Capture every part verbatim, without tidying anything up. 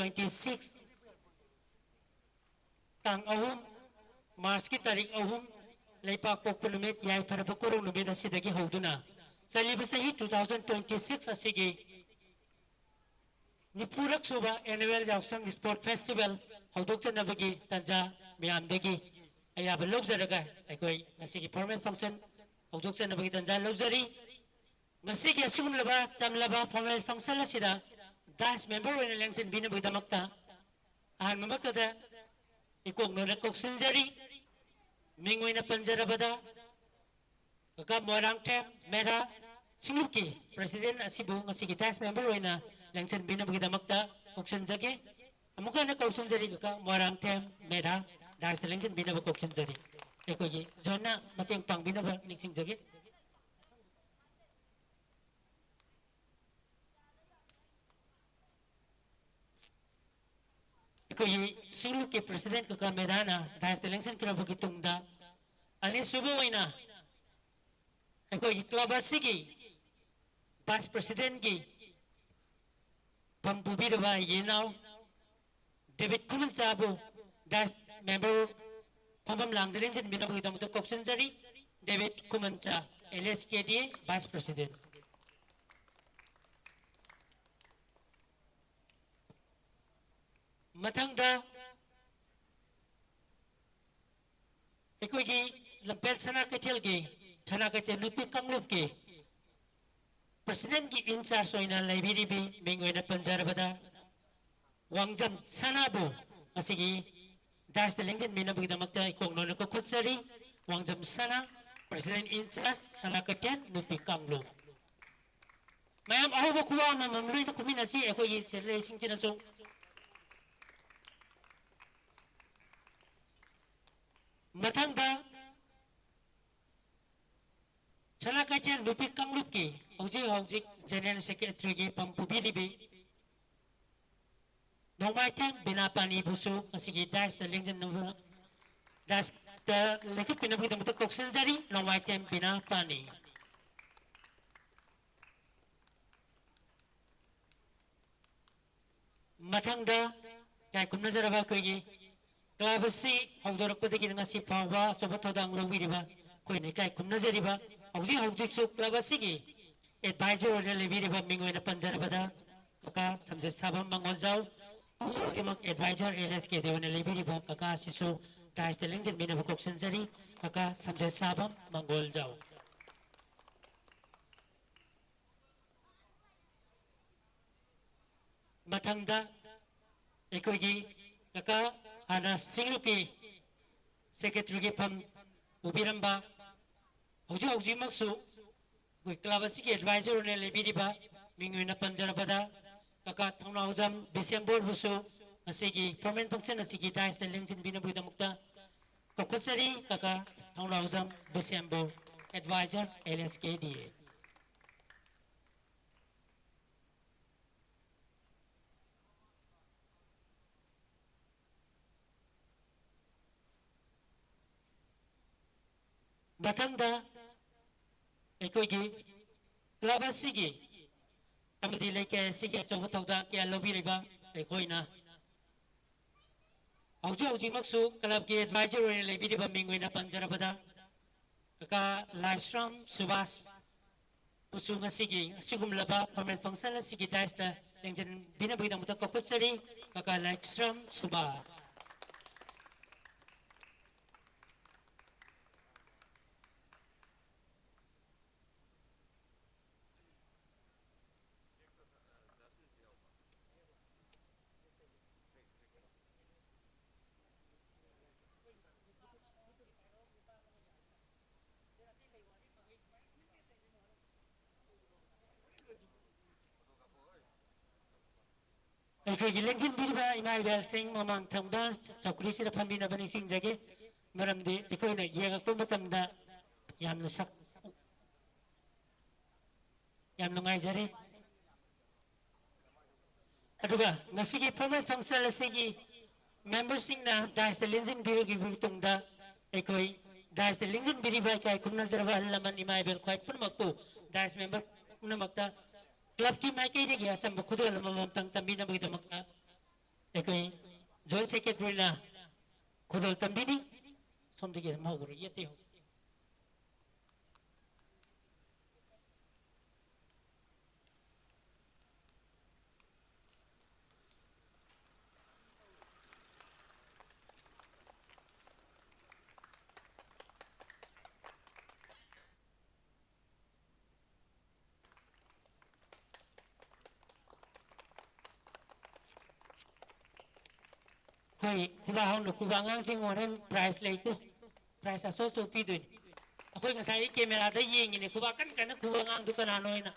twenty six, ꯇꯥꯡ ꯑꯍꯨꯝ, ꯃꯥꯔꯆꯀꯤ ꯇꯥꯔꯤꯛ ꯑꯍꯨꯝ, ꯂꯩꯄꯥꯛꯄꯣꯛꯄ ꯅꯨꯃꯤꯠ, ꯌꯥꯏꯐꯔꯕ ꯀꯣꯔꯧ ꯅꯨꯃꯤꯠ ꯑꯁꯤꯗꯒꯤ ꯍꯧꯗꯨꯅ ꯆꯠꯂꯤꯕ ꯆꯍꯤ two thousand twenty six ꯑꯁꯤꯒꯤ ꯅꯤꯐꯨꯔꯛ ꯁꯨꯕ annual ꯌꯥꯎꯁꯪ Sport Festival ꯍꯧꯗꯣꯛꯆꯅꯕꯒꯤ ꯇꯥꯟꯖꯥ ꯃꯌꯥꯝꯗꯒꯤ ꯑꯌꯥꯕ ꯂꯧꯖꯔꯒ ꯑꯩꯈꯣꯏ ꯉꯁꯤꯒꯤ formal function ꯍꯧꯗꯣꯛꯆꯅꯕꯒꯤ ꯇꯥꯟꯖꯥ ꯂꯧꯖꯔꯤ꯫ ꯉꯁꯤꯒꯤ ꯑꯁꯤꯒꯨꯝꯂꯕ ꯆꯝꯂꯕ formal function ꯑꯁꯤꯗ dais member ꯑꯣꯏꯅ ꯂꯦꯡꯁꯤꯟꯕꯤꯅꯕꯒꯤꯗꯃꯛꯇ ꯑꯍꯥꯟꯕꯃꯛꯇꯗ ꯏꯀꯣꯛꯅꯣꯅ ꯀꯧꯁꯤꯟꯖꯔꯤ꯫ ꯃꯤꯡ ꯑꯣꯏꯅ ꯄꯟꯖꯔꯕꯗ ꯀꯀꯥ ꯃꯣꯏꯔꯥꯡꯊꯦꯝ ꯃꯦꯙꯥ ꯁꯤꯡꯂꯨꯞꯀꯤ president ꯑꯁꯤꯕꯨ ꯉꯁꯤꯒꯤ dais member ꯑꯣꯏꯅ ꯂꯦꯡꯁꯤꯟꯕꯤꯅꯕꯒꯤꯗꯃꯛꯇ ꯀꯧꯁꯤꯟꯖꯒꯦ꯫ ꯑꯃꯨꯛꯀ ꯍꯟꯅ ꯀꯧꯁꯤꯟꯖꯔꯤ ꯀꯀꯥ ꯃꯣꯏꯔꯥꯡꯊꯦꯝ ꯃꯦꯙꯥ daisꯇ ꯂꯦꯡꯁꯤꯟꯕꯤꯅꯕ ꯀꯧꯁꯤꯟꯖꯔꯤ꯫ ꯑꯩꯈꯣꯏꯒꯤ ꯖꯣꯟꯅ ꯃꯇꯦꯡ ꯄꯥꯡꯕꯤꯅꯕ ꯅꯤꯡꯁꯤꯡꯖꯒꯦ꯫ ꯑꯩꯈꯣꯏꯒꯤ ꯁꯤꯡꯂꯨꯞꯀꯤ president ꯀꯀꯥ ꯃꯦꯙꯥꯅ dais ꯂꯦꯡꯁꯤꯟꯈ꯭ꯔꯕꯒꯤ ꯇꯨꯡꯗ, ꯑꯅꯤꯁꯨꯕ ꯑꯣꯏꯅ ꯑꯩꯈꯣꯏꯒꯤ club ꯑꯁꯤꯒꯤ vice presidentꯀꯤ ꯐꯝ ꯄꯨꯕꯤꯔꯕ ꯌꯦꯅꯥꯎ ꯗꯦꯕꯤꯠ ꯈꯨꯃꯟꯆꯥꯕꯨ dais member ꯐꯝꯐꯝ ꯂꯥꯡꯗ ꯂꯦꯡꯁꯤꯟꯕꯤꯅꯕꯒꯤꯗꯃꯛꯇ ꯀꯧꯁꯤꯟꯖꯔꯤ꯫ ꯗꯦꯕꯤꯠ ꯈꯨꯃꯟꯆꯥ, LSKDA vice president꯫ ꯃꯊꯪꯗ ꯑꯩꯈꯣꯏꯒꯤ ꯂꯝꯐꯦꯜ ꯁꯅꯥ ꯀꯩꯊꯦꯜꯒꯤ, ꯁꯅꯥ ꯀꯩꯊꯦꯜ ꯅꯨꯄꯤ ꯀꯥꯡꯂꯨꯞꯀꯤ presidentꯀꯤ in charge ꯑꯣꯏꯅ ꯂꯩꯕꯤꯔꯤꯕꯤ ꯃꯤꯡ ꯑꯣꯏꯅ ꯄꯟꯖꯔꯕꯗ ꯋꯥꯡꯖꯝ ꯁꯅꯥꯕꯨ ꯉꯁꯤꯒꯤ daisꯇ ꯂꯦꯡꯁꯤꯟꯕꯤꯅꯕꯒꯤꯗꯃꯛꯇ ꯏꯀꯣꯛꯅꯣꯅ ꯀꯧꯈꯠꯆꯔꯤ꯫ ꯋꯥꯡꯖꯝ ꯁꯅꯥ, president in charge, ꯁꯅꯥ ꯀꯩꯊꯦꯜ ꯅꯨꯄꯤ ꯀꯥꯡꯂꯨꯞ꯫ ꯃꯌꯥꯝ ꯑꯍꯧꯕ ꯈꯨꯋꯥ ꯑꯃꯃꯝ ꯂꯣꯏꯅ ꯈꯨꯃꯤꯟꯅꯁꯤ ꯑꯩꯈꯣꯏꯒꯤ ꯁꯦꯜꯂꯩꯁꯤꯡꯁꯤꯅꯁꯨ꯫ ꯃꯊꯪꯗ ꯁꯅꯥ ꯀꯩꯊꯦꯜ ꯅꯨꯄꯤ ꯀꯥꯡꯂꯨꯞꯀꯤ ꯍꯧꯖꯤꯛ ꯍꯧꯖꯤꯛ general secretaryꯒꯤ ꯐꯝ ꯄꯨꯕꯤꯔꯤꯕꯤ ꯅꯣꯡꯃꯥꯏꯊꯦꯝ ꯕꯤꯅꯥ ꯄꯥꯅꯤꯕꯨꯁꯨ ꯉꯁꯤꯒꯤ daisꯇ ꯂꯦꯡꯖꯟꯅꯕ, daisꯇ ꯂꯦꯡꯈꯠꯄꯤꯅꯕꯒꯤꯗꯃꯛꯇ ꯀꯧꯁꯤꯟꯖꯔꯤ꯫ ꯅꯣꯡꯃꯥꯏꯊꯦꯝ ꯕꯤꯅꯥ ꯄꯥꯅꯤ꯫ ꯃꯊꯪꯗ ꯏꯀꯥꯏ ꯈꯨꯝꯅꯖꯔꯕ ꯑꯩꯈꯣꯏꯒꯤ club ꯑꯁꯤ ꯍꯧꯗꯣꯔꯛꯄꯗꯒꯤꯅ ꯉꯁꯤ ꯐꯥꯎꯕ ꯑꯆꯧꯕ ꯊꯧꯗꯥꯡ ꯂꯧꯕꯤꯔꯤꯕ ꯑꯩꯈꯣꯏꯅ ꯏꯀꯥꯏ ꯈꯨꯝꯅꯖꯔꯤꯕ, ꯍꯧꯖꯤꯛ ꯍꯧꯖꯤꯛꯁꯨ club ꯑꯁꯤꯒꯤ advisor ꯑꯣꯏꯅ ꯂꯩꯕꯤꯔꯤꯕ ꯃꯤꯡ ꯑꯣꯏꯅ ꯄꯟꯖꯔꯕꯗ ꯀꯀꯥ ꯁꯝꯖꯦꯠ ꯁꯥꯕꯝ ꯃꯉꯣꯟꯖꯥꯎ, ꯍꯧꯖꯤꯛ ꯍꯧꯖꯤꯛꯃꯛ advisor L S K ꯗ ꯑꯣꯏꯅ ꯂꯩꯕꯤꯔꯤꯕ ꯀꯀꯥ ꯑꯁꯤꯁꯨ dais ꯇ ꯂꯦꯡꯁꯤꯟꯕꯤꯅꯕ ꯀꯧꯁꯤꯟꯖꯔꯤ꯫ ꯀꯀꯥ ꯁꯝꯖꯦꯠ ꯁꯥꯕꯝ ꯃꯉꯣꯟꯖꯥꯎ꯫ ꯃꯊꯪꯗ ꯑꯩꯈꯣꯏꯒꯤ ꯀꯀꯥ ꯍꯥꯟꯅ ꯁꯤꯡꯂꯨꯞꯀꯤ secretary ꯒꯤ ꯐꯝ ꯄꯨꯕꯤꯔꯝꯕ, ꯍꯧꯖꯤꯛ ꯍꯧꯖꯤꯛꯃꯛꯁꯨ ꯑꯩꯈꯣꯏ club ꯑꯁꯤꯒꯤ advisor ꯑꯣꯏꯅ ꯂꯩꯕꯤꯔꯤꯕ, ꯃꯤꯡ ꯑꯣꯏꯅ ꯄꯟꯖꯔꯕꯗ ꯀꯀꯥ ꯊꯧꯅꯥꯎꯖꯝ ꯕꯤꯁꯦꯝꯕꯣꯔꯕꯨꯁꯨ ꯉꯁꯤꯒꯤ formal function ꯑꯁꯤꯒꯤ dais ꯇ ꯂꯦꯡꯁꯤꯟꯕꯤꯅꯕꯒꯤꯗꯃꯛꯇ ꯀꯧꯈꯠꯆꯔꯤ꯫ ꯀꯀꯥ ꯊꯧꯅꯥꯎꯖꯝ ꯕꯤꯁꯦꯝꯕꯣꯔ, advisor L S K D A꯫ ꯃꯊꯪꯗ ꯑꯩꯈꯣꯏꯒꯤ club ꯑꯁꯤꯒꯤ ꯑꯃꯗꯤ ꯂꯩꯀꯥꯏ ꯑꯁꯤꯒꯤ ꯑꯆꯧꯕ ꯊꯧꯗꯥꯡ ꯀꯌꯥ ꯂꯧꯕꯤꯔꯤꯕ ꯑꯩꯈꯣꯏꯅ ꯍꯧꯖꯤꯛ ꯍꯧꯖꯤꯛꯃꯛꯁꯨ club ꯀꯤ advisor ꯑꯣꯏꯅ ꯂꯩꯕꯤꯔꯤꯕ ꯃꯤꯡ ꯑꯣꯏꯅ ꯄꯟꯖꯔꯕꯗ ꯀꯀꯥ ꯂꯥꯏꯁ꯭ꯔꯝ ꯁꯨꯕꯥꯁ ꯕꯨꯁꯨ ꯉꯁꯤꯒꯤ ꯑꯁꯤꯒꯨꯝꯂꯕ formal function ꯑꯁꯤꯒꯤ dais ꯇ ꯂꯦꯡꯖꯤꯟꯕꯤꯅꯕꯒꯤꯗꯃꯛꯇ ꯀꯧꯈꯠꯆꯔꯤ꯫ ꯀꯀꯥ ꯂꯥꯏꯁ꯭ꯔꯝ ꯁꯨꯕꯥꯁ꯫ ꯑꯩꯈꯣꯏꯒꯤ ꯂꯦꯡꯁꯤꯟꯕꯤꯔꯤꯕ ꯏꯃꯥ ꯏꯕꯦꯜꯁꯤꯡ ꯃꯃꯥꯡ ꯊꯪꯕ ꯆꯧꯀ꯭ꯔꯤꯁꯤꯗ ꯐꯝꯕꯤꯅꯕ ꯅꯤꯡꯁꯤꯡꯖꯒꯦ꯫ ꯃꯔꯝꯗꯤ ꯑꯩꯈꯣꯏꯅ ꯌꯦꯡꯉꯛꯄ ꯃꯇꯝꯗ ꯌꯥꯝꯅ ꯁꯛ-, ꯌꯥꯝ ꯅꯨꯡꯉꯥꯏꯖꯔꯦ꯫ ꯑꯗꯨꯒ ꯉꯁꯤꯒꯤ formal function ꯑꯁꯤꯒꯤ member ꯁꯤꯡꯅ dais ꯇ ꯂꯦꯡꯁꯤꯟꯕꯤꯔꯕ ꯃꯇꯨꯡꯗ ꯑꯩꯈꯣꯏ dais ꯇ ꯂꯦꯡꯁꯤꯟꯕꯤꯔꯤꯕ ꯏꯀꯥꯏ ꯈꯨꯝꯅꯖꯔꯕ ꯑꯍꯜ ꯂꯃꯟ ꯏꯃꯥ ꯏꯕꯦꯜ ꯈ꯭ꯋꯥꯏ ꯄꯨꯝꯅꯃꯛꯄꯨ dais member ꯄꯨꯝꯅꯃꯛꯇ club ꯀꯤ ꯃꯥꯏꯀꯩꯗꯒꯤ ꯑꯆꯝꯕ ꯈꯨꯗꯣꯜ ꯑꯃꯃꯝꯇꯪ ꯇꯝꯕꯤꯅꯕꯒꯤꯗꯃꯛꯇ ꯑꯩꯈꯣꯏ ꯖꯣꯏꯟ ꯁꯦꯀ꯭ꯔꯦꯇꯔꯤꯅ ꯈꯨꯗꯣꯜ ꯇꯝꯕꯤꯅꯤ꯫ ꯁꯣꯝꯗꯒꯤ ꯑꯗꯨꯝ ꯍꯧꯈ꯭ꯔꯒꯦ, ꯑꯇꯩ ꯍꯧ-, ꯑꯩꯈꯣꯏ ꯈꯨꯕꯥꯛ ꯍꯧꯅ ꯈꯨꯕ ꯑꯉꯥꯡꯁꯤꯡ ꯍꯣꯔꯦꯟ ꯄ꯭ꯔꯥꯏꯖ ꯂꯩꯀꯣ꯫ ꯄ꯭ꯔꯥꯏꯖ ꯑꯆꯧ ꯑꯆꯧ ꯄꯤꯗꯣꯏꯅꯤ꯫ ꯑꯩꯈꯣꯏ ꯉꯁꯥꯏ ꯀꯦꯃꯦꯔꯥꯗ ꯌꯦꯡꯉꯤꯅꯦ, ꯈꯨꯕꯥꯛ ꯀꯟ ꯀꯟꯅ ꯈꯨꯕ ꯑꯉꯥꯡꯗꯨ ꯀꯅꯥꯅꯣ ꯍꯥꯏꯅ꯫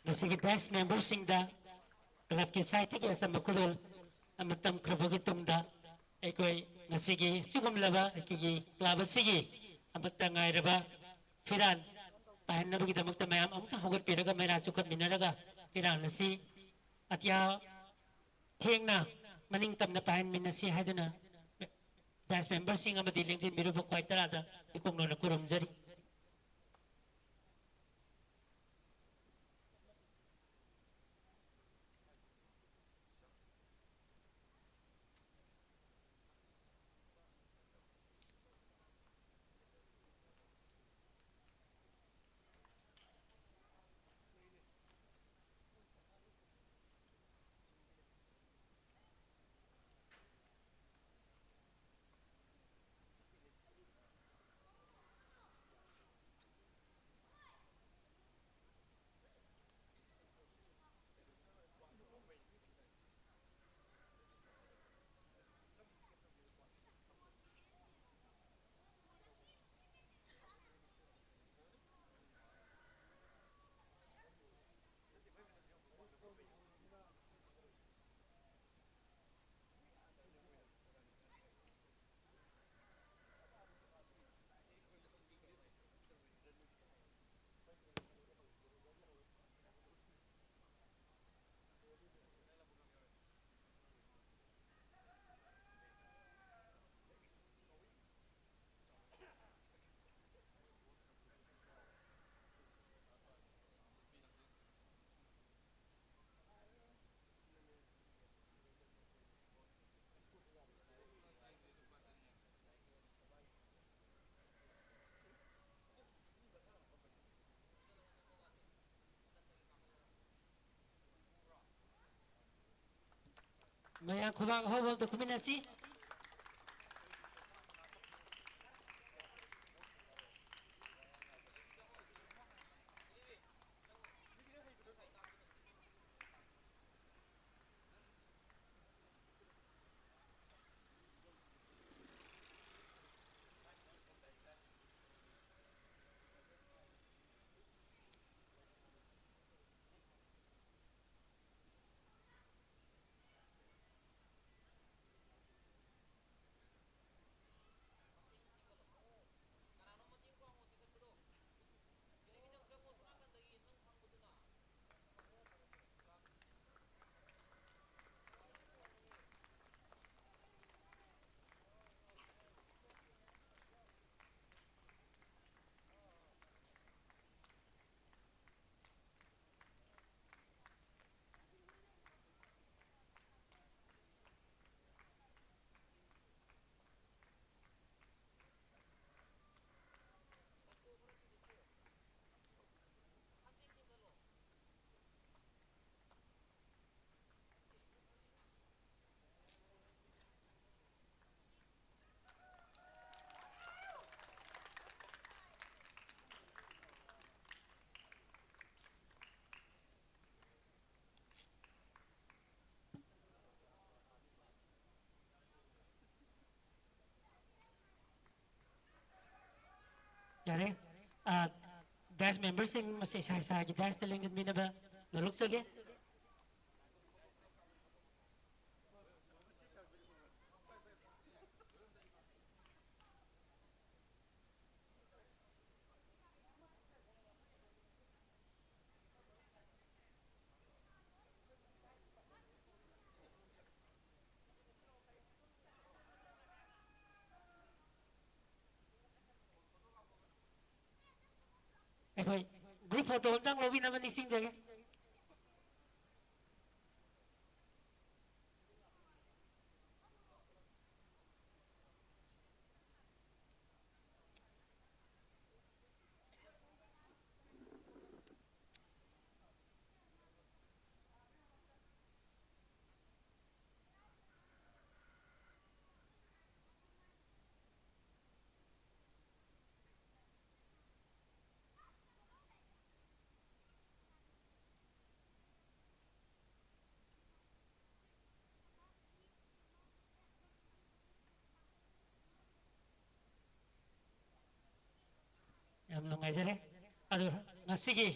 ꯉꯁꯤꯒꯤ ꯗꯥꯏꯁ ꯃꯦꯝꯕꯔꯁꯤꯡꯗ ꯀ꯭ꯂꯕꯀꯤ ꯁꯥꯏꯠꯇꯒꯤ ꯑꯆꯝꯕ ꯈꯨꯗꯣꯜ ꯑꯃ ꯇꯝꯈ꯭ꯔꯕꯒꯤ ꯇꯨꯡꯗ, ꯑꯩꯈꯣꯏ ꯉꯁꯤꯒꯤ ꯁꯤꯒꯨꯝꯂꯕ ꯑꯩꯈꯣꯏꯒꯤ ꯀ꯭ꯂꯕ ꯑꯁꯤꯒꯤ ꯑꯃꯠꯇ ꯉꯥꯏꯔꯕ ꯐꯤꯔꯥꯜ ꯄꯥꯏꯍꯟꯅꯕꯒꯤꯗꯃꯛꯇ ꯃꯌꯥꯝ ꯑꯃꯨꯛꯇ ꯍꯧꯒꯠꯄꯤꯔꯒ ꯃꯩꯔꯥ ꯆꯨꯈꯠꯃꯤꯟꯅꯔꯒ ꯐꯤꯔꯥꯜ ꯑꯁꯤ ꯑꯇꯤꯌꯥ ꯊꯦꯡꯅ ꯃꯅꯤꯡ ꯇꯝꯅ ꯄꯥꯏꯍꯟꯃꯤꯟꯅꯁꯤ ꯍꯥꯏꯗꯨꯅ ꯗꯥꯏꯁ ꯃꯦꯝꯕꯔꯁꯤꯡ ꯑꯃꯗꯤ ꯂꯦꯡꯖꯤꯟꯕꯤꯔꯨꯕ ꯈ꯭ꯋꯥꯏ ꯇꯔꯥꯗ ꯏꯀꯣꯛ ꯅꯣꯟꯅ ꯈꯨꯔꯨꯝꯖꯔꯤ꯫ ꯃꯌꯥꯝ ꯈꯨꯕꯥꯛ ꯑꯍꯧꯕ ꯑꯝꯇ ꯈꯨꯃꯤꯟꯅꯁꯤ꯫ ꯌꯥꯔꯦ꯫ ꯑ, dais memberꯁꯤꯡ ꯃꯁꯤ ꯏꯁꯥ ꯏꯁꯥꯒꯤ daisꯇ ꯂꯦꯡꯁꯤꯟꯕꯤꯅꯕ ꯅꯣꯂꯨꯛꯆꯒꯦ꯫ ꯑꯩꯈꯣꯏ group photo ꯑꯝꯇꯪ ꯂꯧꯕꯤꯅꯕ ꯅꯤꯡꯁꯤꯡꯖꯒꯦ꯫ ꯅꯨꯡꯉꯥꯏꯖꯔꯦ꯫ ꯑꯗꯨ ꯉꯁꯤꯒꯤ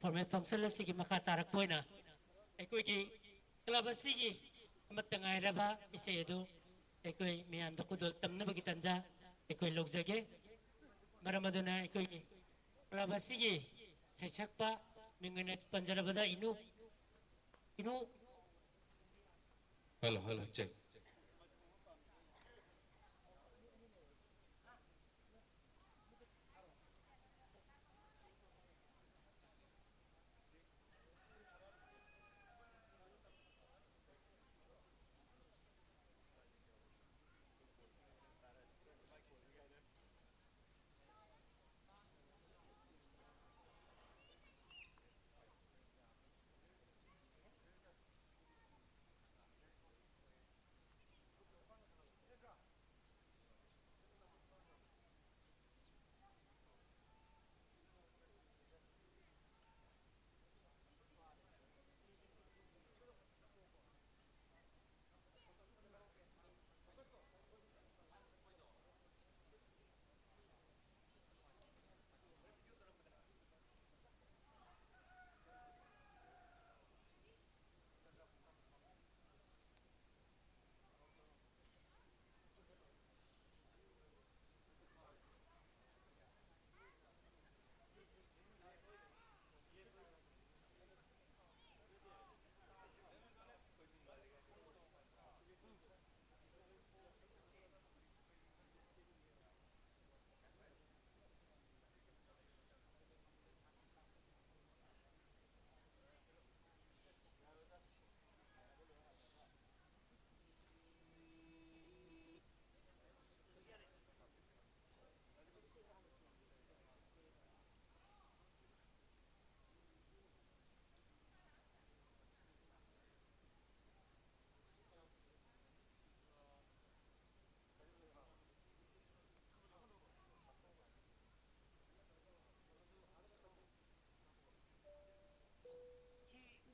formal function ꯑꯁꯤꯒꯤ ꯃꯈꯥ ꯇꯥꯔꯛꯄ ꯑꯣꯏꯅ ꯑꯩꯈꯣꯏꯒꯤ club ꯑꯁꯤꯒꯤ ꯑꯃꯠꯇ ꯉꯥꯏꯔꯕ ꯏꯁꯩ ꯑꯗꯨ ꯑꯩꯈꯣꯏ ꯃꯌꯥꯝꯗ ꯈꯨꯗꯣꯜ ꯇꯝꯅꯕꯒꯤ ꯇꯥꯟꯖꯥ ꯑꯩꯈꯣꯏ ꯂꯧꯖꯒꯦ꯫ ꯃꯔꯝ ꯑꯗꯨꯅ ꯑꯩꯈꯣꯏꯒꯤ club ꯑꯁꯤꯒꯤ ꯁꯩꯁꯛꯄ ꯃꯤꯡ ꯑꯣꯏꯅ ꯄꯟꯖꯔꯕꯗ ꯏꯅꯨ, ꯏꯅꯨ꯫ Hello, hello, check.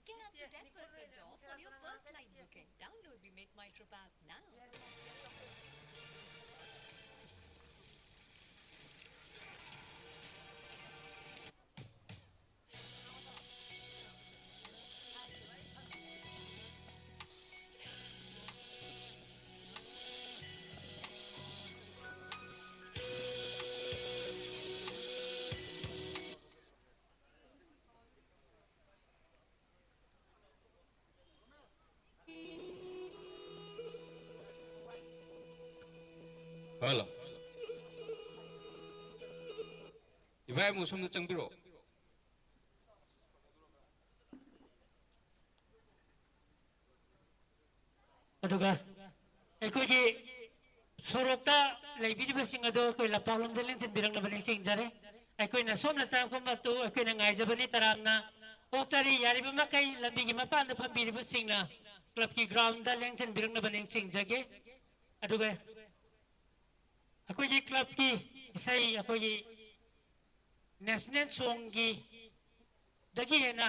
Get up to ten percent off on your first flight booking. Download the Make My Trip app now. Hello. ꯏꯕꯥꯏ ꯑꯃꯨꯛ ꯁꯣꯝꯗ ꯆꯪꯕꯤꯔꯛꯑꯣ꯫ ꯑꯗꯨꯒ ꯑꯩꯈꯣꯏꯒꯤ ꯁꯣꯔꯣꯛꯇ ꯂꯩꯕꯤꯔꯤꯕꯁꯤꯡ ꯑꯗꯨ ꯑꯩꯈꯣꯏ ꯂꯝꯄꯥꯛꯂꯣꯝꯗ ꯂꯦꯡꯁꯤꯟꯕꯤꯔꯛꯅꯕ ꯅꯤꯡꯁꯤꯡꯖꯔꯤ꯫ ꯑꯩꯈꯣꯏꯅ ꯁꯣꯝꯅ ꯆꯪꯉꯛꯄ ꯃꯇꯨ ꯑꯩꯈꯣꯏꯅ ꯉꯥꯏꯖꯕꯅꯤ ꯇꯔꯥꯝꯅ꯫ ꯑꯣꯛꯆꯔꯤ, ꯌꯥꯔꯤꯕ ꯃꯈꯩ ꯂꯝꯕꯤꯒꯤ ꯃꯄꯥꯟꯗ ꯐꯝꯕꯤꯔꯤꯕꯁꯤꯡꯅ ꯀ꯭ꯂꯕꯀꯤ ꯒ꯭ꯔꯥꯎꯟꯗ ꯂꯦꯡꯁꯤꯟꯕꯤꯔꯛꯅꯕ ꯅꯤꯡꯁꯤꯡꯖꯒꯦ꯫ ꯑꯗꯨꯒ ꯑꯩꯈꯣꯏꯒꯤ ꯀ꯭ꯂꯕꯀꯤ ꯏꯁꯩ, ꯑꯩꯈꯣꯏꯒꯤ ꯅꯦꯁꯅꯦꯜ ꯁꯣꯡꯒꯤ ꯗꯒꯤ ꯍꯦꯟꯅ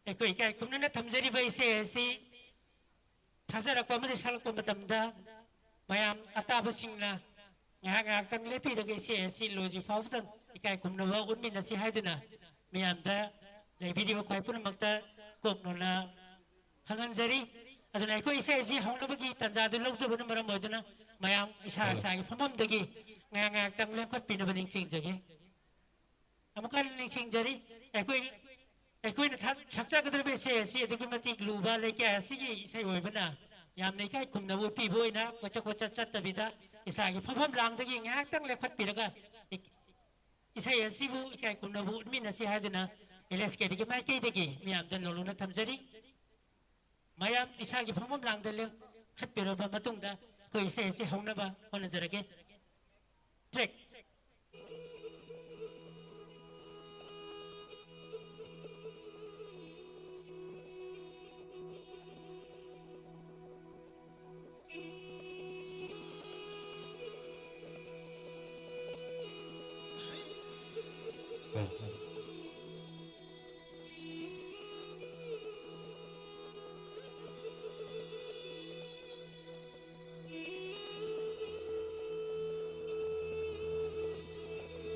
ꯑꯩꯈꯣꯏ ꯏꯀꯥꯏ ꯈꯨꯝꯅꯅ ꯊꯝꯖꯔꯤꯕ ꯏꯁꯩ ꯑꯁꯤ ꯊꯥꯖꯔꯛꯄ ꯑꯃꯗꯤ ꯁꯛꯂꯛꯄ ꯃꯇꯝꯗ ꯃꯌꯥꯝ ꯑꯇꯥꯕꯁꯤꯡꯅ ꯉꯥꯏꯍꯥꯛ ꯉꯥꯏꯍꯥꯛꯇꯪ ꯂꯦꯞꯄꯤꯔꯒ ꯏꯁꯩ ꯑꯁꯤ ꯂꯣꯏꯗ꯭ꯔꯤ ꯐꯥꯎꯕꯗꯪ ꯏꯀꯥꯏ ꯈꯨꯝꯅꯕ ꯎꯠꯃꯤꯟꯅꯁꯤ ꯍꯥꯏꯗꯨꯅ ꯃꯌꯥꯝꯗ ꯂꯩꯕꯤꯔꯤꯕ ꯈ꯭ꯋꯥꯏ ꯄꯨꯝꯅꯃꯛꯇ ꯀꯣꯛꯅꯣꯅ ꯈꯪꯍꯟꯖꯔꯤ꯫ ꯑꯗꯨꯅ ꯑꯩꯈꯣꯏ ꯏꯁꯩ ꯑꯁꯤ ꯍꯧꯅꯕꯒꯤ ꯇꯥꯟꯖꯥꯗꯨ ꯂꯧꯖꯕꯅ ꯃꯔꯝ ꯑꯣꯏꯗꯨꯅ ꯃꯌꯥꯝ ꯏꯁꯥ ꯏꯁꯥꯒꯤ ꯐꯝꯐꯝꯗꯒꯤ ꯉꯥꯏꯍꯥꯛ ꯉꯥꯏꯍꯥꯛꯇꯪ ꯂꯦꯞꯈꯠꯄꯤꯅꯕ ꯅꯤꯡꯁꯤꯡꯖꯒꯦ꯫ ꯑꯃꯨꯛꯀ ꯍꯟꯅ ꯅꯤꯡꯁꯤꯡꯖꯔꯤ, ꯑꯩꯈꯣꯏ, ꯑꯩꯈꯣꯏꯅ ꯊ-, ꯁꯛꯆꯒꯗꯧꯔꯤꯕ ꯏꯁꯩ ꯑꯁꯤ ꯑꯗꯨꯛꯀꯤ ꯃꯇꯤꯛ ꯂꯨꯕ, ꯂꯩꯀꯥꯏ ꯑꯁꯤꯒꯤ ꯏꯁꯩ ꯑꯣꯏꯕꯅ ꯌꯥꯝꯅ ꯏꯀꯥꯏ ꯈꯨꯝꯅꯕ ꯎꯠꯄꯤꯕ ꯑꯣꯏꯅ ꯀꯣꯏꯆꯠ ꯀꯣꯏꯆꯠ ꯆꯠꯇꯕꯤꯗ ꯏꯁꯥꯒꯤ ꯐꯝꯐꯝ ꯂꯥꯡꯗꯒꯤ ꯉꯥꯏꯍꯥꯛꯇꯪ ꯂꯦꯞꯈꯠꯄꯤꯔꯒ ꯏ-, ꯏꯁꯩ ꯑꯁꯤꯕꯨ ꯏꯀꯥꯏ ꯈꯨꯝꯅꯕ ꯎꯠꯃꯤꯟꯅꯁꯤ ꯍꯥꯏꯗꯨꯅ ꯑꯦꯜ ꯑꯦꯁ ꯀꯦꯗꯒꯤ ꯃꯥꯏꯀꯩꯗꯒꯤ ꯃꯤꯌꯥꯝꯗ ꯅꯧꯂꯨꯛꯅ ꯊꯝꯖꯔꯤ꯫ ꯃꯌꯥꯝ ꯏꯁꯥꯒꯤ ꯐꯝꯐꯝ ꯂꯥꯡꯗ ꯂꯦꯞꯈꯠꯄꯤꯔꯕ ꯃꯇꯨꯡꯗ ꯑꯩꯈꯣꯏ ꯏꯁꯩ ꯑꯁꯤ ꯍꯧꯅꯕ ꯍꯣꯠꯅꯖꯔꯒꯦ꯫ ꯇ꯭ꯔꯦꯛ꯫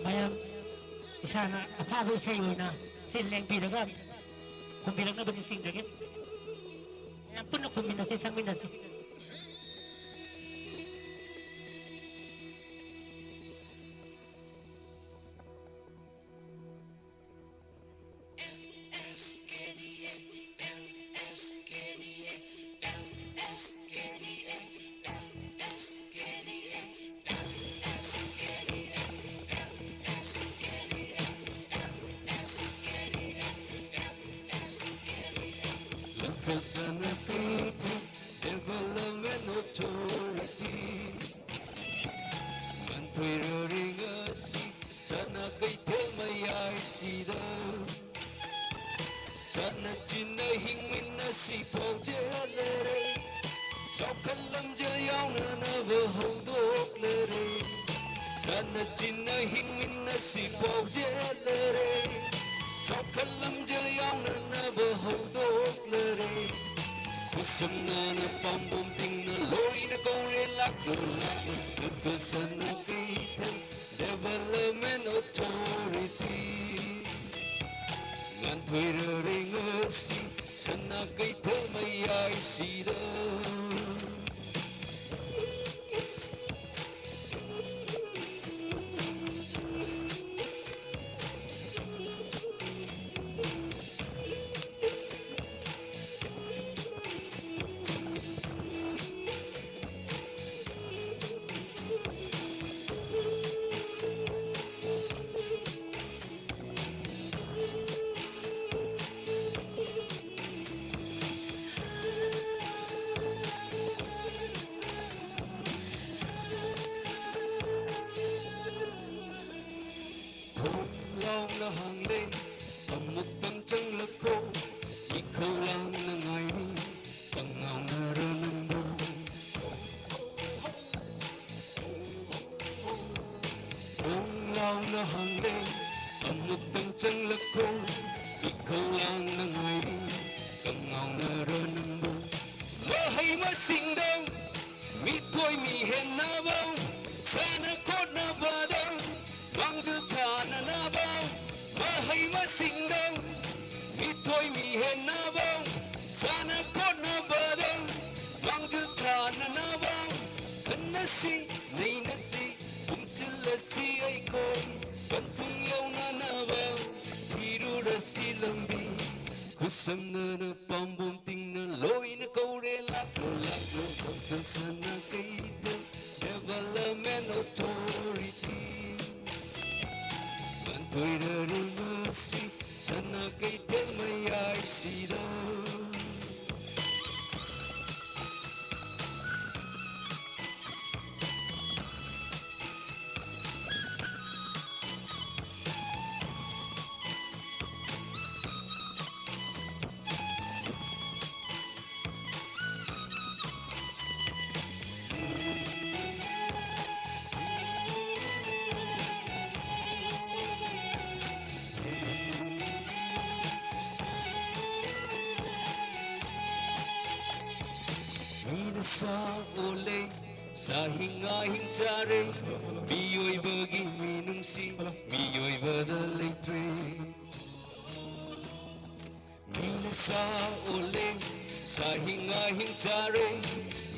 ꯃꯌꯥꯝ ꯏꯁꯥꯅ ꯑꯐꯥꯕ ꯏꯁꯩ ꯑꯣꯏꯅ ꯆꯤꯟ ꯂꯦꯡꯕꯤꯔꯒ ꯈꯨꯝꯕꯤꯔꯛꯅꯕ ꯅꯤꯡꯁꯤꯡꯖꯒꯦ꯫ ꯃꯌꯥꯝ ꯄꯨꯟꯅ ꯈꯨꯝꯃꯤꯟꯅꯁꯤ, ꯁꯛꯃꯤꯟꯅꯁꯤ꯫ ꯁꯅꯥ ꯀꯩꯊꯦꯜ Development Authority, ꯉꯥꯟꯊꯣꯏꯔꯔꯦ ꯉꯁꯤ ꯁꯅꯥ ꯀꯩꯊꯦꯜ ꯃꯌꯥꯏꯁꯤꯗ꯫ ꯁꯅꯥ ꯆꯤꯟꯅ ꯍꯤꯡꯃꯤꯟꯅꯁꯤ ꯄꯥꯎꯖꯦꯜꯂꯔꯦ, ꯆꯥꯎꯈꯠ ꯂꯝꯖꯦꯜ ꯌꯥꯎꯅꯅꯕ ꯍꯧꯗꯣꯛꯂꯔꯦ꯫ ꯁꯅꯥ ꯆꯤꯟꯅ ꯍꯤꯡꯃꯤꯟꯅꯁꯤ ꯄꯥꯎꯖꯦꯜꯂꯔꯦ, ꯆꯥꯎꯈꯠ ꯂꯝꯖꯦꯜ ꯌꯥꯎꯅꯅꯕ ꯍꯧꯗꯣꯛꯂꯔꯦ꯫ ꯈꯨꯠꯁꯝꯅꯅ ꯄꯥꯝꯕꯣꯝ ꯇꯤꯡꯅ ꯂꯣꯏꯅ ꯀꯧꯔꯦ, ꯂꯥꯛꯂꯣ, ꯂꯥꯛꯂꯣ, ꯂꯥꯛꯂꯣ, ꯁꯅꯥ ꯀꯩꯊꯦꯜ Development Authority꯫ ꯉꯥꯟꯊꯣꯏꯔꯔꯦ ꯉꯁꯤ ꯁꯅꯥ ꯀꯩꯊꯦꯜ ꯃꯌꯥꯏꯁꯤꯗ꯫ ꯊꯣꯡ ꯂꯥꯎꯅ ꯍꯥꯡꯂꯦ, ꯑꯃꯨꯛꯇꯪ ꯆꯪꯂꯛꯈꯣ, ꯏꯈꯧ ꯂꯥꯡꯅ ꯉꯥꯏꯔꯤ, ꯄꯪꯉꯥꯎꯅꯔ ꯅꯪꯕꯨ꯫ ꯊꯣꯡ ꯂꯥꯎꯅ ꯍꯥꯡꯂꯦ, ꯑꯃꯨꯛꯇꯪ ꯆꯪꯂꯛꯈꯣ, ꯏꯈꯧ ꯂꯥꯡꯅ ꯉꯥꯏꯔꯤ, ꯄꯪꯉꯥꯎꯅꯔ ꯅꯪꯕꯨ꯫ ꯃꯍꯩ ꯃꯁꯤꯡꯗ ꯃꯤꯊꯣꯏ ꯃꯤꯍꯦꯟꯅꯕ, ꯁꯥꯟꯅ ꯈꯣꯠꯅꯕꯗ ꯃꯥꯡꯖꯤꯜ ꯊꯥꯅꯅꯕ, ꯃꯍꯩ ꯃꯁꯤꯡꯗ ꯃꯤꯊꯣꯏ ꯃꯤꯍꯦꯟꯅꯕ, ꯁꯥꯟꯅ ꯈꯣꯠꯅꯕꯗ ꯃꯥꯡꯖꯤꯜ ꯊꯥꯅꯅꯕ, ꯈꯟꯅꯁꯤ, ꯅꯩꯅꯁꯤ, ꯄꯨꯟꯁꯤꯜꯂꯁꯤ ꯑꯩꯈꯣꯏ, ꯄꯟꯊꯨꯡ ꯌꯧꯅꯅꯕ ꯊꯤꯔꯨꯔꯁꯤ ꯂꯝꯕꯤ꯫ ꯈꯨꯠꯁꯝꯅꯅ ꯄꯥꯝꯕꯣꯝ ꯇꯤꯡꯅ ꯂꯣꯏꯅ ꯀꯧꯔꯦ, ꯂꯥꯛꯂꯣ, ꯂꯥꯛꯂꯣ, ꯄꯥꯎꯖꯦꯜ ꯁꯅꯥ ꯀꯩꯊꯦꯜ Development Authority꯫ ꯉꯥꯟꯊꯣꯏꯔꯔꯦ ꯉꯁꯤ ꯁꯅꯥ ꯀꯩꯊꯦꯜ ꯃꯌꯥꯏꯁꯤꯗ꯫ ꯁꯥ ꯍꯤꯡ ꯉꯥ ꯍꯤꯡ ꯆꯥꯔꯦ, ꯃꯤꯑꯣꯏꯕꯒꯤ ꯃꯤꯅꯨꯡꯁꯤ ꯃꯤꯑꯣꯏꯕꯗ ꯂꯩꯇ꯭ꯔꯦ꯫ ꯃꯤꯅ ꯁꯥ ꯑꯣꯜꯂꯦ, ꯁꯥ ꯍꯤꯡ ꯉꯥ ꯍꯤꯡ ꯆꯥꯔꯦ,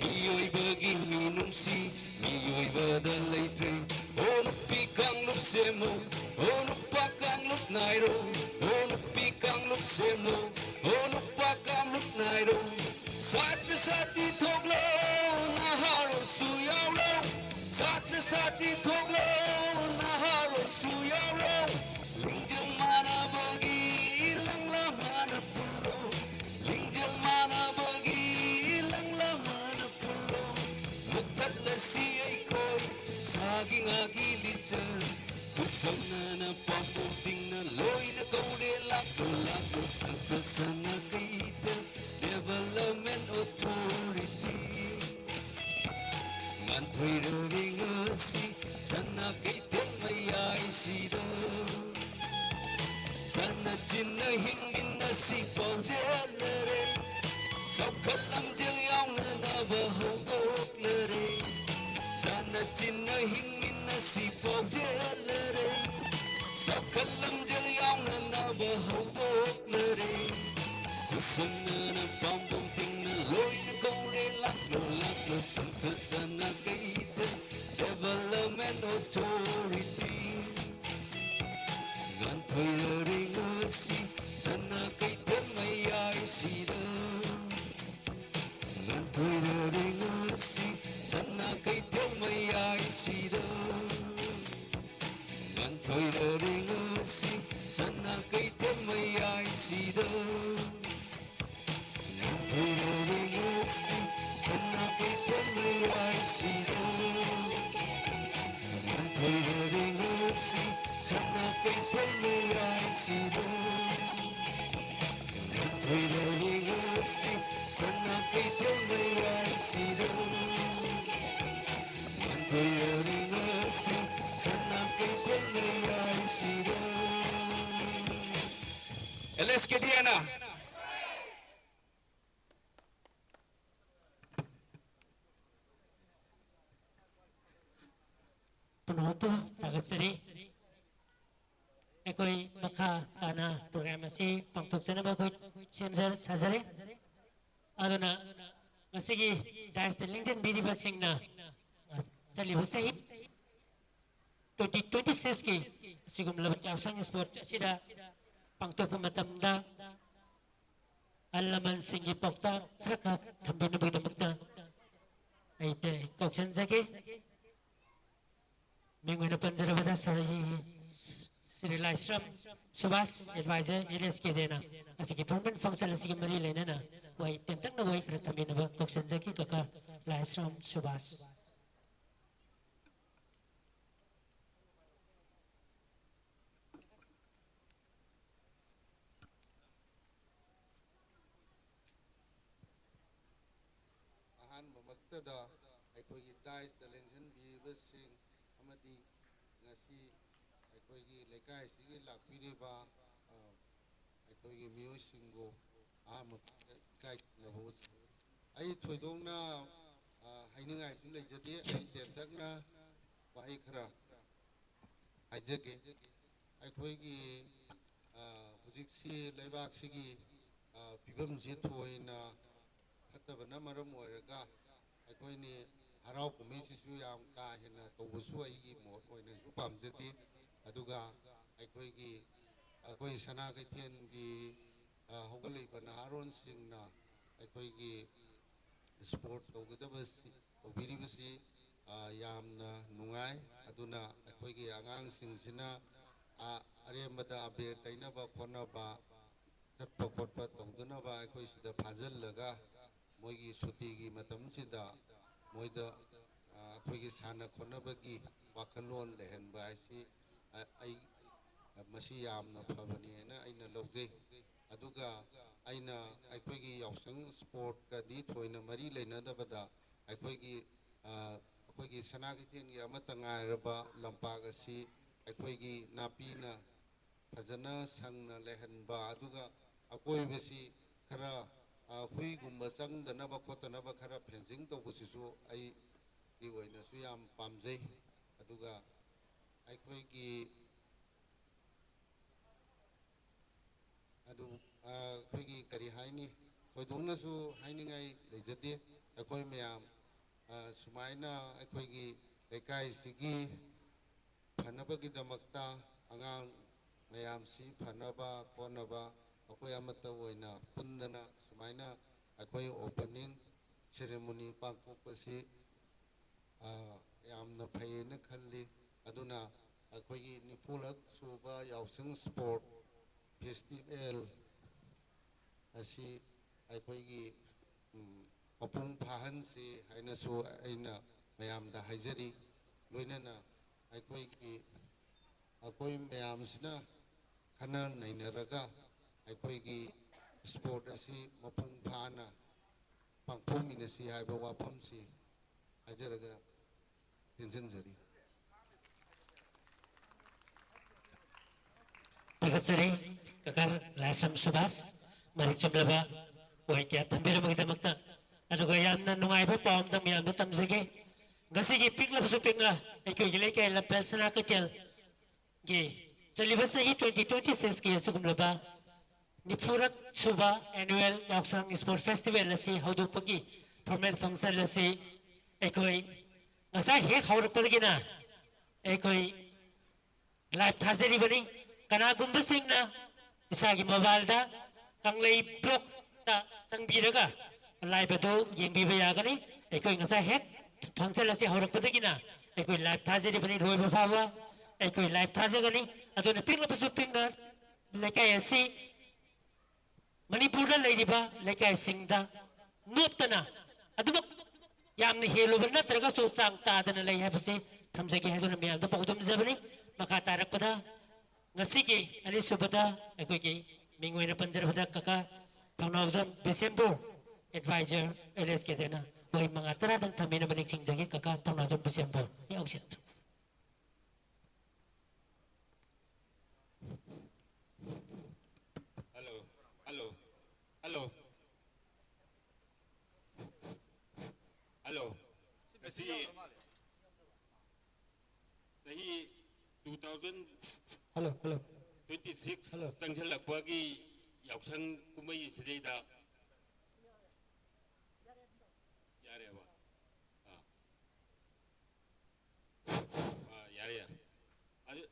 ꯃꯤꯑꯣꯏꯕꯒꯤ ꯃꯤꯅꯨꯡꯁꯤ ꯃꯤꯑꯣꯏꯕꯗ ꯂꯩꯇ꯭ꯔꯦ꯫ ꯑꯣ ꯅꯨꯄꯤ ꯀꯥꯡꯂꯨꯞ ꯁꯦꯝꯃꯣ, ꯑꯣ ꯅꯨꯄꯥ ꯀꯥꯡꯂꯨꯞ ꯅꯥꯏꯔꯣ, ꯑꯣ ꯅꯨꯄꯤ ꯀꯥꯡꯂꯨꯞ ꯁꯦꯝꯃꯣ, ꯑꯣ ꯅꯨꯄꯥ ꯀꯥꯡꯂꯨꯞ ꯅꯥꯏꯔꯣ꯫ ꯁꯥꯇ꯭ꯔ ꯁꯥꯇ꯭ꯔꯤ ꯊꯣꯛꯂꯣ, ꯅꯍꯥꯔꯣꯜꯁꯨ ꯌꯥꯎꯔꯣ꯫ ꯁꯥꯇ꯭ꯔ ꯁꯥꯇ꯭ꯔꯤ ꯊꯣꯛꯂꯣ, ꯅꯍꯥꯔꯣꯜꯁꯨ ꯌꯥꯎꯔꯣ꯫ ꯂꯤꯡꯖꯦꯜ ꯃꯥꯟꯅꯕꯒꯤ ꯂꯪꯂꯥ ꯃꯥꯟꯅ ꯄꯨꯜꯂꯣ꯫ ꯂꯤꯡꯖꯦꯜ ꯃꯥꯟꯅꯕꯒꯤ ꯂꯪꯂꯥ ꯃꯥꯟꯅ ꯄꯨꯜꯂꯣ꯫ ꯃꯨꯊꯠꯂꯁꯤ ꯑꯩꯈꯣꯏ ꯁꯥꯒꯤ ꯉꯥꯒꯤ ꯂꯤꯆꯠ꯫ ꯈꯨꯠꯁꯝꯅꯅ ꯄꯥꯝꯕꯣꯝ ꯇꯤꯡꯅ ꯂꯣꯏꯅ ꯀꯧꯔꯦ ꯂꯥꯛꯂꯣ ꯂꯥꯛꯂꯣ ꯇꯥꯡꯈꯨꯜ ꯁꯅꯥ ꯀꯩꯊꯦꯜ Development Authority꯫ ꯉꯥꯟꯊꯣꯏꯔꯕꯤ ꯉꯁꯤ ꯁꯅꯥ ꯀꯩꯊꯦꯜ ꯃꯌꯥꯏꯁꯤꯗ꯫ ꯆꯥꯟꯅ ꯆꯤꯟꯅ ꯍꯤꯡꯃꯤꯟꯅꯁꯤ ꯄꯥꯎꯖꯦꯜꯂꯔꯦ꯫ ꯆꯥꯎꯈꯠ ꯂꯝꯖꯦꯜ ꯌꯥꯎꯅꯅꯕ ꯍꯧꯗꯣꯛꯂꯔꯦ꯫ ꯆꯥꯟꯅ ꯆꯤꯟꯅ ꯍꯤꯡꯃꯤꯟꯅꯁꯤ ꯄꯥꯎꯖꯦꯜꯂꯔꯦ꯫ ꯆꯥꯎꯈꯠ ꯂꯝꯖꯦꯜ ꯌꯥꯎꯅꯅꯕ ꯍꯧꯗꯣꯛꯂꯔꯦ꯫ ꯈꯨꯠꯁꯝꯅꯅ ꯄꯥꯝꯕꯣꯝ ꯇꯤꯡꯅ ꯂꯣꯏꯅ ꯀꯧꯔꯦ ꯂꯥꯛꯂꯣ ꯂꯥꯛꯂꯣ ꯇꯥꯡꯈꯨꯜ ꯁꯅꯥ ꯀꯩꯊꯦꯜ Development Authority꯫ ꯉꯥꯟꯊꯣꯏꯔꯔꯦ ꯉꯁꯤ ꯁꯅꯥ ꯀꯩꯊꯦꯜ ꯃꯌꯥꯏꯁꯤꯗ꯫ ꯉꯥꯟꯊꯣꯏꯔꯔꯦ ꯉꯁꯤ ꯁꯅꯥ ꯀꯩꯊꯦꯜ ꯃꯌꯥꯏꯁꯤꯗ꯫ ꯉꯥꯟꯊꯣꯏꯔꯔꯦ ꯉꯁꯤ ꯁꯅꯥ ꯀꯩꯊꯦꯜ ꯃꯌꯥꯏꯁꯤꯗ꯫ ꯉꯥꯟꯊꯣꯏꯔꯔꯦ ꯉꯁꯤ ꯁꯅꯥ ꯀꯩꯊꯦꯜ ꯃꯌꯥꯏꯁꯤꯗ꯫ ꯉꯥꯟꯊꯣꯏꯔꯔꯦ ꯉꯁꯤ ꯁꯅꯥ ꯀꯩꯊꯦꯜ ꯃꯌꯥꯏꯁꯤꯗ꯫ ꯉꯥꯟꯊꯣꯏꯔꯔꯦ ꯉꯁꯤ ꯁꯅꯥ ꯀꯩꯊꯦꯜ ꯃꯌꯥꯏꯁꯤꯗ꯫ ꯉꯥꯟꯊꯣꯏꯔꯔꯦ ꯉꯁꯤ ꯁꯅꯥ ꯀꯩꯊꯦꯜ ꯃꯌꯥꯏꯁꯤꯗ꯫ ꯑꯦꯜ ꯑꯦꯁ ꯀꯦ ꯗꯤ ꯑꯦꯅ꯫ ꯊꯥꯒꯠꯆꯔꯤ꯫ ꯑꯩꯈꯣꯏ ꯃꯈꯥ ꯇꯥꯅ program ꯑꯁꯤ ꯄꯥꯡꯊꯣꯛꯆꯅꯕ ꯑꯩꯈꯣꯏ ꯁꯦꯝꯖ ꯁꯥꯖꯔꯦ꯫ ꯑꯗꯨꯅ ꯉꯁꯤꯒꯤ dais ꯇ ꯂꯦꯡꯁꯤꯟꯕꯤꯔꯤꯕꯁꯤꯡꯅ ꯆꯠꯂꯤꯕ ꯆꯍꯤ twenty twenty six ꯀꯤ ꯑꯁꯤꯒꯨꯝꯂꯕ ꯌꯥꯎꯁꯪ sport ꯑꯁꯤꯗ ꯄꯥꯡꯊꯣꯛꯄ ꯃꯇꯝꯗ ꯑꯍꯜ ꯂꯃꯟꯁꯤꯡꯒꯤ ꯄꯥꯎꯇꯥꯛ ꯈꯔ ꯈꯛ ꯊꯝꯕꯤꯅꯕꯒꯤꯗꯃꯛꯇ ꯑꯩ ꯀꯧꯁꯤꯟꯖꯒꯦ꯫ ꯃꯤꯡ ꯑꯣꯏꯅ ꯄꯟꯖꯔꯕꯗ ꯁꯔ ꯁ꯭ꯔꯤ ꯂꯥꯏꯁ꯭ꯔꯝ Subhas, advisor, L S K D ꯅ ꯑꯁꯤꯒꯤ formal function ꯑꯁꯤꯒꯤ ꯃꯔꯤ ꯂꯩꯅꯅ ꯋꯥꯍꯩ ꯇꯦꯟꯇꯛꯅ ꯋꯥꯍꯩ ꯈꯔ ꯊꯝꯕꯤꯅꯕ ꯀꯧꯁꯤꯟꯖꯈꯤ꯫ ꯀꯀꯥ ꯂꯥꯏꯁ꯭ꯔꯝ ꯁꯨꯕꯥꯁ꯫ ꯑꯍꯥꯟꯕꯃꯛꯇꯗ ꯑꯩꯈꯣꯏꯒꯤ dais ꯇ ꯂꯦꯡꯁꯤꯟꯕꯤꯔꯤꯕꯁꯤꯡ ꯑꯃꯗꯤ ꯉꯁꯤ ꯑꯩꯈꯣꯏꯒꯤ ꯂꯩꯀꯥꯏꯁꯤꯒꯤ ꯂꯥꯛꯄꯤꯔꯤꯕ, ꯑ, ꯑꯩꯈꯣꯏꯒꯤ ꯃꯤꯑꯣꯏꯁꯤꯡꯕꯨ ꯑꯍꯥꯟꯕ ꯏꯀꯥꯏ ꯈꯨꯝꯅꯕ ꯎꯠꯆꯔꯤ꯫ ꯑꯩ ꯊꯣꯏꯗꯣꯛꯅ, ꯑ, ꯍꯥꯏꯅꯤꯡꯉꯥꯏꯁꯨ ꯂꯩꯖꯗꯦ꯫ ꯑꯩ ꯇꯦꯟꯇꯛꯅ ꯋꯥꯍꯩ ꯈꯔ ꯍꯥꯏꯖꯒꯦ꯫ ꯑꯩꯈꯣꯏꯒꯤ, ꯑ, ꯍꯧꯖꯤꯛꯁꯤ ꯂꯩꯕꯥꯛꯁꯤꯒꯤ, ꯑ, ꯐꯤꯕꯝꯁꯤ ꯊꯣꯏꯅ ꯐꯠꯇꯕꯅ ꯃꯔꯝ ꯑꯣꯏꯔꯒ ꯑꯩꯈꯣꯏꯅꯤ ꯍꯔꯥꯎ ꯀꯨꯝꯍꯩꯁꯤꯁꯨ ꯌꯥꯝ ꯀꯥ ꯍꯦꯟꯅ ꯇꯧꯕꯁꯨ ꯑꯩꯒꯤ ꯃꯣꯠ ꯑꯣꯏꯅꯁꯨ ꯄꯥꯝꯖꯗꯦ꯫ ꯑꯗꯨꯒ ꯑꯩꯈꯣꯏꯒꯤ, ꯑꯩꯈꯣꯏ ꯁꯅꯥ ꯀꯩꯊꯦꯜꯒꯤ, ꯑ, ꯍꯧꯒꯠꯂꯛꯏꯕ ꯅꯍꯥꯔꯣꯟꯁꯤꯡꯅ ꯑꯩꯈꯣꯏꯒꯤ sport ꯇꯧꯒꯗꯕꯁꯤ, ꯇꯧꯕꯤꯔꯤꯕꯁꯤ, ꯑ, ꯌꯥꯝꯅ ꯅꯨꯡꯉꯥꯏ꯫ ꯑꯗꯨꯅ ꯑꯩꯈꯣꯏꯒꯤ ꯑꯉꯥꯡꯁꯤꯡꯁꯤꯅ, ꯑ, ꯑꯔꯦꯝꯕꯗ ꯑꯕꯦꯔ ꯇꯩꯅꯕ ꯈꯣꯠꯅꯕ, ꯆꯠꯄ ꯈꯣꯠꯄ ꯇꯧꯗꯅꯕ ꯑꯩꯈꯣꯏ ꯁꯤꯗ ꯐꯥꯖꯤꯜꯂꯒ ꯃꯣꯏꯒꯤ ꯁꯨꯇꯤꯒꯤ ꯃꯇꯝꯁꯤꯗ ꯃꯣꯏꯗ, ꯑ, ꯑꯩꯈꯣꯏꯒꯤ ꯁꯥꯟꯅ ꯈꯣꯠꯅꯕꯒꯤ ꯋꯥꯈꯜꯂꯣꯟ ꯂꯩꯍꯟꯕ ꯍꯥꯏꯁꯤ, ꯑ-, ꯑꯩ, ꯃꯁꯤ ꯌꯥꯝꯅ ꯐꯕꯅꯦꯅ ꯑꯩꯅ ꯂꯧꯖꯩ꯫ ꯑꯗꯨꯒ ꯑꯩꯅ ꯑꯩꯈꯣꯏꯒꯤ ꯌꯥꯎꯁꯪ sport ꯀꯗꯤ ꯊꯣꯏꯅ ꯃꯔꯤ ꯂꯩꯅꯗꯕꯗ ꯑꯩꯈꯣꯏꯒꯤ, ꯑ, ꯑꯩꯈꯣꯏꯒꯤ ꯁꯅꯥ ꯀꯩꯊꯦꯜꯒꯤ ꯑꯃꯠꯇ ꯉꯥꯏꯔꯕ ꯂꯝꯄꯥꯛ ꯑꯁꯤ ꯑꯩꯈꯣꯏꯒꯤ ꯅꯥꯄꯤꯅ ꯐꯖꯅ ꯁꯪꯅ ꯂꯩꯍꯟꯕ, ꯑꯗꯨꯒ ꯑꯀꯣꯏꯕꯁꯤ ꯈꯔ, ꯑ, ꯍꯨꯏꯒꯨꯝꯕ ꯆꯪꯗꯅꯕ ꯈꯣꯠꯇꯅꯕ ꯈꯔ fencing ꯇꯧꯕꯁꯤꯁꯨ ꯑꯩꯒꯤ ꯑꯣꯏꯅꯁꯨ ꯌꯥꯝ ꯄꯥꯝꯖꯩ꯫ ꯑꯗꯨꯒ ꯑꯩꯈꯣꯏꯒꯤ ꯑꯗꯨ ꯑꯩꯈꯣꯏꯒꯤ ꯀꯔꯤ ꯍꯥꯏꯅꯤ, ꯊꯣꯏꯗꯣꯛꯅꯁꯨ ꯍꯥꯏꯅꯤꯡꯉꯥꯏ ꯂꯩꯖꯗꯦ꯫ ꯑꯩꯈꯣꯏ ꯃꯌꯥꯝ ꯁꯨꯃꯥꯏꯅ ꯑꯩꯈꯣꯏꯒꯤ ꯂꯩꯀꯥꯏꯁꯤꯒꯤ ꯐꯅꯕꯒꯤꯗꯃꯛꯇ, ꯑꯉꯥꯡ ꯃꯌꯥꯝꯁꯤ ꯐꯅꯕ ꯈꯣꯠꯅꯕ ꯑꯩꯈꯣꯏ ꯑꯃꯠꯇ ꯑꯣꯏꯅ ꯄꯨꯟꯗꯅ ꯁꯨꯃꯥꯏꯅ ꯑꯩꯈꯣꯏ opening ceremony ꯄꯥꯡꯊꯣꯛꯄꯁꯤ ꯌꯥꯝꯅ ꯐꯩꯌꯦꯅ ꯈꯜꯂꯤ꯫ ꯑꯗꯨꯅ ꯑꯩꯈꯣꯏꯒꯤ ꯅꯤꯐꯨꯔꯛ ꯁꯨꯕ ꯌꯥꯎꯁꯪ sport festival ꯑꯁꯤ ꯑꯩꯈꯣꯏꯒꯤ ꯃꯄꯨꯡ ꯐꯥꯍꯟꯁꯤ ꯍꯥꯏꯅꯁꯨ ꯑꯩꯅ ꯃꯌꯥꯝꯗ ꯍꯥꯏꯖꯔꯤ꯫ ꯂꯣꯏꯅꯅ ꯑꯩꯈꯣꯏꯒꯤ ꯑꯩꯈꯣꯏ ꯃꯌꯥꯝꯁꯤꯅ ꯈꯟꯅ ꯅꯩꯅꯔꯒ ꯑꯩꯈꯣꯏꯒꯤ sport ꯑꯁꯤ ꯃꯄꯨꯡ ꯐꯥꯅ ꯄꯥꯡꯊꯣꯛꯃꯤꯟꯅꯁꯤ ꯍꯥꯏꯕ ꯋꯥꯐꯝꯁꯤ ꯍꯥꯏꯖꯔꯒ ꯇꯦꯟꯁꯤꯟꯖꯔꯤ꯫ ꯊꯥꯒꯠꯆꯔꯤ ꯀꯀꯥ ꯂꯥꯏꯁ꯭ꯔꯝ ꯁꯨꯕꯥꯁ, ꯃꯔꯤꯛ ꯆꯨꯝꯂꯕ ꯋꯥꯍꯩ ꯀꯌꯥ ꯊꯝꯕꯤꯔꯝꯕꯒꯤꯗꯃꯛꯇ꯫ ꯑꯗꯨꯒ ꯌꯥꯝꯅ ꯅꯨꯡꯉꯥꯏꯕ ꯄꯥꯎ ꯑꯃꯇꯪ ꯃꯌꯥꯝꯗ ꯇꯝꯖꯒꯦ꯫ ꯉꯁꯤꯒꯤ ꯄꯤꯛꯂꯕꯁꯨ ꯄꯤꯛꯅ ꯑꯩꯈꯣꯏꯒꯤ ꯂꯩꯀꯥꯏ ꯂꯝꯐꯦꯜ ꯁꯅꯥ ꯀꯩꯊꯦꯜꯒꯤ ꯆꯠꯂꯤꯕ ꯆꯍꯤ twenty twenty sixꯀꯤ ꯑꯁꯤꯒꯨꯝꯂꯕ ꯅꯤꯐꯨꯔꯛ ꯁꯨꯕ annual ꯌꯥꯎꯁꯪ sport festival ꯑꯁꯤ ꯍꯧꯗꯣꯛꯄꯒꯤ formal function ꯑꯁꯤ ꯑꯩꯈꯣꯏ ꯉꯁꯥꯏ ꯍꯦꯛ ꯍꯧꯔꯛꯄꯗꯒꯤꯅ ꯑꯩꯈꯣꯏ live ꯊꯥꯖꯔꯤꯕꯅꯤ꯫ ꯀꯅꯥꯒꯨꯝꯕꯁꯤꯡꯅ ꯏꯁꯥꯒꯤ mobileꯗ ꯀꯪꯂꯩ blockꯇ ꯆꯪꯕꯤꯔꯒ live ꯑꯗꯨ ꯌꯦꯡꯕꯤꯕ ꯌꯥꯒꯅꯤ꯫ ꯑꯩꯈꯣꯏ ꯉꯁꯥꯏ ꯍꯦꯛ function ꯑꯁꯤ ꯍꯧꯔꯛꯄꯗꯒꯤꯅ ꯑꯩꯈꯣꯏ live ꯊꯥꯖꯔꯤꯕꯅꯤ, ꯂꯣꯏꯕ ꯐꯥꯎꯕ ꯑꯩꯈꯣꯏ live ꯊꯥꯖꯒꯅꯤ꯫ ꯑꯗꯨꯅ ꯄꯤꯛꯂꯕꯁꯨ ꯄꯤꯛꯅ ꯂꯩꯀꯥꯏ ꯑꯁꯤ ꯃꯅꯤꯄꯨꯔꯗ ꯂꯩꯔꯤꯕ ꯂꯩꯀꯥꯏꯁꯤꯡꯗ ꯅꯣꯞꯇꯅ ꯑꯗꯨꯃꯛ ꯌꯥꯝꯅ ꯍꯦꯜꯂꯨꯕ ꯅꯠꯇ꯭ꯔꯒꯁꯨ ꯆꯥꯡ ꯇꯥꯗꯅ ꯂꯩ ꯍꯥꯏꯕꯁꯤ ꯊꯝꯖꯒꯦ ꯍꯥꯏꯗꯨꯅ ꯃꯌꯥꯝꯗ ꯄꯥꯎꯗꯝꯖꯕꯅꯤ꯫ ꯃꯈꯥ ꯇꯥꯔꯛꯄꯗ ꯉꯁꯤꯒꯤ ꯑꯅꯤꯁꯨꯕꯗ ꯑꯩꯈꯣꯏꯒꯤ ꯃꯤꯡ ꯑꯣꯏꯅ ꯄꯟꯖꯔꯕꯗ ꯀꯀꯥ ꯊꯧꯅꯥꯎꯖꯝ ꯕꯤꯁꯦꯝꯕꯨ, advisor, L S K ꯗꯅ ꯋꯥꯍꯩ ꯃꯉꯥ ꯇꯔꯥꯗꯪ ꯊꯝꯕꯤꯅꯕ ꯅꯤꯡꯁꯤꯡꯖꯒꯦ꯫ ꯀꯀꯥ ꯊꯧꯅꯥꯎꯖꯝ ꯕꯤꯁꯦꯝꯕꯨ, ꯌꯥꯎꯁꯦ꯫ Hello, hello, hello, hello. Ngasi ꯆꯍꯤ two thousand hello hello twenty six hello. ꯆꯪꯁꯤꯜꯂꯛꯄꯒꯤ ꯌꯥꯎꯁꯪ ꯀꯨꯝꯍꯩ ꯑꯁꯤꯗꯩꯗ ꯌꯥꯔꯦꯕ ꯑꯥ ꯑꯥ ꯌꯥꯔꯦ ꯌꯥꯔꯦ ꯑꯗꯨ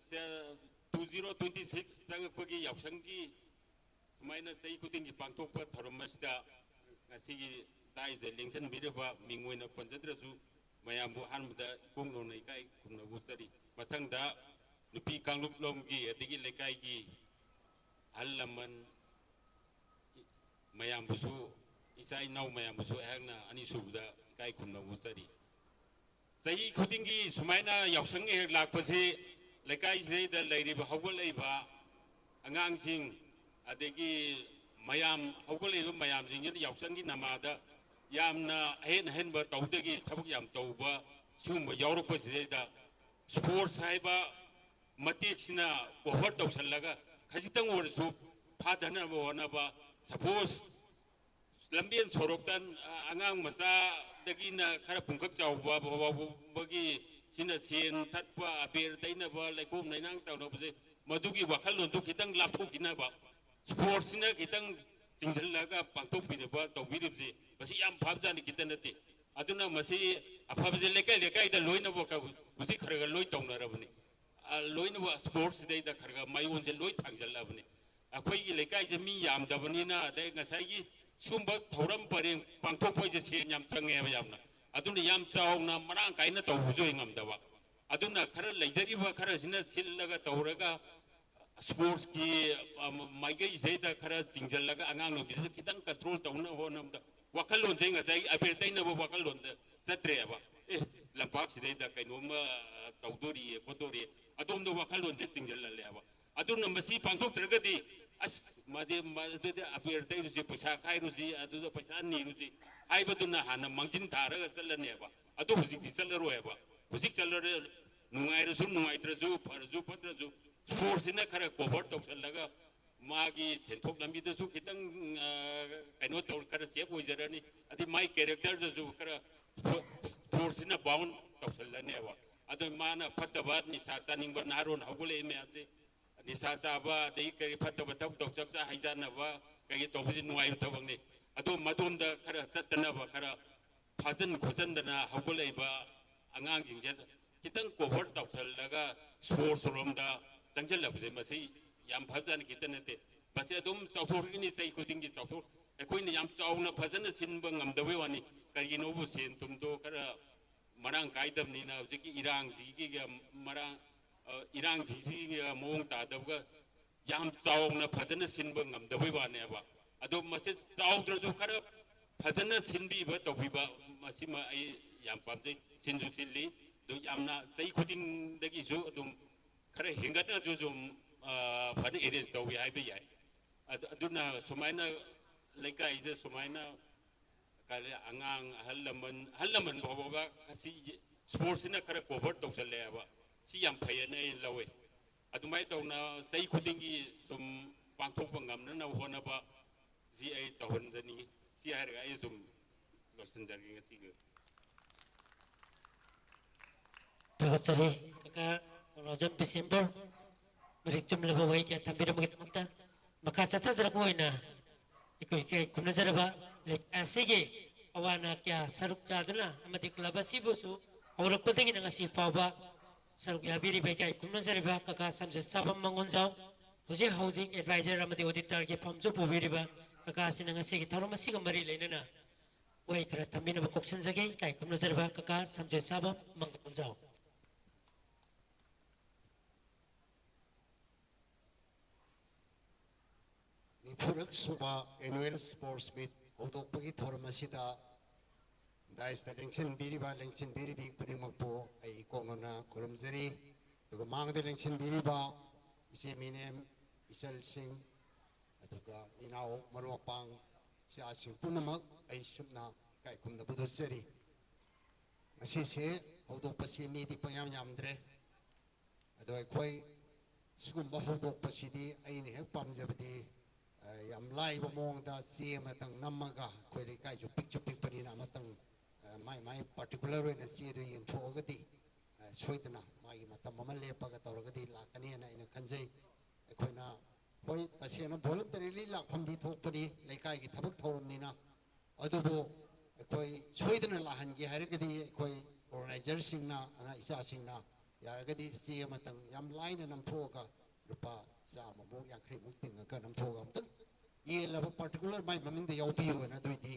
two zero twenty six ꯆꯪꯉꯛꯄꯒꯤ ꯌꯥꯎꯁꯪꯒꯤ ꯁꯨꯃꯥꯏꯅ ꯆꯍꯤ ꯈꯨꯗꯤꯡꯒꯤ ꯄꯥꯡꯊꯣꯛꯄ ꯊꯧꯔꯝ ꯑꯁꯤꯗ ꯉꯁꯤꯒꯤ ꯗꯥꯏꯁꯇ ꯂꯦꯡꯁꯤꯟꯕꯤꯔꯤꯕ ꯃꯤꯡ ꯑꯣꯏꯅ ꯄꯟꯖꯗ꯭ꯔꯁꯨ ꯃꯌꯥꯝꯕꯨ ꯑꯍꯥꯟꯕꯗ ꯏꯀꯣꯛ ꯅꯧꯅ ꯏꯀꯥꯏ ꯈꯨꯝꯅꯕ ꯎꯠꯆꯔꯤ꯫ ꯃꯊꯪꯗ ꯅꯨꯄꯤ ꯀꯥꯡꯂꯨꯞ ꯂꯣꯝꯒꯤ ꯑꯗꯒꯤ ꯂꯩꯀꯥꯏꯒꯤ ꯑꯍꯜ ꯂꯃꯟ ꯃꯌꯥꯝꯕꯨꯁꯨ ꯏꯆꯥ ꯏꯅꯥꯎ ꯃꯌꯥꯝꯕꯨꯁꯨ ꯑꯩꯍꯥꯛꯅ ꯑꯅꯤꯁꯨꯕꯗ ꯏꯀꯥꯏ ꯈꯨꯝꯅꯕ ꯎꯠꯆꯔꯤ꯫ ꯆꯍꯤ ꯈꯨꯗꯤꯡꯒꯤ ꯁꯨꯃꯥꯏꯅ ꯌꯥꯎꯁꯪ ꯍꯦꯛ ꯂꯥꯛꯄꯁꯤ ꯂꯩꯀꯥꯏꯁꯤꯗꯩꯗ ꯂꯩꯔꯤꯕ ꯍꯧꯒꯠꯂꯛꯏꯕ ꯑꯉꯥꯡꯁꯤꯡ ꯑꯗꯒꯤ ꯃꯌꯥꯝ ꯍꯧꯒꯠꯂꯛꯏꯕ ꯃꯌꯥꯝꯁꯤꯡꯁꯤꯅ ꯌꯥꯎꯁꯪꯒꯤ ꯅꯃꯥꯗ ꯌꯥꯝꯅ ꯑꯍꯦꯟ ꯑꯍꯦꯟꯕ ꯇꯧꯗꯒꯤ ꯊꯕꯛ ꯌꯥꯝ ꯇꯧꯕ ꯁꯤꯒꯨꯝꯕ ꯌꯥꯎꯔꯛꯄꯁꯤꯗꯩꯗ sports ꯍꯥꯏꯕ ꯃꯇꯦꯛꯁꯤꯅ cover ꯇꯧꯁꯜꯂꯒ ꯈꯖꯤꯛꯇꯪ ꯑꯣꯏꯔꯁꯨ ꯊꯥꯗꯅꯕ ꯍꯣꯠꯅꯕ ꯁꯄꯣꯁ ꯂꯝꯕꯦꯟ ꯁꯣꯔꯣꯛꯇ ꯑꯉꯥꯡ ꯃꯆꯥꯗꯒꯤꯅ ꯈꯔ ꯄꯨꯡꯀꯛ ꯆꯥꯎꯕ ꯐꯥꯎꯕꯒꯤ ꯁꯤꯅ ꯁꯦꯟ ꯊꯠꯄ ꯑꯕꯦꯔ ꯇꯩꯅꯕ ꯂꯩꯈꯣꯝ ꯂꯩꯅꯥꯡ ꯇꯧꯅꯕꯁꯦ ꯃꯗꯨꯒꯤ ꯋꯥꯈꯜꯂꯣꯟꯗꯨ ꯈꯤꯇꯪ ꯂꯥꯞꯊꯣꯛꯈꯤꯅꯕ sportsꯁꯤꯅ ꯈꯤꯇꯪ ꯆꯤꯡꯁꯤꯜꯂꯒ ꯄꯥꯡꯊꯣꯛꯄꯤꯅꯕ ꯇꯧꯕꯤꯔꯤꯕꯁꯤ ꯃꯁꯤ ꯌꯥꯝ ꯐꯕꯖꯥꯠꯅꯤ ꯈꯤꯇ ꯅꯠꯇꯦ꯫ ꯑꯗꯨꯅ ꯃꯁꯤ ꯑꯐꯕꯁꯦ ꯂꯩꯀꯥꯏ ꯂꯩꯀꯥꯏꯗ ꯂꯣꯏꯅꯃꯛ ꯍꯧꯖꯤꯛ ꯈꯔ ꯈꯔ ꯂꯣꯏ ꯇꯧꯅꯔꯕꯅꯤ꯫ ꯂꯣꯏꯅꯃꯛ sportsꯁꯤꯗꯩꯗ ꯈꯔ ꯈꯔ ꯃꯥꯏꯑꯣꯟꯁꯦ ꯂꯣꯏ ꯊꯥꯡꯖꯜꯂꯕꯅꯤ꯫ ꯑꯩꯈꯣꯏꯒꯤ ꯂꯩꯀꯥꯏꯁꯦ ꯃꯤ ꯌꯥꯝꯗꯕꯅꯤꯅ ꯑꯗꯩ ꯉꯁꯥꯏꯒꯤ ꯁꯨꯝꯕ ꯊꯧꯔꯝ ꯄꯔꯦꯡ ꯄꯥꯡꯊꯣꯛꯄ ꯍꯥꯏꯁꯦ ꯁꯦꯟ ꯌꯥꯝ ꯆꯪꯉꯦꯕ ꯌꯥꯝꯅ꯫ ꯑꯗꯨꯅ ꯌꯥꯝ ꯆꯥꯎꯅ ꯃꯔꯥꯡ ꯀꯥꯏꯅ ꯇꯧꯕꯁꯨ ꯍꯦꯛ ꯉꯝꯗꯕ꯫ ꯑꯗꯨꯅ ꯈꯔ ꯂꯩꯖꯔꯤꯕ ꯈꯔꯁꯤꯅ ꯁꯤꯜꯂꯒ ꯇꯧꯔꯒ sportsꯀꯤ ꯃꯥꯏꯀꯩꯁꯤꯗꯩꯗ ꯈꯔ ꯆꯤꯡꯁꯤꯜꯂꯒ ꯑꯉꯥꯡ ꯅꯨꯕꯤꯁꯤꯁꯨ ꯈꯤꯇꯪ control ꯇꯧꯅꯕ ꯍꯣꯠꯅꯕꯗ ꯋꯥꯈꯜꯂꯣꯟꯁꯦ ꯉꯁꯥꯏ ꯑꯕꯦꯔ ꯇꯩꯅꯕ ꯋꯥꯈꯜꯂꯣꯟꯗ ꯆꯠꯇ꯭ꯔꯦꯕ꯫ ꯑꯦ, ꯂꯝꯄꯥꯛꯁꯤꯗꯩꯗ ꯀꯩꯅꯣꯝꯃ ꯇꯧꯗꯣꯔꯤꯌꯦ ꯈꯣꯠꯇꯣꯔꯤꯌꯦ ꯑꯗꯣꯝꯗ ꯋꯥꯈꯜꯂꯣꯟꯁꯦ ꯆꯤꯡꯁꯤꯜꯍꯜꯂꯦꯕ꯫ ꯑꯗꯨꯅ ꯃꯁꯤ ꯄꯥꯡꯊꯣꯛꯇ꯭ꯔꯒꯗꯤ ꯑꯁ ꯃꯗꯤ ꯃꯗꯨꯗꯤ ꯑꯕꯦꯔ ꯇꯩꯔꯨꯁꯤ ꯄꯩꯁꯥ ꯈꯥꯏꯔꯨꯁꯤ ꯑꯗꯨꯗ ꯄꯩꯁꯥ ꯅꯤꯔꯨꯁꯤ ꯍꯥꯏꯕꯗꯨꯅ ꯍꯥꯟꯅ ꯃꯥꯡꯖꯤꯟ ꯊꯥꯔꯒ ꯆꯠꯂꯅꯦꯕ꯫ ꯑꯗꯨ ꯍꯧꯖꯤꯛꯇꯤ ꯆꯠꯂꯔꯣꯏꯕ꯫ ꯍꯧꯖꯤꯛ ꯆꯠꯂꯔꯣꯏ꯫ ꯅꯨꯡꯉꯥꯏꯔꯁꯨ ꯅꯨꯡꯉꯥꯏꯇ꯭ꯔꯁꯨ ꯐꯔꯁꯨ ꯐꯠꯇ꯭ꯔꯁꯨ sportsꯁꯤꯅ ꯈꯔ cover ꯇꯧꯁꯜꯂꯒ ꯃꯥꯒꯤ ꯁꯦꯟꯊꯣꯛ ꯂꯝꯕꯤꯗꯁꯨ ꯈꯤꯇꯪ ꯀꯩꯅꯣ ꯇꯧꯔ ꯈꯔ safe ꯑꯣꯏꯖꯔꯅꯤ꯫ ꯑꯗꯩ ꯃꯥꯒꯤ characterꯗꯁꯨ ꯈꯔ sportsꯁꯤꯅ bound ꯇꯧꯁꯜꯂꯅꯦꯕ꯫ ꯑꯗꯣ ꯃꯥꯅ ꯐꯠꯇꯕ ꯅꯤꯁꯥ ꯆꯥꯅꯤꯡꯕ ꯅꯍꯥꯔꯣꯟ ꯍꯧꯒꯠꯂꯛꯏ ꯃꯌꯥꯝꯁꯦ, ꯅꯤꯁꯥ ꯆꯥꯕ, ꯑꯗꯒꯤ ꯀꯔꯤ ꯐꯠꯇꯕ ꯊꯕꯛ ꯇꯧ, ꯆꯥꯛꯆꯥ ꯍꯩꯖꯥꯟꯅꯕ, ꯀꯔꯤ ꯇꯧꯕꯁꯤ ꯅꯨꯡꯉꯥꯏꯕ ꯊꯕꯛꯅꯤ꯫ ꯑꯗꯣ ꯃꯗꯣꯝꯗ ꯈꯔ ꯆꯠꯇꯅꯕ, ꯈꯔ ꯐꯥꯖꯤꯟ ꯈꯣꯠꯆꯤꯟꯗꯅ ꯍꯧꯒꯠꯂꯛꯏꯕ ꯑꯉꯥꯡꯁꯤꯡꯁꯦ ꯈꯤꯇꯪ ꯀꯣꯚꯔ ꯇꯧꯁꯜꯂꯒ ꯁꯣꯔꯁ ꯔꯣꯝꯗ ꯆꯪꯁꯤꯜꯂꯛꯄꯁꯦ, ꯃꯁꯤ ꯌꯥꯝ ꯐꯕꯖꯥꯠꯅꯤ, ꯈꯤꯇ ꯅꯠꯇꯦ꯫ ꯃꯁꯤ ꯑꯗꯨꯝ ꯆꯥꯎꯊꯣꯔꯛꯏꯅꯤ, ꯆꯍꯤ ꯈꯨꯗꯤꯡꯒꯤ ꯆꯥꯎꯊꯣꯛ-, ꯑꯩꯈꯣꯏꯅ ꯌꯥꯝ ꯆꯥꯎꯅ ꯐꯖꯅ ꯁꯤꯟꯕ ꯉꯝꯗꯕꯩ ꯋꯥꯅꯤ꯫ ꯀꯔꯤꯒꯤꯅꯣꯕꯨ, ꯁꯦꯟ ꯊꯨꯝꯗꯣ ꯈꯔ ꯃꯔꯥꯡ ꯀꯥꯏꯗꯕꯅꯤꯅ꯫ ꯍꯧꯖꯤꯛꯀꯤ ꯏꯔꯥꯡꯁꯤꯒꯤ ꯃꯔꯥꯡ, ꯑ, ꯏꯔꯥꯡꯁꯤꯒ ꯃꯑꯣꯡ ꯇꯥꯗꯕꯒ ꯌꯥꯝ ꯆꯥꯎꯅ ꯐꯖꯅ ꯁꯤꯟꯕ ꯉꯝꯗꯕꯩ ꯋꯥꯅꯦꯕ꯫ ꯑꯗꯣ ꯃꯁꯤ ꯆꯥꯎꯗ꯭ꯔꯁꯨ ꯈꯔ ꯐꯖꯅ ꯁꯤꯟꯕꯤꯕ ꯇꯧꯕꯤꯕ, ꯃꯁꯤꯃ ꯑꯩ ꯌꯥꯝ ꯄꯥꯝꯖꯩ꯫ ꯁꯤꯟꯁꯨ ꯁꯤꯜꯂꯤ, ꯑꯗꯨ ꯌꯥꯝꯅ ꯆꯍꯤ ꯈꯨꯗꯤꯡꯗꯒꯤꯁꯨ ꯑꯗꯨꯝ ꯈꯔ ꯍꯦꯟꯒꯠꯅꯁꯨ ꯑꯗꯨꯝ, ꯑ, ꯐꯖꯅ ꯑꯦꯔꯦꯟꯖ ꯇꯧꯏ ꯍꯥꯏꯕ ꯌꯥꯏ꯫ ꯑꯗꯨ-, ꯑꯗꯨꯅ ꯁꯨꯃꯥꯏꯅ ꯂꯩꯀꯥꯏꯁꯤꯗ ꯁꯨꯃꯥꯏꯅ ꯀꯔꯤ, ꯑꯉꯥꯡ, ꯑꯍꯜ ꯂꯃꯟ, ꯑꯍꯜ ꯂꯃꯟ ꯐꯥꯎꯕ ꯑꯁꯤ ꯁꯣꯔꯁꯁꯤꯅ ꯈꯔ ꯀꯣꯚꯔ ꯇꯧꯁꯜꯂꯦꯕ꯫ ꯁꯤ ꯌꯥꯝ ꯐꯩꯌꯦꯅ ꯑꯩ ꯂꯧꯋꯦ꯫ ꯑꯗꯨꯃꯥꯏꯅ ꯇꯧꯅ ꯆꯍꯤ ꯈꯨꯗꯤꯡꯒꯤ ꯁꯨꯝ ꯄꯥꯡꯊꯣꯛꯄ ꯉꯝꯅꯅꯕ ꯍꯣꯠꯅꯕ, ꯁꯤ ꯑꯩ ꯇꯧꯍꯟꯖꯅꯤꯡꯉꯤ꯫ ꯁꯤ ꯍꯥꯏꯔꯒ ꯑꯩ ꯑꯗꯨꯝ ꯂꯣꯏꯁꯤꯟꯖꯔꯒꯦ ꯉꯁꯤꯒꯤ ꯑꯣꯏꯅ꯫ ꯊꯥꯒꯠꯆꯔꯤ ꯀꯀꯥ ꯀꯣꯡꯂꯥꯖꯝ ꯕꯤꯁꯦꯝꯕꯔ, ꯃꯔꯤꯛ ꯆꯨꯝꯂꯕ ꯋꯥꯍꯩ ꯀꯌꯥ ꯊꯝꯕꯤꯔꯝꯕꯒꯤꯗꯃꯛꯇ꯫ ꯃꯈꯥ ꯆꯠꯊꯖꯔꯛꯄ ꯑꯣꯏꯅ ꯑꯩꯈꯣꯏ ꯏꯀꯥꯏ ꯈꯨꯝꯅꯖꯔꯕ ꯂꯩꯀꯥꯏ ꯑꯁꯤꯒꯤ ꯑꯋꯥ ꯑꯅꯥ ꯀꯌꯥ ꯁꯔꯨꯛ ꯌꯥꯗꯨꯅ ꯑꯃꯗꯤ ꯀ꯭ꯂꯕ ꯑꯁꯤꯕꯨꯁꯨ ꯍꯧꯔꯛꯄꯗꯒꯤꯅ ꯉꯁꯤ ꯐꯥꯎꯕ ꯁꯔꯨꯛ ꯌꯥꯕꯤꯔꯤꯕ ꯏꯀꯥꯏ ꯈꯨꯝꯅꯖꯔꯤꯕ ꯀꯀꯥ ꯁꯝꯖꯦꯠꯁꯥꯕꯝ ꯃꯉꯣꯟꯖꯥꯎ, ꯍꯧꯖꯤꯛ ꯍꯧꯖꯤꯛ ꯑꯦꯗꯚꯥꯏꯖꯔ ꯑꯃꯗꯤ ꯑꯣꯗꯤꯇꯔꯒꯤ ꯐꯝꯁꯨ ꯄꯨꯕꯤꯔꯤꯕ ꯀꯀꯥ ꯑꯁꯤꯅ ꯉꯁꯤꯒꯤ ꯊꯧꯔꯝ ꯑꯁꯤꯒ ꯃꯔꯤ ꯂꯩꯅꯅ ꯋꯥꯍꯩ ꯈꯔ ꯊꯝꯕꯤꯅꯕ ꯀꯣꯛꯁꯤꯟꯖꯒꯦ꯫ ꯏꯀꯥꯏ ꯈꯨꯝꯅꯖꯔꯤꯕ ꯀꯀꯥ ꯁꯝꯖꯦꯠꯁꯥꯕꯝ ꯃꯉꯣꯟꯖꯥꯎ꯫ ꯅꯤꯐꯨꯔꯛ ꯁꯨꯕ ꯑꯦꯅꯨꯋꯦꯜ ꯁ꯭ꯄꯣꯔꯠꯁ ꯃꯤꯠ ꯍꯧꯗꯣꯛꯄꯒꯤ ꯊꯧꯔꯝ ꯑꯁꯤꯗ ꯗꯥꯏꯁꯇ ꯂꯦꯡꯁꯤꯟꯕꯤꯔꯤꯕ ꯂꯦꯡꯁꯤꯟꯕꯤꯔꯤꯕꯤ ꯈꯨꯗꯤꯡꯃꯛꯄꯨ ꯑꯩ ꯏꯀꯣꯛꯅꯅ ꯈꯨꯔꯨꯝꯖꯔꯤ꯫ ꯑꯗꯨꯒ ꯃꯥꯡꯗ ꯂꯦꯡꯁꯤꯟꯕꯤꯔꯤꯕ ꯏꯆꯦ ꯃꯤꯅꯦꯝ, ꯏꯆꯜꯁꯤꯡ, ꯑꯗꯨꯒ ꯏꯅꯥꯎ ꯃꯔꯨꯞ ꯃꯄꯥꯡ, ꯏꯆꯥꯁꯤꯡ ꯄꯨꯝꯅꯃꯛ ꯑꯩ ꯁꯨꯞꯅ ꯏꯀꯥꯏ ꯈꯨꯝꯅꯕ ꯎꯠꯆꯔꯤ꯫ ꯉꯁꯤꯁꯦ ꯍꯧꯗꯣꯛꯄꯁꯤ ꯃꯤꯗꯤ ꯄꯪꯌꯥꯝ ꯌꯥꯝꯗ꯭ꯔꯦ꯫ ꯑꯗꯣ ꯑꯩꯈꯣꯏ ꯁꯤꯒꯨꯝꯕ ꯍꯧꯗꯣꯛꯄꯁꯤꯗꯤ ꯑꯩꯅ ꯍꯦꯛ ꯄꯥꯝꯖꯕꯗꯤ, ꯑ, ꯌꯥꯝ ꯂꯥꯏꯕ ꯃꯑꯣꯡꯗ ꯆꯦ ꯑꯃꯇꯪ ꯅꯝꯃꯒ, ꯑꯩꯈꯣꯏ ꯂꯩꯀꯥꯏꯁꯨ ꯄꯤꯛꯁꯨ ꯄꯤꯛꯄꯅꯤꯅ, ꯑꯃꯇꯪ, ꯑ, ꯃꯥꯏ ꯃꯥꯏ ꯄꯥꯔꯇꯤꯀꯨꯂꯔ ꯑꯣꯏꯅ ꯆꯦꯗꯨ ꯌꯦꯟꯊꯣꯛꯑꯒꯗꯤ, ꯑ, ꯁꯣꯏꯗꯅ ꯃꯥꯒꯤ ꯃꯇꯝ ꯑꯃ ꯂꯦꯞꯄꯒ ꯇꯧꯔꯒꯗꯤ ꯂꯥꯛꯀꯅꯦꯅ ꯑꯩꯅ ꯈꯟꯖꯩ꯫ ꯑꯩꯈꯣꯏꯅ, ꯍꯣꯏ, ꯇꯁꯦꯡꯅ voluntarily ꯂꯥꯛꯐꯝꯗꯤ ꯊꯣꯛꯄꯅꯤ, ꯂꯩꯀꯥꯏꯒꯤ ꯊꯕꯛ ꯊꯧꯔꯝꯅꯤꯅ꯫ ꯑꯗꯨꯕꯨ ꯑꯩꯈꯣꯏ ꯁꯣꯏꯗꯅ ꯂꯥꯛꯍꯟꯒꯦ ꯍꯥꯏꯔꯒꯗꯤ, ꯑꯩꯈꯣꯏ organizerꯁꯤꯡꯅ, ꯑꯉꯥꯡ ꯏꯆꯥꯁꯤꯡꯅ ꯌꯥꯔꯒꯗꯤ ꯆꯦ ꯑꯃꯇꯪ ꯌꯥꯝ ꯂꯥꯏꯅ ꯅꯝꯊꯣꯛꯑꯒ ꯂꯨꯄꯥ ꯆꯥꯝꯃꯃꯨꯛ, ꯌꯥꯡꯈꯩꯃꯨꯛ ꯇꯤꯡꯉꯒ ꯅꯝꯊꯣꯛꯑꯒ ꯑꯝꯇꯪ ꯌꯦꯜꯂꯕ particular ꯃꯥꯏ ꯃꯃꯤꯡꯗ ꯌꯥꯎꯕꯤꯌꯨꯅ, ꯑꯗꯨꯑꯣꯏꯗꯤ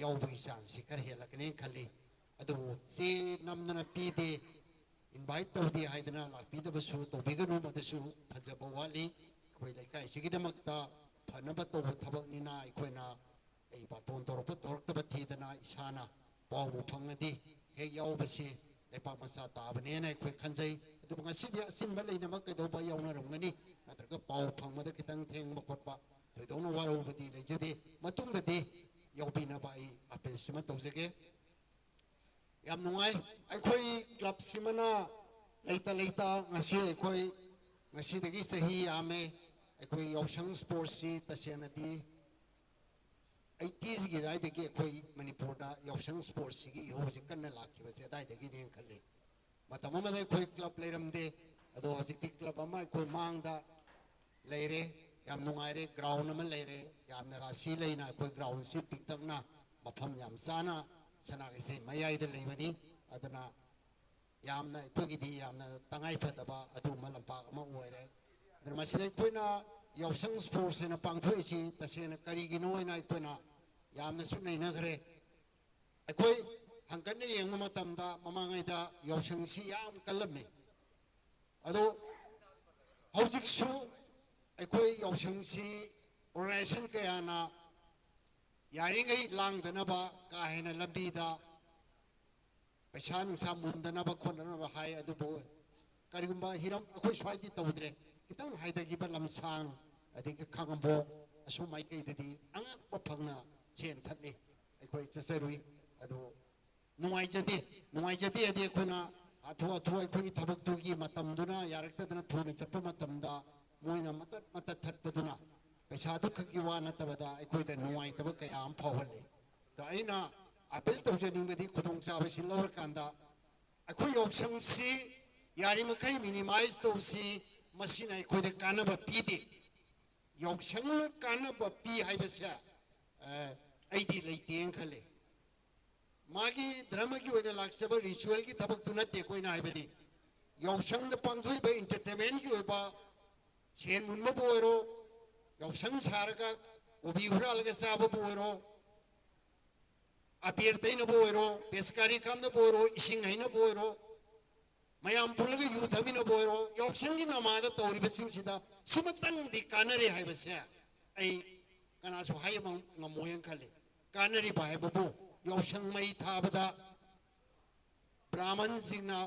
ꯌꯥꯎꯕꯒꯤ ꯆꯥꯡꯁꯤ ꯈꯔ ꯍꯦꯜꯂꯛꯀꯅꯦꯅ ꯈꯜꯂꯤ꯫ ꯑꯗꯨꯕꯨ ꯆꯦ ꯅꯝꯗꯅ ꯄꯤꯗꯦ, invite ꯇꯧꯗꯦ ꯍꯥꯏꯗꯅ ꯂꯥꯛꯄꯤꯗꯕꯁꯨ ꯇꯧꯕꯤꯒꯅꯨ, ꯃꯗꯨꯁꯨ ꯐꯖꯕ ꯋꯥꯠꯂꯤ꯫ ꯑꯩꯈꯣꯏ ꯂꯩꯀꯥꯏꯁꯤꯒꯤꯗꯃꯛꯇ ꯐꯅꯕ ꯇꯧꯕ ꯊꯕꯛꯅꯤꯅ ꯑꯩꯈꯣꯏꯅ, ꯑꯩ ꯕꯥꯔꯇꯣꯟ ꯇꯧꯔꯛꯄ ꯇꯧꯔꯛꯇꯕ ꯊꯤꯗꯅ ꯏꯁꯥꯅ ꯄꯥꯎꯕꯨ ꯐꯪꯉꯗꯤ ꯍꯦꯛ ꯌꯥꯎꯕꯁꯤ ꯂꯩꯄꯥꯛ ꯃꯆꯥ ꯇꯥꯕꯅꯦꯅ ꯑꯩꯈꯣꯏ ꯈꯟꯖꯩ꯫ ꯑꯗꯨꯕꯨ ꯉꯁꯤꯗꯤ ꯑꯆꯤꯟꯕ ꯂꯩꯅꯕ ꯀꯩꯗꯧꯕ ꯌꯥꯎꯅꯔꯝꯒꯅꯤ, ꯅꯠꯇ꯭ꯔꯒ ꯄꯥꯎ ꯐꯪꯕꯗ ꯈꯤꯇꯪ ꯊꯦꯡꯕ ꯈꯣꯠꯄ ꯊꯣꯏꯗꯣꯛꯅ ꯋꯥꯔꯧꯕꯗꯤ ꯂꯩꯖꯗꯦ꯫ ꯃꯇꯨꯡꯗꯗꯤ ꯌꯥꯎꯕꯤꯅꯕ ꯑꯩ appealꯁꯤꯃ ꯇꯧꯖꯒꯦ꯫ ꯌꯥꯝ ꯅꯨꯡꯉꯥꯏ꯫ ꯑꯩꯈꯣꯏ clubꯁꯤꯃꯅ ꯂꯩꯇ ꯂꯩꯇ ꯉꯁꯤ ꯑꯩꯈꯣꯏ, ꯉꯁꯤꯗꯒꯤ ꯆꯍꯤ ꯌꯥꯝꯃꯦ꯫ ꯑꯩꯈꯣꯏ ꯌꯥꯎꯁꯪ sportsꯁꯤ ꯇꯁꯦꯡꯅꯗꯤ eightysꯒꯤ ꯑꯗꯨꯋꯥꯏꯗꯒꯤ ꯑꯩꯈꯣꯏ ꯃꯅꯤꯄꯨꯔꯗ ꯌꯥꯎꯁꯪ sportsꯁꯤꯒꯤ ꯏꯍꯧꯁꯦ ꯀꯟꯅ ꯂꯥꯛꯈꯤꯕꯁꯦ ꯑꯗꯨꯋꯥꯏꯗꯒꯤꯅꯦꯅ ꯈꯜꯂꯤ꯫ ꯃꯇꯝ ꯑꯃꯗ ꯑꯩꯈꯣꯏ club ꯂꯩꯔꯝꯗꯦ, ꯑꯗꯣ ꯍꯧꯖꯤꯛꯇꯤ club ꯑꯃ ꯑꯩꯈꯣꯏ ꯃꯥꯡꯗ ꯂꯩꯔꯦ꯫ ꯌꯥꯝ ꯅꯨꯡꯉꯥꯏꯔꯦ꯫ Ground ꯑꯃ ꯂꯩꯔꯦ꯫ ꯌꯥꯝꯅ ꯔꯥꯁꯤ ꯂꯩꯅ ꯑꯩꯈꯣꯏ groundꯁꯤ ꯄꯤꯛꯇꯛꯅ, ꯃꯐꯝ ꯌꯥꯝ ꯆꯥꯅ ꯁꯅꯥ ꯀꯩꯊꯦꯜ ꯃꯌꯥꯏꯗ ꯂꯩꯕꯅꯤ꯫ ꯑꯗꯨꯅ ꯌꯥꯝꯅ, ꯑꯩꯈꯣꯏꯒꯤꯗꯤ ꯌꯥꯝꯅ ꯇꯉꯥꯏ ꯐꯗꯕ ꯑꯗꯨꯒꯨꯝꯕ ꯂꯝꯄꯥꯛ ꯑꯃ ꯑꯣꯏꯔꯦ꯫ ꯑꯗꯨꯅ ꯃꯁꯤꯗ ꯑꯩꯈꯣꯏꯅ ꯌꯥꯎꯁꯪ sports ꯍꯥꯏꯅ ꯄꯥꯡꯊꯣꯛꯏꯁꯤ ꯇꯁꯦꯡꯅ ꯀꯔꯤꯒꯤꯅꯣ ꯍꯥꯏꯅ ꯑꯩꯈꯣꯏꯅ ꯌꯥꯝꯅꯁꯨ ꯅꯩꯅꯈ꯭ꯔꯦ꯫ ꯑꯩꯈꯣꯏ ꯍꯪꯀꯠꯅ ꯌꯦꯡꯕ ꯃꯇꯝꯗ ꯃꯃꯥꯡꯉꯩꯗ ꯌꯥꯎꯁꯪꯁꯤ ꯌꯥꯝ ꯀꯜꯂꯝꯃꯤ꯫ ꯑꯗꯣ ꯍꯧꯖꯤꯛꯁꯨ ꯑꯩꯈꯣꯏ ꯌꯥꯎꯁꯪꯁꯤ organization ꯀꯌꯥꯅ ꯌꯥꯔꯤꯉꯩ ꯂꯥꯡꯗꯅꯕ, ꯀꯥ ꯍꯦꯟꯅ ꯂꯝꯕꯤꯗ ꯄꯩꯁꯥ ꯅꯨꯡꯁꯥ ꯃꯨꯟꯗꯅꯕ ꯈꯣꯠꯅꯅꯕ ꯍꯥꯏ꯫ ꯑꯗꯨꯕꯨ ꯀꯔꯤꯒꯨꯝꯕ ꯍꯤꯔꯝ ꯑꯩꯈꯣꯏ ꯁ꯭ꯋꯥꯏꯗꯤ ꯇꯧꯗ꯭ꯔꯦ, ꯈꯤꯇꯪ ꯍꯥꯏꯊꯈꯤꯕ ꯂꯝꯁꯥꯡ, ꯑꯗꯒꯤ ꯈꯥꯉꯕꯣꯛ, ꯑꯁꯣꯝ ꯃꯥꯏꯀꯩꯗꯗꯤ ꯑꯉꯛꯄ ꯐꯪꯅ ꯁꯦꯟ ꯊꯠꯂꯤ꯫ ꯑꯩꯈꯣꯏ ꯆꯠꯆꯔꯨꯏ꯫ ꯑꯗꯨ ꯅꯨꯡꯉꯥꯏꯖꯗꯦ꯫ ꯅꯨꯡꯉꯥꯏꯖꯗꯦ ꯍꯥꯏꯗꯤ ꯑꯩꯈꯣꯏꯅ ꯍꯥꯊꯨ ꯍꯥꯊꯨ ꯑꯩꯈꯣꯏꯒꯤ ꯊꯕꯛꯇꯨꯒꯤ ꯃꯇꯝꯗꯨꯅ ꯌꯥꯔꯛꯇꯗꯅ ꯊꯨꯅ ꯆꯠꯄ ꯃꯇꯝꯗ ꯃꯣꯏꯅ ꯃꯇꯠ ꯃꯇꯠ ꯊꯠꯄꯗꯨꯅ ꯄꯩꯁꯥꯗꯨ ꯈꯛꯀꯤ ꯋꯥ ꯅꯠꯇꯕꯗ ꯑꯩꯈꯣꯏꯗ ꯅꯨꯡꯉꯥꯏꯇꯕ ꯀꯌꯥ ꯑꯃ ꯐꯥꯎꯍꯜꯂꯤ꯫ ꯑꯗꯣ ꯑꯩꯅ appeal ꯇꯧꯖꯅꯤꯡꯕꯗꯤ ꯈꯨꯗꯣꯡꯆꯥꯕꯁꯤ ꯂꯧꯔꯀꯥꯟꯗ ꯑꯩꯈꯣꯏ ꯌꯥꯎꯁꯪꯁꯤ ꯌꯥꯔꯤꯃꯈꯩ ꯃꯤꯅꯤꯃꯥꯏꯁ ꯇꯧꯁꯤ꯫ ꯃꯁꯤꯅ ꯑꯩꯈꯣꯏꯗ ꯀꯥꯟꯅꯕ ꯄꯤꯗꯦ꯫ ꯌꯥꯎꯁꯪꯅ ꯀꯥꯟꯅꯕ ꯄꯤ ꯍꯥꯏꯕꯁꯦ, ꯑ, ꯑꯩꯗꯤ ꯂꯩꯇꯦꯅ ꯈꯜꯂꯦ꯫ ꯃꯥꯒꯤ ꯙꯔꯃꯒꯤ ꯑꯣꯏꯅ ꯂꯥꯛꯆꯕ ꯔꯤꯆꯨꯋꯦꯜꯒꯤ ꯊꯕꯛꯇꯨ ꯅꯠꯇꯦ ꯑꯩꯈꯣꯏꯅ ꯍꯥꯏꯕꯗꯤ꯫ ꯌꯥꯎꯁꯪꯗ ꯄꯥꯡꯊꯣꯛꯏꯕ ꯏꯟꯇꯔꯇꯦꯟꯃꯦꯟꯒꯤ ꯑꯣꯏꯕ, ꯁꯦꯟ ꯃꯨꯟꯕꯕꯨ ꯑꯣꯏꯔꯣ, ꯌꯥꯎꯁꯪ ꯁꯥꯔꯒ ꯀꯣꯕꯤ ꯍꯨꯔꯥꯜꯂꯒ ꯆꯥꯕꯕꯨ ꯑꯣꯏꯔꯣ, ꯑꯕꯦꯔ ꯇꯩꯅꯕ ꯑꯣꯏꯔꯣ, ꯄꯦꯁꯀꯥꯔꯤ ꯀꯥꯞꯅꯕ ꯑꯣꯏꯔꯣ, ꯏꯁꯤꯡ ꯍꯩꯅꯕ ꯑꯣꯏꯔꯣ, ꯃꯌꯥꯝ ꯄꯨꯜꯂꯒ ꯌꯨ ꯊꯛꯃꯤꯟꯅꯕ ꯑꯣꯏꯔꯣ, ꯌꯥꯎꯁꯪꯒꯤ ꯅꯃꯥꯗ ꯇꯧꯔꯤꯕꯁꯤꯡꯁꯤꯗ ꯁꯤꯃꯇꯪꯗꯤ ꯀꯥꯟꯅꯔꯦ ꯍꯥꯏꯕꯁꯦ ꯑꯩ ꯀꯅꯥꯁꯨ ꯍꯥꯏꯕ ꯉꯝꯃꯣꯏꯅ ꯈꯜꯂꯤ꯫ ꯀꯥꯟꯅꯔꯤꯕ ꯍꯥꯏꯕꯕꯨ ꯌꯥꯎꯁꯪ ꯃꯩ ꯊꯥꯕꯗ ꯕ꯭ꯔꯥꯍꯃꯟꯁꯤꯡꯅ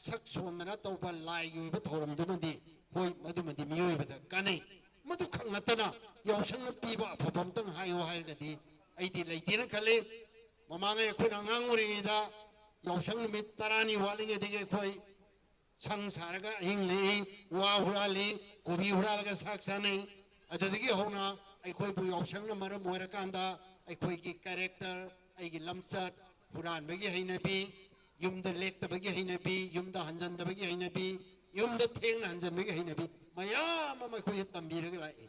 ꯁꯛ ꯁꯣꯟꯗꯅ ꯇꯧꯕ ꯂꯥꯏꯒꯤ ꯑꯣꯏꯕ ꯊꯧꯔꯝꯗꯨꯃꯗꯤ, ꯍꯣꯏ, ꯃꯗꯨꯃꯗꯤ ꯃꯤꯑꯣꯏꯕꯗ ꯀꯥꯟꯅꯩ꯫ ꯃꯗꯨꯈꯛ ꯅꯠꯇꯅ ꯌꯥꯎꯁꯪꯅ ꯄꯤꯕ ꯑꯐꯕ ꯑꯝꯇꯪ ꯍꯥꯏꯌꯣ ꯍꯥꯏꯔꯒꯗꯤ ꯑꯩꯗꯤ ꯂꯩꯇꯦꯅ ꯈꯜꯂꯤ꯫ ꯃꯃꯥꯡꯉꯩ ꯑꯩꯈꯣꯏꯅ ꯑꯉꯥꯡ ꯑꯣꯏꯔꯤꯉꯩꯗ ꯌꯥꯎꯁꯪ ꯅꯨꯃꯤꯠ ꯇꯔꯥꯅꯤ ꯋꯥꯠꯂꯤꯉꯩꯗꯒꯤ ꯑꯩꯈꯣꯏ ꯁꯪ ꯁꯥꯔꯒ ꯑꯍꯤꯡ ꯂꯦꯛꯏ, ꯋꯥ ꯍꯨꯔꯥꯜꯂꯤ, ꯀꯣꯕꯤ ꯍꯨꯔꯥꯜꯂꯒ ꯆꯥꯛ ꯆꯥꯅꯩ꯫ ꯑꯗꯨꯗꯒꯤ ꯍꯧꯅ ꯑꯩꯈꯣꯏꯕꯨ ꯌꯥꯎꯁꯪꯅ ꯃꯔꯝ ꯑꯣꯏꯔꯀꯥꯟꯗ ꯑꯩꯈꯣꯏꯒꯤ ꯀꯦꯔꯦꯛꯇꯔ, ꯑꯩꯒꯤ ꯂꯝꯆꯠ, ꯍꯨꯔꯥꯟꯕꯒꯤ ꯍꯩꯅꯕꯤ, ꯌꯨꯝꯗ ꯂꯦꯛꯇꯕꯒꯤ ꯍꯩꯅꯕꯤ, ꯌꯨꯝꯗ ꯍꯟꯖꯟꯗꯕꯒꯤ ꯍꯩꯅꯕꯤ, ꯌꯨꯝꯗ ꯊꯦꯡꯅ ꯍꯟꯖꯟꯕꯒꯤ ꯍꯩꯅꯕꯤ ꯃꯌꯥꯝ ꯑꯃ ꯑꯩꯈꯣꯏꯗ ꯇꯝꯕꯤꯔꯒ ꯂꯥꯛꯏ꯫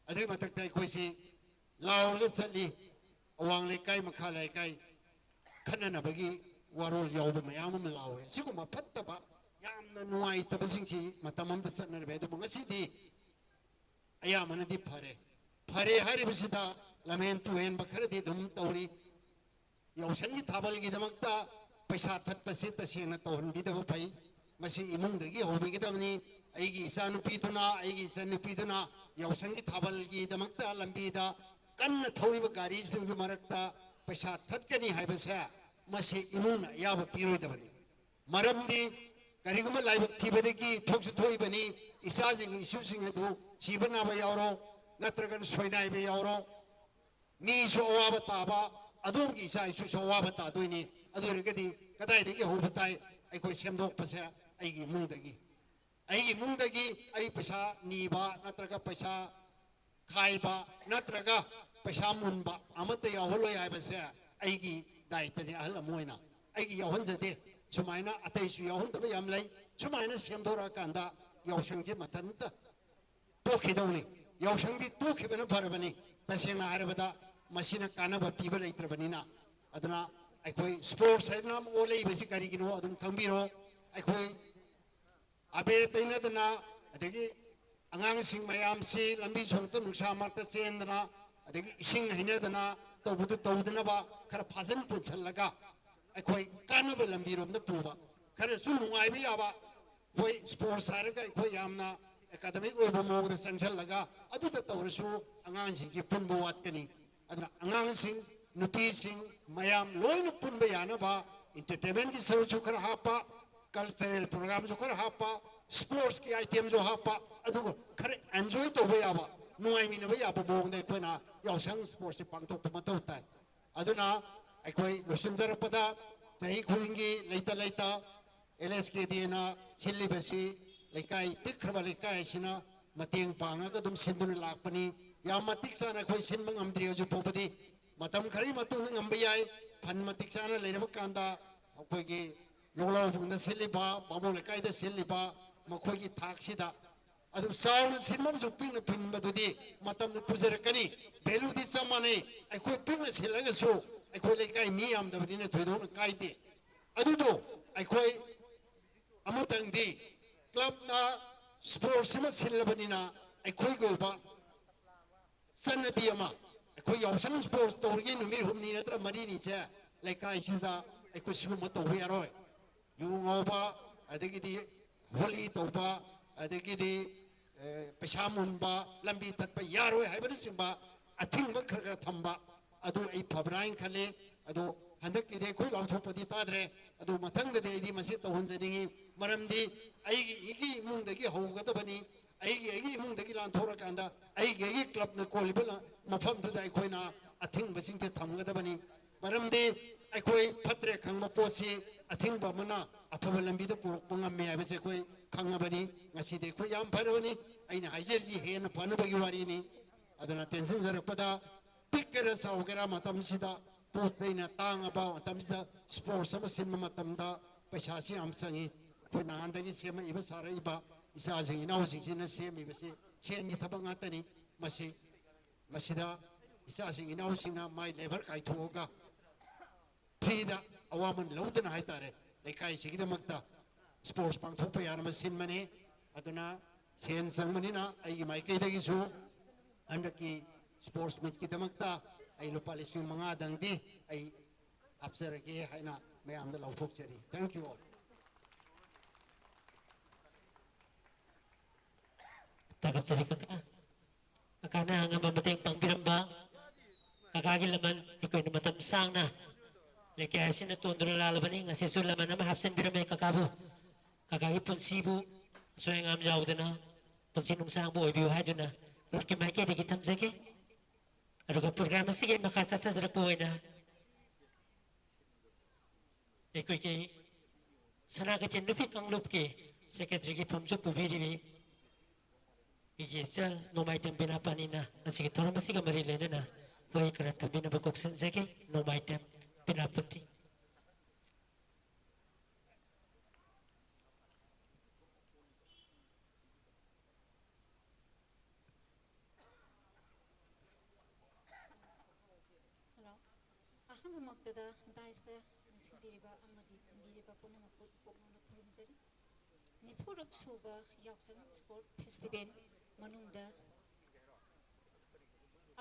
ꯑꯗꯨꯒꯤ ꯃꯊꯛꯇ ꯑꯩꯈꯣꯏꯁꯤ ꯂꯥꯎꯔꯒ ꯆꯠꯂꯤ꯫ ꯑꯋꯥꯡ ꯂꯩꯀꯥꯏ, ꯃꯈꯥ ꯂꯩꯀꯥꯏ ꯈꯠꯅꯅꯕꯒꯤ ꯋꯥꯔꯣꯜ ꯌꯥꯎꯕ ꯃꯌꯥꯝ ꯑꯃ ꯂꯥꯎꯋꯦ꯫ ꯁꯤꯒꯨꯝꯕ ꯐꯠꯇꯕ, ꯌꯥꯝꯅ ꯅꯨꯡꯉꯥꯏꯇꯕꯁꯤꯡꯁꯤ ꯃꯇꯝ ꯑꯃꯗ ꯆꯠꯅꯔꯝꯃꯦ, ꯑꯗꯨꯕꯨ ꯉꯁꯤꯗꯤ ꯑꯌꯥꯝꯕꯅꯗꯤ ꯐꯔꯦ꯫ ꯐꯔꯦ ꯍꯥꯏꯔꯤꯕꯁꯤꯗ ꯂꯝꯍꯦꯟ ꯇꯨꯍꯦꯟꯕ ꯈꯔꯗꯤ ꯑꯗꯨꯝ ꯇꯧꯔꯤ꯫ ꯌꯥꯎꯁꯪꯒꯤ ꯊꯥꯕꯜꯒꯤꯗꯃꯛꯇ ꯄꯩꯁꯥ ꯊꯠꯄꯁꯤ ꯇꯁꯦꯡꯅ ꯇꯧꯍꯟꯕꯤꯗꯕ ꯐꯩ꯫ ꯃꯁꯤ ꯏꯃꯨꯡꯗꯒꯤ ꯍꯧꯕꯤꯒꯗꯕꯅꯤ꯫ ꯑꯩꯒꯤ ꯏꯆꯥꯅꯨꯄꯤꯗꯨꯅ, ꯑꯩꯒꯤ ꯏꯆꯟꯅꯨꯄꯤꯗꯨꯅ ꯌꯥꯎꯁꯪꯒꯤ ꯊꯥꯕꯜꯒꯤꯗꯃꯛꯇ ꯂꯝꯕꯤꯗ ꯀꯟꯅ ꯊꯧꯔꯤꯕ ꯒꯥꯔꯤꯁꯤꯡꯒꯤ ꯃꯔꯛꯇ ꯄꯩꯁꯥ ꯊꯠꯀꯅꯤ ꯍꯥꯏꯕꯁꯦ, ꯃꯁꯤ ꯏꯃꯨꯡꯅ ꯑꯌꯥꯕ ꯄꯤꯔꯣꯏꯗꯕꯅꯤ꯫ ꯃꯔꯝꯗꯤ ꯀꯔꯤꯒꯨꯝꯕ ꯂꯥꯏꯕꯛ ꯊꯤꯕꯗꯒꯤ ꯊꯣꯛꯁꯨ ꯊꯣꯛꯏꯕꯅꯤ, ꯏꯆꯥꯁꯤꯡ, ꯏꯁꯨꯁꯤꯡ ꯑꯗꯨ ꯁꯤꯕ ꯅꯥꯕ ꯌꯥꯎꯔꯣ, ꯅꯠꯇ꯭ꯔꯒꯅ ꯁꯣꯏꯅꯥꯏꯕ ꯌꯥꯎꯔꯣ, ꯃꯤꯁꯨ ꯑꯋꯥꯕ ꯇꯥꯕ, ꯑꯗꯣꯝꯒꯤ ꯏꯆꯥ ꯏꯁꯨꯁꯨ ꯑꯋꯥꯕ ꯇꯥꯗꯣꯏꯅꯤ꯫ ꯑꯗꯨ ꯑꯣꯏꯔꯒꯗꯤ ꯀꯗꯥꯏꯗꯒꯤ ꯍꯧꯕ ꯇꯥꯏ? ꯑꯩꯈꯣꯏ ꯁꯦꯝꯗꯣꯛꯄꯁꯦ ꯑꯩꯒꯤ ꯏꯃꯨꯡꯗꯒꯤ꯫ ꯑꯩꯒꯤ ꯏꯃꯨꯡꯗꯒꯤ ꯑꯩ ꯄꯩꯁꯥ ꯅꯤꯕ ꯅꯠꯇ꯭ꯔꯒ ꯄꯩꯁꯥ ꯈꯥꯏꯕ ꯅꯠꯇ꯭ꯔꯒ ꯄꯩꯁꯥ ꯃꯨꯟꯕ ꯑꯃꯠꯇ ꯌꯥꯎꯍꯜꯂꯣꯏ ꯍꯥꯏꯕꯁꯦ ꯑꯩꯒꯤ ꯗꯥꯏꯇꯅꯤ꯫ ꯑꯍꯜ ꯑꯃ ꯑꯣꯏꯅ ꯑꯩꯒꯤ ꯌꯥꯎꯍꯟꯖꯗꯦ꯫ ꯑꯗꯨꯃꯥꯏꯅ ꯑꯇꯩꯁꯨ ꯌꯥꯎꯍꯟꯗꯕ ꯌꯥꯝ ꯂꯩ꯫ ꯁꯨꯃꯥꯏꯅ ꯁꯦꯝꯗꯣꯔꯛꯑꯀꯥꯟꯗ ꯌꯥꯎꯁꯪꯁꯦ ꯃꯊꯟꯇ ꯇꯣꯛꯈꯤꯗꯧꯅꯤ꯫ ꯌꯥꯎꯁꯪꯗꯤ ꯇꯣꯛꯈꯤꯕꯅ ꯐꯔꯕꯅꯤ꯫ ꯇꯁꯦꯡꯅ ꯍꯥꯏꯔꯕꯗ ꯃꯁꯤꯅ ꯀꯥꯟꯅꯕ ꯄꯤꯕ ꯂꯩꯇ꯭ꯔꯕꯅꯤꯅ꯫ ꯑꯗꯨꯅ ꯑꯩꯈꯣꯏ ꯁ꯭ꯄꯣꯔꯠꯁ ꯍꯥꯏꯗꯅ ꯑꯃ ꯑꯣꯜꯂꯛꯏꯕꯁꯤ ꯀꯔꯤꯒꯤꯅꯣ ꯑꯗꯨꯝ ꯈꯪꯕꯤꯔꯣ꯫ ꯑꯩꯈꯣꯏ ꯑꯕꯦꯔ ꯇꯩꯅꯗꯅ, ꯑꯗꯒꯤ ꯑꯉꯥꯡꯁꯤꯡ ꯃꯌꯥꯝꯁꯤ ꯂꯝꯕꯤ ꯁꯣꯔꯣꯛꯇ ꯅꯨꯡꯁꯥ ꯃꯔꯛꯇ ꯆꯦꯟꯗꯅ, ꯑꯗꯒꯤ ꯏꯁꯤꯡ ꯍꯩꯅꯗꯅ ꯇꯧꯕꯗꯨ ꯇꯧꯗꯅꯕ ꯈꯔ ꯐꯥꯖꯤꯟ ꯄꯨꯟꯁꯤꯜꯂꯒ ꯑꯩꯈꯣꯏ ꯀꯥꯟꯅꯕ ꯂꯝꯕꯤꯔꯣꯝꯗ ꯄꯨꯕ, ꯈꯔꯁꯨ ꯅꯨꯡꯉꯥꯏꯕ ꯌꯥꯕ, ꯑꯩꯈꯣꯏ ꯁ꯭ꯄꯣꯔꯠꯁ ꯍꯥꯏꯔꯒ ꯑꯩꯈꯣꯏ ꯌꯥꯝꯅ ꯑꯦꯀꯥꯗꯃꯤꯛ ꯑꯣꯏꯕ ꯃꯑꯣꯡꯗ ꯆꯪꯁꯤꯜꯂꯒ ꯑꯗꯨꯗ ꯇꯧꯔꯁꯨ ꯑꯉꯥꯡꯁꯤꯡꯒꯤ ꯄꯨꯟꯕ ꯋꯥꯠꯀꯅꯤ꯫ ꯑꯗꯨꯅ ꯑꯉꯥꯡꯁꯤꯡ, ꯅꯨꯄꯤꯁꯤꯡ, ꯃꯌꯥꯝ ꯂꯣꯏꯅ ꯄꯨꯟꯕ ꯌꯥꯅꯕ entertainmentꯀꯤ ꯁꯔꯨꯛꯁꯨ ꯈꯔ ꯍꯥꯞꯄ, cultural programꯁꯨ ꯈꯔ ꯍꯥꯞꯄ, ꯁ꯭ꯄꯣꯔꯠꯁꯀꯤ itemꯁꯨ ꯍꯥꯞꯄ, ꯑꯗꯨꯒ ꯈꯔ enjoy ꯇꯧꯕ ꯌꯥꯕ, ꯅꯨꯡꯉꯥꯏꯃꯤꯟꯅꯕ ꯌꯥꯕ ꯃꯑꯣꯡꯗ ꯑꯩꯈꯣꯏꯅ ꯌꯥꯎꯁꯪ ꯁ꯭ꯄꯣꯔꯠꯁꯁꯦ ꯄꯥꯡꯊꯣꯛꯄ ꯃꯊꯧ ꯇꯥꯏ꯫ ꯑꯗꯨꯅ ꯑꯩꯈꯣꯏ ꯂꯣꯏꯁꯤꯟꯖꯔꯛꯄꯗ ꯆꯍꯤ ꯈꯨꯗꯤꯡꯒꯤ ꯂꯩꯇ ꯂꯩꯇ ꯑꯦꯜ ꯑꯦꯁ ꯀꯦ ꯗꯤꯅ ꯁꯤꯜꯂꯤꯕꯁꯤ ꯂꯩꯀꯥꯏ, ꯄꯤꯛꯈ꯭ꯔꯕ ꯂꯩꯀꯥꯏ ꯑꯁꯤꯅ ꯃꯇꯦꯡ ꯄꯥꯡꯉꯒ ꯑꯗꯨꯝ ꯁꯤꯟꯗꯨꯅ ꯂꯥꯛꯄꯅꯤ꯫ ꯌꯥꯝ ꯃꯇꯤꯛ ꯆꯥꯅ ꯑꯩꯈꯣꯏ ꯁꯤꯟꯕ ꯉꯝꯗ꯭ꯔꯤ ꯍꯧꯖꯤꯛ ꯐꯥꯎꯕꯗꯤ꯫ ꯃꯇꯝ ꯈꯔꯒꯤ ꯃꯇꯨꯡꯗ ꯉꯝꯕ ꯌꯥꯏ꯫ ꯐꯟ ꯃꯇꯤꯛ ꯆꯥꯅ ꯂꯩꯔꯕ ꯀꯥꯟꯗ ꯑꯩꯈꯣꯏꯒꯤ ꯂꯣꯛꯂꯥꯎꯕꯨꯡꯗ ꯁꯤꯜꯂꯤꯕ, ꯕꯥꯃꯣꯟ ꯂꯩꯀꯥꯏꯗ ꯁꯤꯜꯂꯤꯕ, ꯃꯈꯣꯏꯒꯤ ꯊꯥꯛꯁꯤꯗ ꯑꯗꯨ ꯆꯥꯎꯅ ꯁꯤꯟꯐꯝꯁꯨ ꯄꯤꯛꯅ ꯐꯤꯟꯕꯗꯨꯗꯤ ꯃꯇꯝꯅ ꯄꯨꯖꯔꯛꯀꯅꯤ꯫ Valueꯗꯤ ꯆꯞ ꯃꯥꯟꯅꯩ꯫ ꯑꯩꯈꯣꯏ ꯄꯤꯛꯅ ꯁꯤꯜꯂꯒꯁꯨ ꯑꯩꯈꯣꯏ ꯂꯩꯀꯥꯏ ꯃꯤ ꯌꯥꯝꯗꯕꯅꯤꯅ ꯊꯣꯏꯗꯣꯛꯅ ꯀꯥꯏꯗꯦ꯫ ꯑꯗꯨꯕꯨ ꯑꯩꯈꯣꯏ ꯑꯃꯇꯪꯗꯤ clubꯅ ꯁ꯭ꯄꯣꯔꯠꯁ ꯑꯃ ꯁꯤꯜꯂꯕꯅꯤꯅ ꯑꯩꯈꯣꯏꯒꯤ ꯑꯣꯏꯕ ꯆꯠꯅꯕꯤ ꯑꯃ, ꯑꯩꯈꯣꯏ ꯌꯥꯎꯁꯪ ꯁ꯭ꯄꯣꯔꯠꯁ ꯇꯧꯔꯤꯉꯩ ꯅꯨꯃꯤꯠ ꯍꯨꯝꯅꯤ ꯅꯠꯇ꯭ꯔ ꯃꯔꯤꯅꯤꯁꯦ ꯂꯩꯀꯥꯏꯁꯤꯗ ꯑꯩꯈꯣꯏ ꯁꯤꯒꯨꯝꯕ ꯇꯧꯕ ꯌꯥꯔꯣꯏ꯫ ꯌꯨ ꯉꯥꯎꯕ, ꯑꯗꯒꯤꯗꯤ ꯍꯣꯂꯤ ꯇꯧꯕ, ꯑꯗꯒꯤꯗꯤ ꯄꯩꯁꯥ ꯃꯨꯟꯕ, ꯂꯝꯕꯤ ꯊꯠꯄ ꯌꯥꯔꯣꯏ ꯍꯥꯏꯕꯅꯆꯤꯡꯕ ꯑꯊꯤꯡꯕ ꯈꯔ ꯈꯔ ꯊꯝꯕ ꯑꯗꯨ ꯑꯩ ꯐꯕ꯭ꯔꯥ ꯍꯥꯏꯅ ꯈꯜꯂꯤ꯫ ꯑꯗꯣ ꯍꯟꯗꯛꯀꯤꯗꯤ ꯑꯩꯈꯣꯏ ꯂꯥꯎꯊꯣꯛꯄꯗꯤ ꯇꯥꯗ꯭ꯔꯦ꯫ ꯑꯗꯣ ꯃꯊꯪꯗꯗꯤ ꯑꯩꯗꯤ ꯃꯁꯤ ꯇꯧꯍꯟꯖꯅꯤꯡꯉꯤ꯫ ꯃꯔꯝꯗꯤ ꯑꯩꯒꯤ, ꯑꯩꯒꯤ ꯏꯃꯨꯡꯗꯒꯤ ꯍꯧꯒꯗꯕꯅꯤ꯫ ꯑꯩꯒꯤ, ꯑꯩꯒꯤ ꯏꯃꯨꯡꯗꯒꯤ ꯂꯥꯟꯊꯣꯔꯛꯀꯥꯟꯗ ꯑꯩꯒꯤ, ꯑꯩꯒꯤ clubꯅ ꯀꯣꯜꯂꯤꯕ ꯂ-, ꯃꯐꯝꯗꯨꯗ ꯑꯩꯈꯣꯏꯅ ꯑꯊꯤꯡꯕꯁꯤꯡꯁꯦ ꯊꯝꯒꯗꯕꯅꯤ꯫ ꯃꯔꯝꯗꯤ ꯑꯩꯈꯣꯏ ꯐꯠꯇ꯭ꯔꯦ ꯈꯪꯕ ꯄꯣꯠꯁꯤ ꯑꯊꯤꯡꯕ ꯑꯃꯅ ꯑꯐꯕ ꯂꯝꯕꯤꯗ ꯄꯨꯔꯛꯄ ꯉꯝꯃꯤ ꯍꯥꯏꯕꯁꯦ ꯑꯩꯈꯣꯏ ꯈꯪꯉꯕꯅꯤ꯫ ꯉꯁꯤꯗꯤ ꯑꯩꯈꯣꯏ ꯌꯥꯝ ꯐꯔꯕꯅꯤ꯫ ꯑꯩꯅ ꯍꯥꯏꯖꯔꯤꯁꯤ ꯍꯦꯟꯅ ꯐꯅꯕꯒꯤ ꯋꯥꯔꯤꯅꯤ꯫ ꯑꯗꯨꯅ ꯇꯦꯟꯁꯤꯟꯖꯔꯛꯄꯗ ꯄꯤꯛꯀꯦꯔꯥ ꯆꯥꯎꯒꯦꯔꯥ ꯃꯇꯝꯁꯤꯗ ꯄꯣꯠ ꯆꯩꯅ ꯇꯥꯡꯉꯕ ꯃꯇꯝꯁꯤꯗ ꯁ꯭ꯄꯣꯔꯠꯁ ꯑꯃ ꯁꯤꯟꯕ ꯃꯇꯝꯗ ꯄꯩꯁꯥꯁꯤ ꯌꯥꯝ ꯆꯪꯉꯤ꯫ ꯑꯩꯈꯣꯏ ꯅꯍꯥꯟꯗꯒꯤ ꯁꯦꯝꯃꯛꯏꯕ, ꯁꯥꯔꯛꯏꯕ ꯏꯆꯥꯁꯤꯡ ꯏꯅꯥꯎꯁꯤꯡꯁꯤꯅ ꯁꯦꯝꯃꯤꯕꯁꯤ ꯁꯦꯟꯒꯤ ꯊꯕꯛ ꯉꯥꯛꯇꯅꯤ꯫ ꯃꯁꯤ, ꯃꯁꯤꯗ ꯏꯆꯥꯁꯤꯡ ꯏꯅꯥꯎꯁꯤꯡꯅ ꯃꯥꯏ ꯂꯦꯕꯔ ꯀꯥꯏꯊꯣꯛꯑꯒ ꯐ꯭ꯔꯤꯗ ꯑꯋꯥꯃꯟ ꯂꯧꯗꯅ ꯍꯥꯏꯇꯥꯔꯦ, ꯂꯩꯀꯥꯏꯁꯤꯒꯤꯗꯃꯛꯇ ꯁ꯭ꯄꯣꯔꯠꯁ ꯄꯥꯡꯊꯣꯛꯄ ꯌꯥꯅꯕ ꯁꯤꯟꯕꯅꯤ꯫ ꯑꯗꯨꯅ ꯁꯦꯟ ꯆꯪꯕꯅꯤꯅ ꯑꯩꯒꯤ ꯃꯥꯏꯀꯩꯗꯒꯤꯁꯨ ꯍꯟꯗꯛꯀꯤ ꯁ꯭ꯄꯣꯔꯠꯁ ꯃꯤꯠꯀꯤꯗꯃꯛꯇ ꯑꯩ ꯂꯨꯄꯥ ꯂꯤꯁꯤꯡ ꯃꯉꯥꯗꯪꯗꯤ ꯑꯩ ꯍꯥꯞꯆꯔꯒꯦ ꯍꯥꯏꯅ ꯃꯌꯥꯝꯗ ꯂꯥꯎꯊꯣꯛꯆꯔꯤ꯫ Thank you all. ꯊꯥꯒꯠꯆꯔꯤ ꯀꯀꯥ꯫ ꯀꯀꯥꯅ ꯑꯉꯝꯕ ꯃꯇꯦꯡ ꯄꯥꯡꯕꯤꯔꯝꯕ ꯀꯀꯥꯒꯤ ꯂꯃꯟ ꯑꯩꯈꯣꯏꯅ ꯃꯇꯝ ꯁꯥꯡꯅ ꯂꯩꯀꯥꯏ ꯑꯁꯤꯅ ꯇꯣꯟꯗꯨꯅ ꯂꯥꯛꯂꯕꯅꯤ꯫ ꯉꯁꯤꯁꯨ ꯂꯃꯟ ꯑꯃ ꯍꯥꯞꯆꯤꯟꯕꯤꯔꯝꯃꯦ ꯀꯀꯥꯕꯨ꯫ ꯀꯀꯥꯒꯤ ꯄꯨꯟꯁꯤꯕꯨ ꯑꯁꯣꯏ ꯑꯉꯥꯝ ꯌꯥꯎꯗꯅ ꯄꯨꯟꯁꯤ ꯅꯨꯡꯁꯥꯡꯕ ꯑꯣꯏꯕꯤꯌꯨ ꯍꯥꯏꯗꯨꯅ ꯒ꯭ꯔꯨꯞꯀꯤ ꯃꯥꯏꯀꯩꯗꯒꯤ ꯊꯝꯖꯒꯦ꯫ ꯑꯗꯨꯒ ꯄ꯭ꯔꯣꯒ꯭ꯔꯥꯝ ꯑꯁꯤꯒꯤ ꯃꯈꯥ ꯆꯠꯊꯖꯔꯛꯄ ꯑꯣꯏꯅ ꯑꯩꯈꯣꯏꯒꯤ ꯁꯅꯥ ꯀꯩꯊꯦꯜ ꯅꯨꯄꯤ ꯀꯥꯡꯂꯨꯞꯀꯤ ꯁꯦꯀ꯭ꯔꯦꯇꯔꯤꯒꯤ ꯐꯝꯁꯨ ꯄꯨꯕꯤꯔꯤꯕꯤ ꯑꯩꯒꯤ ꯏꯆꯜ ꯅꯣꯡꯃꯥꯏꯊꯦꯝ ꯕꯤꯅꯥꯄꯥꯅꯤꯅ ꯉꯁꯤꯒꯤ ꯊꯧꯔꯝ ꯑꯁꯤꯒ ꯃꯔꯤ ꯂꯩꯅꯅ ꯋꯥꯍꯩ ꯈꯔ ꯊꯝꯕꯤꯅꯕ ꯀꯧꯁꯤꯟꯖꯒꯦ꯫ ꯅꯣꯡꯃꯥꯏꯊꯦꯝ ꯕꯤꯅꯥꯄꯇꯤ꯫ ꯍꯜꯂꯣ꯫ ꯑꯍꯥꯟꯕꯃꯛꯇꯗ ꯗꯥꯏꯁꯇ ꯅꯤꯡꯁꯤꯡꯕꯤꯔꯤꯕ ꯑꯃꯗꯤ ꯇꯤꯟꯕꯤꯔꯤꯕ ꯄꯨꯝꯅꯃꯛꯄꯨ ꯏꯀꯣꯛ ꯃꯣꯡꯅ ꯈꯨꯔꯨꯝꯖꯔꯤ꯫ ꯅꯤꯐꯨꯔꯛ ꯁꯨꯕ ꯌꯥꯎꯁꯪ ꯁ꯭ꯄꯣꯔꯠ ꯐꯦꯁꯇꯤꯚꯦꯜ ꯃꯅꯨꯡꯗ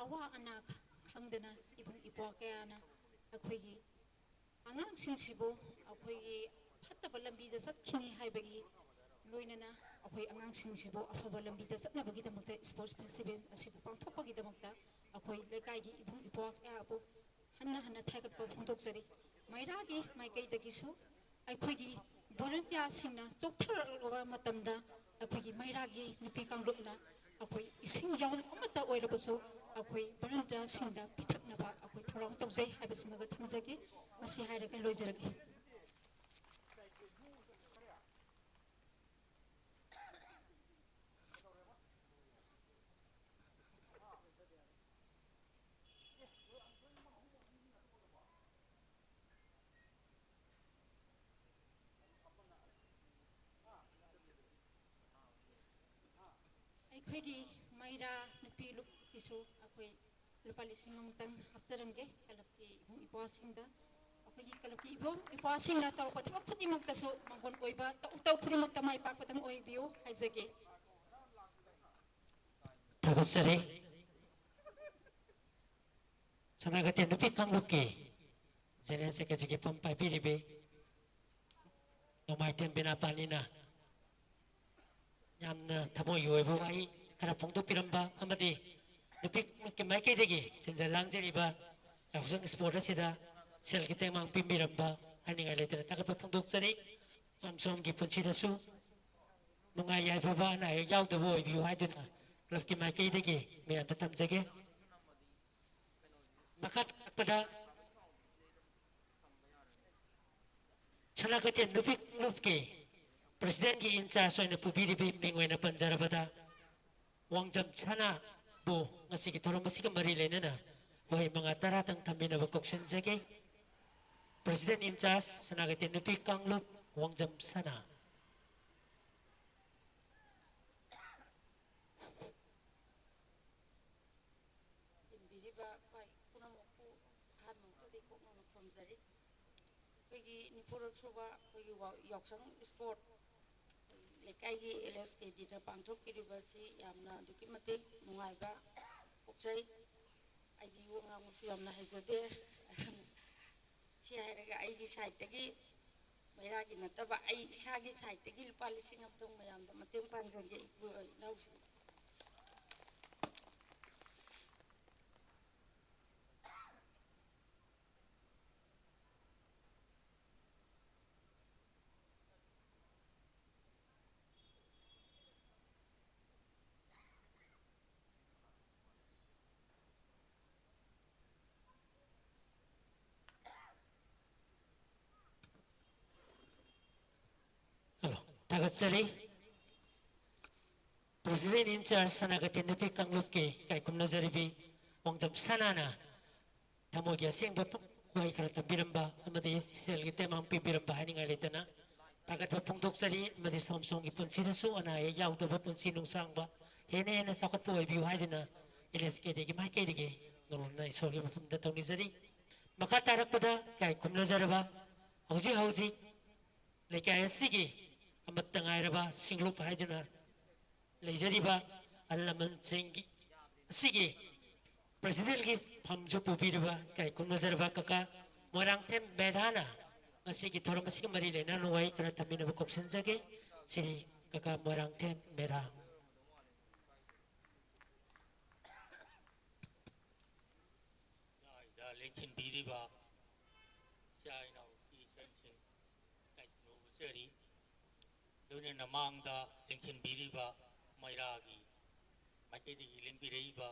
ꯑꯋꯥ ꯑꯅꯥ ꯈꯪꯗꯅ ꯏꯕꯨꯡ ꯏꯄ꯭ꯋꯥ ꯀꯌꯥꯅ ꯑꯩꯈꯣꯏꯒꯤ ꯑꯉꯥꯡꯁꯤꯡꯁꯤꯕꯨ ꯑꯩꯈꯣꯏꯒꯤ ꯐꯠꯇꯕ ꯂꯝꯕꯤꯗ ꯆꯠꯈꯤꯅꯤ ꯍꯥꯏꯕꯒꯤ ꯂꯣꯏꯅꯅ ꯑꯩꯈꯣꯏ ꯑꯉꯥꯡꯁꯤꯡꯁꯤꯕꯨ ꯑꯐꯕ ꯂꯝꯕꯤꯗ ꯆꯠꯅꯕꯒꯤꯗꯃꯛꯇ ꯁ꯭ꯄꯣꯔꯠꯁ ꯐꯦꯁꯇꯤꯚꯦꯜ ꯑꯁꯤꯕꯨ ꯄꯥꯡꯊꯣꯛꯄꯒꯤꯗꯃꯛꯇ ꯑꯩꯈꯣꯏ ꯂꯩꯀꯥꯏꯒꯤ ꯏꯕꯨꯡ ꯏꯄ꯭ꯋꯥ ꯀꯌꯥꯕꯨ ꯍꯟꯅ ꯍꯟꯅ ꯊꯥꯒꯠꯄ ꯐꯣꯡꯗꯣꯛꯆꯔꯤ꯫ ꯃꯩꯔꯥꯒꯤ ꯃꯥꯏꯀꯩꯗꯒꯤꯁꯨ ꯑꯩꯈꯣꯏꯒꯤ ꯚꯣꯂꯨꯟꯇꯤꯌꯥꯔꯁꯤꯡꯅ ꯆꯣꯛꯊꯔꯛꯂꯕ ꯃꯇꯝꯗ ꯑꯩꯈꯣꯏꯒꯤ ꯃꯩꯔꯥꯒꯤ ꯅꯨꯄꯤ ꯀꯥꯡꯂꯨꯞꯅ ꯑꯩꯈꯣꯏ ꯏꯁꯤꯡ ꯌꯥꯎꯝ ꯑꯃꯠꯇ ꯑꯣꯏꯔꯕꯁꯨ ꯑꯩꯈꯣꯏ ꯚꯣꯂꯨꯟꯇꯤꯌꯥꯔꯁꯤꯡꯗ ꯄꯤꯊꯛꯅꯕ ꯑꯩꯈꯣꯏ ꯊꯧꯔꯥꯡ ꯇꯧꯖꯩ ꯍꯥꯏꯕꯁꯤꯃꯒ ꯊꯝꯖꯒꯦ꯫ ꯃꯁꯤ ꯍꯥꯏꯔꯒ ꯂꯣꯏꯖꯔꯒꯦ꯫ ꯑꯩꯈꯣꯏꯒꯤ ꯃꯩꯔꯥ ꯅꯨꯄꯤ ꯂꯨꯞꯀꯤꯁꯨ ꯑꯩꯈꯣꯏ ꯂꯨꯄꯥ ꯂꯤꯁꯤꯡ ꯑꯃꯇꯪ ꯍꯥꯞꯆꯔꯝꯒꯦ꯫ ꯀ꯭ꯂꯕꯀꯤ ꯏꯕꯨꯡ ꯏꯄ꯭ꯋꯥꯁꯤꯡꯗ, ꯑꯩꯈꯣꯏꯒꯤ ꯀ꯭ꯂꯕꯀꯤ ꯏꯕꯨꯡ ꯏꯄ꯭ꯋꯥꯁꯤꯡꯅ ꯇꯧꯔꯛꯄ ꯊꯕꯛ ꯈꯨꯗꯤꯡꯃꯛꯇꯁꯨ ꯃꯪꯒꯣꯟ ꯑꯣꯏꯕ ꯇꯧ ꯇꯧ ꯈꯨꯗꯤꯡꯃꯛꯇ ꯃꯥꯏ ꯄꯥꯛꯄꯗꯪ ꯑꯣꯏꯕꯤꯌꯨ ꯍꯥꯏꯖꯒꯦ꯫ ꯊꯥꯒꯠꯆꯔꯤ꯫ ꯁꯅꯥ ꯀꯩꯊꯦꯜ ꯅꯨꯄꯤ ꯀꯥꯡꯂꯨꯞꯀꯤ ꯖꯦꯅꯔꯦꯜ ꯁꯦꯀ꯭ꯔꯦꯇꯔꯤꯒꯤ ꯐꯝ ꯄꯥꯏꯕꯤꯔꯤꯕꯤ ꯅꯣꯡꯃꯥꯏꯊꯦꯝ ꯕꯤꯅꯥꯄꯥꯅꯤꯅ ꯌꯥꯝꯅ ꯊꯃꯣꯏꯒꯤ ꯑꯣꯏꯕ ꯋꯥꯍꯩ ꯈꯔ ꯐꯣꯡꯗꯣꯛꯄꯤꯔꯝꯕ ꯑꯃꯗꯤ ꯅꯨꯄꯤ ꯀꯥꯡꯂꯨꯞꯀꯤ ꯃꯥꯏꯀꯩꯗꯒꯤ ꯁꯤꯟꯖ ꯂꯥꯡꯖꯔꯤꯕ ꯌꯥꯎꯁꯪ ꯁ꯭ꯄꯣꯔꯠ ꯑꯁꯤꯗ ꯁꯦꯜꯒꯤ ꯇꯦꯡꯕꯥꯡ ꯄꯤꯕꯤꯔꯝꯕ ꯍꯥꯏꯅꯤꯡꯉꯥꯏ ꯂꯩꯇꯅ ꯊꯥꯒꯠꯄ ꯐꯣꯡꯗꯣꯛꯆꯔꯤ꯫ ꯁꯣꯝ ꯁꯣꯝꯒꯤ ꯄꯨꯟꯁꯤꯗꯁꯨ ꯅꯨꯡꯉꯥꯏ ꯌꯥꯏꯐꯕ ꯑꯅꯥ ꯑꯌꯦꯛ ꯌꯥꯎꯗꯕ ꯑꯣꯏꯕꯤꯌꯨ ꯍꯥꯏꯗꯨꯅ ꯀ꯭ꯂꯕꯀꯤ ꯃꯥꯏꯀꯩꯗꯒꯤ ꯃꯌꯥꯝꯗ ꯇꯝꯖꯒꯦ꯫ ꯃꯈꯥ ꯇꯥꯔꯛꯄꯗ ꯁꯅꯥ ꯀꯩꯊꯦꯜ ꯅꯨꯄꯤ ꯀꯥꯡꯂꯨꯞꯀꯤ ꯄ꯭ꯔꯁꯤꯗꯦꯟꯒꯤ ꯏꯟꯆꯥꯔꯖ ꯑꯣꯏꯅ ꯄꯨꯕꯤꯔꯤꯕ ꯃꯤꯡ ꯑꯣꯏꯅ ꯄꯟꯖꯔꯕꯗ, ꯋꯥꯡꯖꯝ ꯁꯅꯥꯕꯨ ꯉꯁꯤꯒꯤ ꯊꯧꯔꯝ ꯑꯁꯤꯒ ꯃꯔꯤ ꯂꯩꯅꯅ ꯋꯥꯍꯩ ꯃꯉꯥ ꯇꯔꯥꯇꯪ ꯊꯝꯕꯤꯅꯕ ꯀꯧꯁꯤꯟꯖꯒꯦ꯫ ꯄ꯭ꯔꯁꯤꯗꯦꯟ ꯏꯟꯆꯥꯔꯖ ꯁꯅꯥ ꯀꯩꯊꯦꯜ ꯅꯨꯄꯤ ꯀꯥꯡꯂꯨꯞ, ꯋꯥꯡꯖꯝ ꯁꯅꯥ꯫ ꯇꯤꯟꯕꯤꯔꯤꯕ ꯈ꯭ꯋꯥꯏ ꯄꯨꯝꯅꯃꯛꯄꯨ ꯑꯍꯥꯟꯕꯃꯛꯇꯗꯤ ꯀꯣꯛꯅꯅ ꯈꯨꯔꯨꯝꯖꯔꯤ꯫ ꯑꯩꯈꯣꯏꯒꯤ ꯅꯤꯐꯨꯔꯛ ꯁꯨꯕ ꯑꯩꯈꯣꯏꯒꯤ ꯋꯥ-, ꯌꯥꯎꯁꯪ ꯏꯁꯄꯣꯔꯠ ꯑꯩꯈꯣꯏ ꯂꯩꯀꯥꯏꯒꯤ ꯑꯦꯜ ꯑꯦꯁ ꯀꯦ ꯗꯤꯅ ꯄꯥꯡꯊꯣꯛꯄꯤꯔꯤꯕꯁꯤ ꯌꯥꯝꯅ ꯑꯗꯨꯛꯀꯤ ꯃꯇꯤꯛ ꯅꯨꯡꯉꯥꯏꯕ ꯄꯣꯛꯆꯩ꯫ ꯑꯩꯗꯤ ꯋꯥ ꯉꯥꯡꯕꯁꯨ ꯌꯥꯝꯅ ꯍꯩꯖꯗꯦ꯫ ꯁꯤ ꯍꯥꯏꯔꯒ ꯑꯩꯒꯤ ꯁꯥꯏꯠꯇꯒꯤ, ꯃꯩꯔꯥꯒꯤ ꯅꯠꯇꯕ, ꯑꯩ ꯏꯁꯥꯒꯤ ꯁꯥꯏꯠꯇꯒꯤ ꯂꯨꯄꯥ ꯂꯤꯁꯤꯡ ꯑꯃꯇꯪ ꯃꯌꯥꯝꯗ ꯃꯇꯦꯡ ꯄꯥꯡꯖꯒꯦ, ꯏꯄꯨ ꯏꯅꯥꯎꯁꯤꯡ꯫ ꯍꯜꯂꯣ, ꯊꯥꯒꯠꯆꯔꯤ꯫ ꯄ꯭ꯔꯁꯤꯗꯦꯟ ꯏꯟ ꯆꯥꯔꯖ ꯁꯅꯥ ꯀꯩꯊꯦꯜ ꯅꯨꯄꯤ ꯀꯥꯡꯂꯨꯞꯀꯤ ꯏꯀꯥꯏ ꯈꯨꯝꯅꯖꯔꯤꯕꯤ ꯋꯥꯡꯖꯝ ꯁꯅꯥꯅ ꯊꯃꯣꯏꯒꯤ ꯑꯁꯦꯡꯕ ꯋꯥꯍꯩ ꯈꯔ ꯊꯝꯕꯤꯔꯝꯕ ꯑꯃꯗꯤ ꯁꯦꯜꯒꯤ ꯇꯦꯡꯕꯥꯡ ꯄꯤꯕꯤꯔꯝꯕ ꯍꯥꯏꯅꯤꯡꯉꯥꯏ ꯂꯩꯇꯅ ꯊꯥꯒꯠꯄ ꯐꯣꯡꯗꯣꯛꯆꯔꯤ꯫ ꯑꯃꯗꯤ ꯁꯣꯝ ꯁꯣꯝꯒꯤ ꯄꯨꯟꯁꯤꯗꯁꯨ ꯑꯅꯥ ꯑꯌꯦꯛ ꯌꯥꯎꯗꯕ, ꯄꯨꯟꯁꯤ ꯅꯨꯡꯁꯥꯡꯕ, ꯍꯦꯟꯅ ꯍꯦꯟꯅ ꯆꯥꯎꯈꯠꯄ ꯑꯣꯏꯕꯤꯌꯨ ꯍꯥꯏꯗꯨꯅ ꯑꯦꯜ ꯑꯦꯁ ꯀꯦꯗꯒꯤ ꯃꯥꯏꯀꯩꯗꯒꯤ ꯅꯣꯂꯨꯛꯅ ꯏꯁꯣꯔꯒꯤ ꯃꯐꯝꯗ ꯇꯧꯅꯤꯖꯔꯤ꯫ ꯃꯈꯥ ꯇꯥꯔꯛꯄꯗ ꯏꯀꯥꯏ ꯈꯨꯝꯅꯖꯔꯕ ꯍꯧꯖꯤꯛ ꯍꯧꯖꯤꯛ ꯂꯩꯀꯥꯏ ꯑꯁꯤꯒꯤ ꯑꯃꯠꯇ ꯉꯥꯏꯔꯕ ꯁꯤꯡꯂꯨꯞ ꯍꯥꯏꯗꯨꯅ ꯂꯩꯖꯔꯤꯕ ꯑꯍꯜ ꯂꯃꯟꯁꯤꯡꯒꯤ ꯑꯁꯤꯒꯤ ꯄ꯭ꯔꯁꯤꯗꯦꯟꯒꯤ ꯐꯝꯁꯨ ꯄꯨꯕꯤꯔꯤꯕ ꯏꯀꯥꯏ ꯈꯨꯝꯅꯖꯔꯕ ꯀꯀꯥ ꯃꯣꯏꯔꯥꯡꯊꯦꯝ ꯃꯦꯙꯥꯅ ꯉꯁꯤꯒꯤ ꯊꯧꯔꯝ ꯑꯁꯤꯒ ꯃꯔꯤ ꯂꯩꯅꯅ ꯋꯥꯍꯩ ꯈꯔ ꯊꯝꯕꯤꯅꯕ ꯀꯧꯁꯤꯟꯖꯒꯦ꯫ ꯁ꯭ꯔꯤ ꯀꯀꯥ ꯃꯣꯏꯔꯥꯡꯊꯦꯝ ꯃꯦꯙꯥ꯫ ꯂꯥꯏꯗ ꯂꯦꯡꯁꯤꯟꯕꯤꯔꯤꯕ ꯏꯆꯥ ꯏꯅꯥꯎ ꯏꯆꯟꯁꯤꯡ ꯏꯀꯥꯏ ꯈꯨꯝꯅꯕ ꯎꯠꯆꯔꯤ꯫ ꯂꯣꯏꯅꯅ ꯃꯥꯡꯗ ꯂꯦꯡꯁꯤꯟꯕꯤꯔꯤꯕ ꯃꯩꯔꯥꯒꯤ ꯃꯥꯏꯀꯩꯗꯒꯤ ꯂꯦꯡꯕꯤꯔꯛꯏꯕ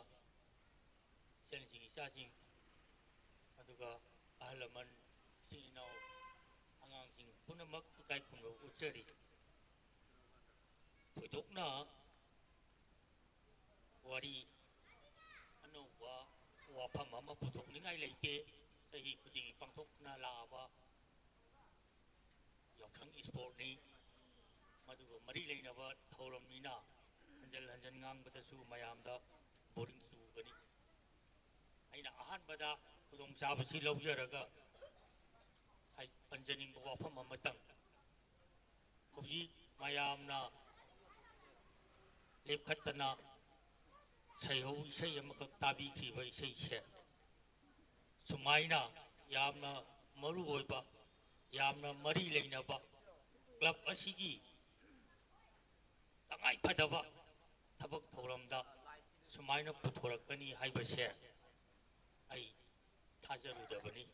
ꯏꯆꯟꯁꯤꯡ ꯏꯆꯥꯁꯤꯡ, ꯑꯗꯨꯒ ꯑꯍꯜ ꯂꯃꯟ, ꯏꯆꯤꯟ ꯏꯅꯥꯎ, ꯑꯉꯥꯡꯁꯤꯡ ꯄꯨꯝꯅꯃꯛ ꯏꯀꯥꯏ ꯈꯨꯝꯅꯕ ꯎꯠꯆꯔꯤ꯫ ꯊꯣꯏꯗꯣꯛꯅ ꯋꯥꯔꯤ ꯑꯅꯧꯕ ꯋꯥꯐꯝ ꯑꯃ ꯄꯨꯊꯣꯛꯅꯤꯡꯉꯥꯏ ꯂꯩꯇꯦ꯫ ꯆꯍꯤ ꯈꯨꯗꯤꯡꯒꯤ ꯄꯥꯡꯊꯣꯛꯅ ꯂꯥꯛꯑꯕ ꯌꯥꯎꯁꯪ ꯏꯁꯄꯣꯔꯠꯅꯤ꯫ ꯃꯗꯨꯒ ꯃꯔꯤ ꯂꯩꯅꯕ ꯊꯧꯔꯝꯅꯤꯅ ꯍꯟꯖꯟ ꯍꯟꯖꯟ ꯉꯥꯡꯕꯗꯁꯨ ꯃꯌꯥꯝꯗ ꯕꯣꯔꯤꯡ ꯆꯨꯒꯅꯤ꯫ ꯑꯩꯅ ꯑꯍꯥꯟꯕꯗ ꯈꯨꯗꯣꯡꯆꯥꯕꯁꯤ ꯂꯧꯖꯔꯒ ꯍꯥꯏ-, ꯄꯟꯖꯅꯤꯡꯕ ꯋꯥꯐꯝ ꯑꯃꯇꯪ꯫ ꯍꯧꯖꯤꯛ ꯃꯌꯥꯝꯅ ꯂꯦꯞꯈꯠꯇꯅ ꯁꯩꯍꯧ ꯏꯁꯩ ꯑꯃꯈꯛ ꯇꯥꯕꯤꯈꯤꯕ ꯏꯁꯩꯁꯦ, ꯁꯨꯃꯥꯏꯅ ꯌꯥꯝꯅ ꯃꯔꯨ ꯑꯣꯏꯕ, ꯌꯥꯝꯅ ꯃꯔꯤ ꯂꯩꯅꯕ ꯀ꯭ꯂꯕ ꯑꯁꯤꯒꯤ ꯇꯉꯥꯏ ꯐꯗꯕ ꯊꯕꯛ ꯊꯧꯔꯝꯗ ꯁꯨꯃꯥꯏꯅ ꯄꯨꯊꯣꯔꯛꯀꯅꯤ ꯍꯥꯏꯕꯁꯦ ꯑꯩ ꯊꯥꯖꯔꯨꯗꯕꯅꯤ꯫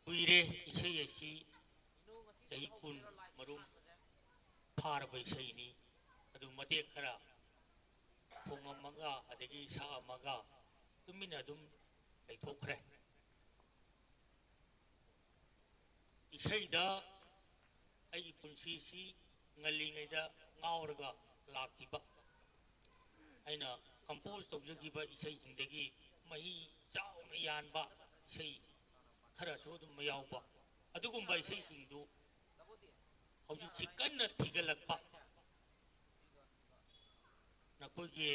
ꯀꯨꯏꯔꯦ ꯏꯁꯩ ꯑꯁꯤ ꯆꯍꯤ ꯀꯨꯟ ꯃꯔꯨꯝ ꯐꯥꯔꯕ ꯏꯁꯩꯅꯤ꯫ ꯑꯗꯨ ꯃꯇꯦꯛ ꯈꯔ ꯈꯣꯡꯉꯝꯃꯒ ꯑꯗꯒꯤ ꯁꯛꯑꯝꯃꯒ ꯇꯨꯃꯤꯟꯅ ꯑꯗꯨꯝ ꯂꯩꯊꯣꯛꯈ꯭ꯔꯦ꯫ ꯏꯁꯩꯗ ꯑꯩꯒꯤ ꯄꯨꯟꯁꯤꯁꯤ ꯉꯜꯂꯤꯉꯩꯗ ꯉꯥꯎꯔꯒ ꯂꯥꯛꯈꯤꯕ, ꯑꯩꯅ ꯀꯝꯄꯣꯖ ꯇꯧꯖꯈꯤꯕ ꯏꯁꯩꯁꯤꯡꯗꯒꯤ ꯃꯍꯤ ꯆꯥꯎꯅ ꯌꯥꯟꯕ ꯏꯁꯩ ꯈꯔꯁꯨ ꯑꯗꯨꯝ ꯌꯥꯎꯕ, ꯑꯗꯨꯒꯨꯝꯕ ꯏꯁꯩꯁꯤꯡꯗꯨ ꯍꯧꯖꯤꯛꯁꯤ ꯀꯟꯅ ꯊꯤꯒꯠꯂꯛꯄ, ꯅꯈꯣꯏꯒꯤ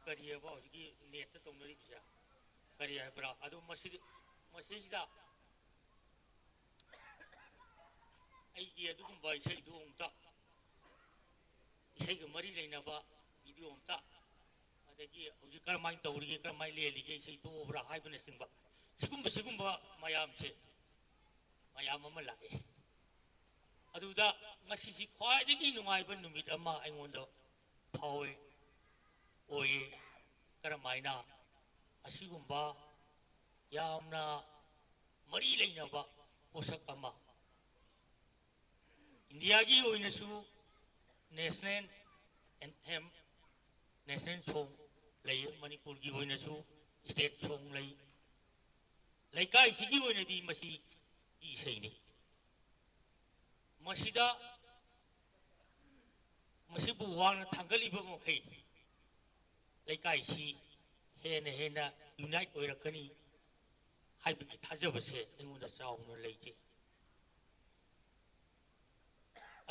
ꯀꯔꯤ ꯍꯥꯏꯕ ꯍꯧꯖꯤꯛꯀꯤ ꯅꯦꯠꯇ ꯇꯧꯅꯔꯤꯕꯁꯦ, ꯀꯔꯤ ꯍꯥꯏꯕ꯭ꯔꯥ? ꯑꯗꯣ ꯃꯁꯤꯗꯤ, ꯃꯁꯤꯁꯤꯗ ꯑꯩꯒꯤ ꯑꯗꯨꯒꯨꯝꯕ ꯏꯁꯩꯗꯨ ꯑꯃꯨꯛꯇ, ꯏꯁꯩꯒ ꯃꯔꯤ ꯂꯩꯅꯕ ꯚꯤꯗꯤꯑꯣ ꯑꯃꯇ, ꯑꯗꯒꯤ ꯍꯧꯖꯤꯛ ꯀꯔꯝꯍꯥꯏꯅ ꯇꯧꯔꯤꯒꯦ, ꯀꯔꯝꯍꯥꯏꯅ ꯂꯦꯜꯂꯤꯒꯦ, ꯏꯁꯩ ꯇꯣꯛꯑꯕ꯭ꯔꯥ ꯍꯥꯏꯕꯅꯆꯤꯡꯕ, ꯁꯤꯒꯨꯝꯕ, ꯁꯤꯒꯨꯝꯕ ꯃꯌꯥꯝꯁꯦ, ꯃꯌꯥꯝ ꯑꯃ ꯂꯥꯛꯑꯦ꯫ ꯑꯗꯨꯗ ꯉꯁꯤꯁꯤ ꯈ꯭ꯋꯥꯏꯗꯒꯤ ꯅꯨꯡꯉꯥꯏꯕ ꯅꯨꯃꯤꯠ ꯑꯃ ꯑꯩꯉꯣꯟꯗ ꯐꯥꯎꯋꯦ, ꯑꯣꯏꯌꯦ꯫ ꯀꯔꯝꯍꯥꯏꯅ ꯑꯁꯤꯒꯨꯝꯕ ꯌꯥꯝꯅ ꯃꯔꯤ ꯂꯩꯅꯕ ꯄꯣꯠꯁꯛ ꯑꯃ ꯏꯟꯗꯤꯌꯥꯒꯤ ꯑꯣꯏꯅꯁꯨ ꯅꯦꯁꯅꯦꯜ ꯑꯦꯟꯊꯦꯝ, ꯅꯦꯁꯅꯦꯜ ꯁꯣꯡ ꯂꯩ, ꯃꯅꯤꯄꯨꯔꯒꯤ ꯑꯣꯏꯅꯁꯨ ꯁ꯭ꯇꯦꯠ ꯁꯣꯡ ꯂꯩ꯫ ꯂꯩꯀꯥꯏꯁꯤꯒꯤ ꯑꯣꯏꯅꯗꯤ ꯃꯁꯤ ꯏꯁꯩꯅꯤ꯫ ꯃꯁꯤꯗ, ꯃꯁꯤꯕꯨ ꯋꯥꯡꯅ ꯊꯥꯡꯒꯠꯂꯤꯕ ꯃꯈꯩ ꯂꯩꯀꯥꯏꯁꯤ ꯍꯦꯟꯅ ꯍꯦꯟꯅ ꯌꯨꯅꯥꯏꯠ ꯑꯣꯏꯔꯛꯀꯅꯤ ꯍꯥꯏꯕꯒꯤ ꯊꯥꯖꯕꯁꯦ ꯑꯩꯉꯣꯟꯗ ꯆꯥꯎꯅ ꯂꯩꯖꯩ꯫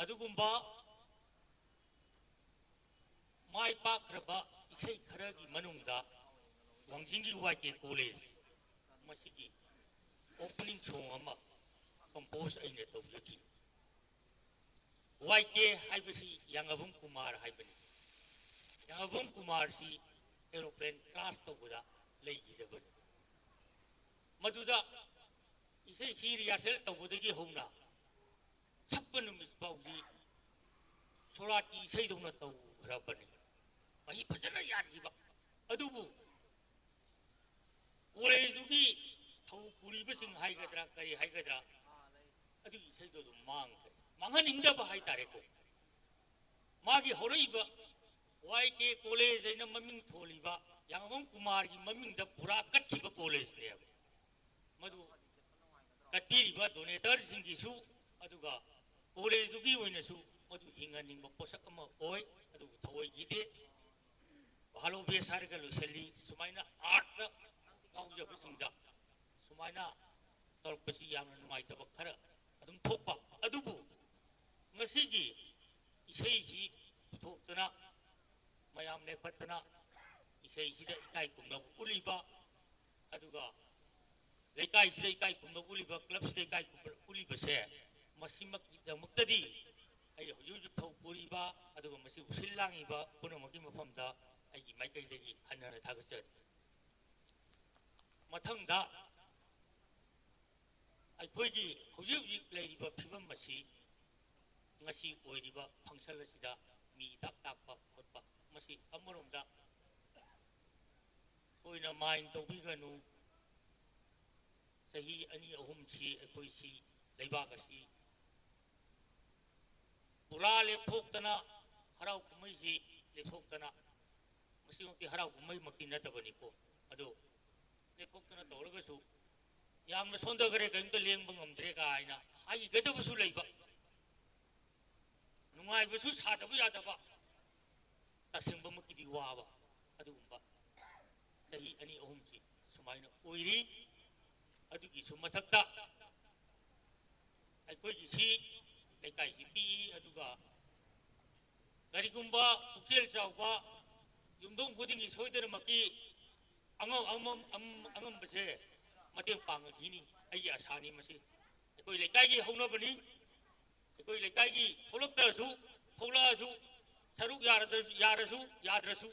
ꯑꯗꯨꯒꯨꯝꯕ ꯃꯥꯏ ꯄꯥꯛꯈ꯭ꯔꯕ ꯏꯁꯩ ꯈꯔꯒꯤ ꯃꯅꯨꯡꯗ ꯋꯥꯡꯖꯤꯡꯒꯤ ꯋꯥꯏ ꯀꯦ ꯀꯣꯂꯦꯖ ꯃꯁꯤꯒꯤ ꯑꯣꯄꯅꯤꯡ ꯁꯣꯡ ꯑꯃ ꯀꯝꯄꯣꯖ ꯑꯩꯅ ꯇꯧꯖꯈꯤ꯫ ꯋꯥꯏ ꯀꯦ ꯍꯥꯏꯕꯁꯤ ꯌꯥꯉꯕꯝ ꯀꯨꯃꯥꯔ ꯍꯥꯏꯕꯅꯤ꯫ ꯌꯥꯉꯕꯝ ꯀꯨꯃꯥꯔꯁꯤ ꯑꯦꯔꯣꯄ꯭ꯂꯦꯟ ꯀ꯭ꯔꯥꯁ ꯇꯧꯕꯗ ꯂꯩꯈꯤꯗꯕꯅꯤ꯫ ꯃꯗꯨꯗ ꯏꯁꯩꯁꯤ ꯔꯤꯍꯥꯔꯁꯦꯜ ꯇꯧꯕꯗꯒꯤ ꯍꯧꯅ ꯁꯛꯄ ꯅꯨꯃꯤꯠ ꯐꯥꯎꯗꯤ ꯁꯣꯔꯥꯠꯀꯤ ꯏꯁꯩꯗꯧꯅ ꯇꯧꯈ꯭ꯔꯕꯅꯤ꯫ ꯃꯍꯩ ꯐꯖꯅ ꯌꯥꯟꯈꯤꯕ꯫ ꯑꯗꯨꯕꯨ ꯀꯣꯂꯦꯖꯇꯨꯒꯤ ꯊꯧ ꯄꯨꯔꯤꯕꯁꯤꯡ ꯍꯥꯏꯒꯗ꯭ꯔꯥ, ꯀꯔꯤ ꯍꯥꯏꯒꯗ꯭ꯔꯥ, ꯑꯗꯨꯒꯤ ꯏꯁꯩꯗꯣ ꯑꯗꯨꯝ ꯃꯥꯡꯈ꯭ꯔꯦ꯫ ꯃꯥꯡꯍꯟꯅꯤꯡꯗꯕ ꯍꯥꯏꯇꯥꯔꯦꯀꯣ꯫ ꯃꯥꯒꯤ ꯍꯧꯔꯛꯏꯕ ꯋꯥꯏ ꯀꯦ ꯀꯣꯂꯦꯖ ꯍꯥꯏꯅ ꯃꯃꯤꯡ ꯊꯣꯜꯂꯤꯕ ꯌꯥꯉꯕꯝ ꯀꯨꯃꯥꯔꯒꯤ ꯃꯃꯤꯡꯗ ꯄꯨꯔꯥ ꯀꯠꯈꯤꯕ ꯀꯣꯂꯦꯖꯅꯦꯕ꯫ ꯃꯗꯨ ꯀꯠꯄꯤꯔꯤꯕ ꯗꯣꯅꯦꯇꯔꯁꯤꯡꯒꯤꯁꯨ, ꯑꯗꯨꯒ ꯀꯣꯂꯦꯖꯇꯨꯒꯤ ꯑꯣꯏꯅꯁꯨ ꯃꯗꯨ ꯍꯤꯡꯍꯟꯅꯤꯡꯕ ꯄꯣꯠꯁꯛ ꯑꯃ ꯑꯣꯏ꯫ ꯑꯗꯨꯕꯨ ꯊꯑꯣꯏꯈꯤꯗꯦ꯫ ꯚꯥꯂꯣ ꯕꯦꯁ ꯍꯥꯏꯔꯒ ꯂꯣꯏꯁꯤꯜꯂꯤ꯫ ꯁꯨꯃꯥꯏꯅ ꯑꯥꯔꯠꯇ ꯉꯥꯎꯖꯕꯁꯤꯡꯗ ꯁꯨꯃꯥꯏꯅ ꯇꯧꯔꯛꯄꯁꯤ ꯌꯥꯝꯅ ꯅꯨꯡꯉꯥꯏꯇꯕ ꯈꯔ ꯑꯗꯨꯝ ꯊꯣꯛꯄ꯫ ꯑꯗꯨꯕꯨ ꯉꯁꯤꯒꯤ ꯏꯁꯩꯁꯤ ꯄꯨꯊꯣꯛꯇꯅ ꯐꯠꯇꯅ ꯏꯁꯩꯁꯤꯗ ꯏꯀꯥꯏ ꯈꯨꯝꯅꯕ ꯎꯠꯂꯤꯕ, ꯑꯗꯨꯒ ꯂꯩꯀꯥꯏꯁꯤꯗ ꯏꯀꯥꯏ ꯈꯨꯝꯅꯕ ꯎꯠꯂꯤꯕ, ꯀ꯭ꯂꯕꯁꯤꯗ ꯏꯀꯥꯏ ꯈꯨꯝꯅꯕ ꯎꯠꯂꯤꯕꯁꯦ, ꯃꯁꯤꯃꯛꯀꯤꯗꯃꯛꯇꯗꯤ ꯑꯩ ꯍꯧꯖꯤꯛ ꯍꯧꯖꯤꯛ ꯊꯧ ꯄꯨꯔꯤꯕ, ꯑꯗꯨꯒ ꯃꯁꯤꯕꯨ ꯁꯤꯜ ꯂꯥꯡꯉꯤꯕ ꯄꯨꯝꯅꯃꯛꯀꯤ ꯃꯐꯝꯗ ꯑꯩꯒꯤ ꯃꯥꯏꯀꯩꯗꯒꯤ ꯍꯟꯅ ꯍꯟꯅ ꯊꯥꯒꯠꯆꯔꯤ꯫ ꯃꯊꯪꯗ, ꯑꯩꯈꯣꯏꯒꯤ ꯍꯧꯖꯤꯛ ꯍꯧꯖꯤꯛ ꯂꯩꯔꯤꯕ ꯐꯤꯕꯝ ꯑꯁꯤ, ꯉꯁꯤ ꯑꯣꯏꯔꯤꯕ ꯐꯪꯁꯟ ꯑꯁꯤꯗ ꯃꯤ ꯍꯤꯗꯥꯛ ꯇꯥꯛꯄ ꯈꯣꯠꯄ, ꯃꯁꯤ ꯑꯃꯔꯣꯝꯗ ꯊꯣꯏꯅ ꯃꯥꯏꯟ ꯇꯧꯕꯤꯒꯅꯨ꯫ ꯆꯍꯤ ꯑꯅꯤ ꯑꯍꯨꯝꯁꯤ ꯑꯩꯈꯣꯏꯁꯤ, ꯂꯩꯕꯥꯛ ꯑꯁꯤ ꯄꯨꯔꯥ ꯂꯦꯞꯊꯣꯛꯇꯅ, ꯍꯔꯥꯎ ꯀꯨꯝꯍꯩꯁꯤ ꯂꯦꯞꯊꯣꯛꯇꯅ, ꯃꯁꯤꯃꯛꯇꯤ ꯍꯔꯥꯎ ꯀꯨꯝꯍꯩꯃꯛꯇꯤ ꯅꯠꯇꯕꯅꯤꯀꯣ, ꯑꯗꯣ ꯂꯦꯞꯊꯣꯛꯇꯅ ꯇꯧꯔꯒꯁꯨ ꯌꯥꯝꯅ ꯁꯣꯟꯊꯈ꯭ꯔꯦ, ꯀꯔꯤꯝꯇ ꯂꯦꯡꯕ ꯉꯝꯗ꯭ꯔꯦ ꯀꯥꯏꯅ ꯍꯥꯏꯒꯗꯕꯁꯨ ꯂꯩꯕ, ꯅꯨꯡꯉꯥꯏꯕꯁꯨ ꯁꯥꯗꯕ ꯌꯥꯗꯕ, ꯇꯁꯦꯡꯕꯃꯛꯀꯤꯗꯤ ꯋꯥꯕ, ꯑꯗꯨꯒꯨꯝꯕ ꯆꯍꯤ ꯑꯅꯤ ꯑꯍꯨꯝꯁꯤ ꯁꯨꯃꯥꯏꯅ ꯑꯣꯏꯔꯤ꯫ ꯑꯗꯨꯒꯤꯁꯨ ꯃꯊꯛꯇ ꯑꯩꯈꯣꯏꯒꯤꯁꯤ ꯂꯩꯀꯥꯏꯁꯤ ꯄꯤꯛꯏ, ꯑꯗꯨꯒ ꯀꯔꯤꯒꯨꯝꯕ ꯄꯨꯛꯆꯦꯜ ꯆꯥꯎꯕ ꯌꯨꯝꯊꯣꯡ ꯈꯨꯗꯤꯡꯒꯤ ꯁꯣꯏꯗꯅꯃꯛꯀꯤ ꯑꯉꯝ-, ꯑꯉꯝ-, ꯑꯉꯝ-, ꯑꯉꯝꯕꯁꯦ ꯃꯇꯦꯡ ꯄꯥꯡꯉꯈꯤꯅꯤ꯫ ꯑꯩꯒꯤ ꯑꯁꯥꯅꯤ ꯃꯁꯤ꯫ ꯑꯩꯈꯣꯏ ꯂꯩꯀꯥꯏꯒꯤ ꯍꯧꯅꯕꯅꯤ꯫ ꯑꯩꯈꯣꯏ ꯂꯩꯀꯥꯏꯒꯤ ꯊꯣꯛꯂꯛꯇ꯭ꯔꯁꯨ, ꯊꯣꯛꯂꯛꯑꯁꯨ, ꯁꯔꯨꯛ ꯌꯥꯔꯗ꯭ꯔꯁꯨ, ꯌꯥꯔꯁꯨ, ꯌꯥꯗ꯭ꯔꯁꯨ,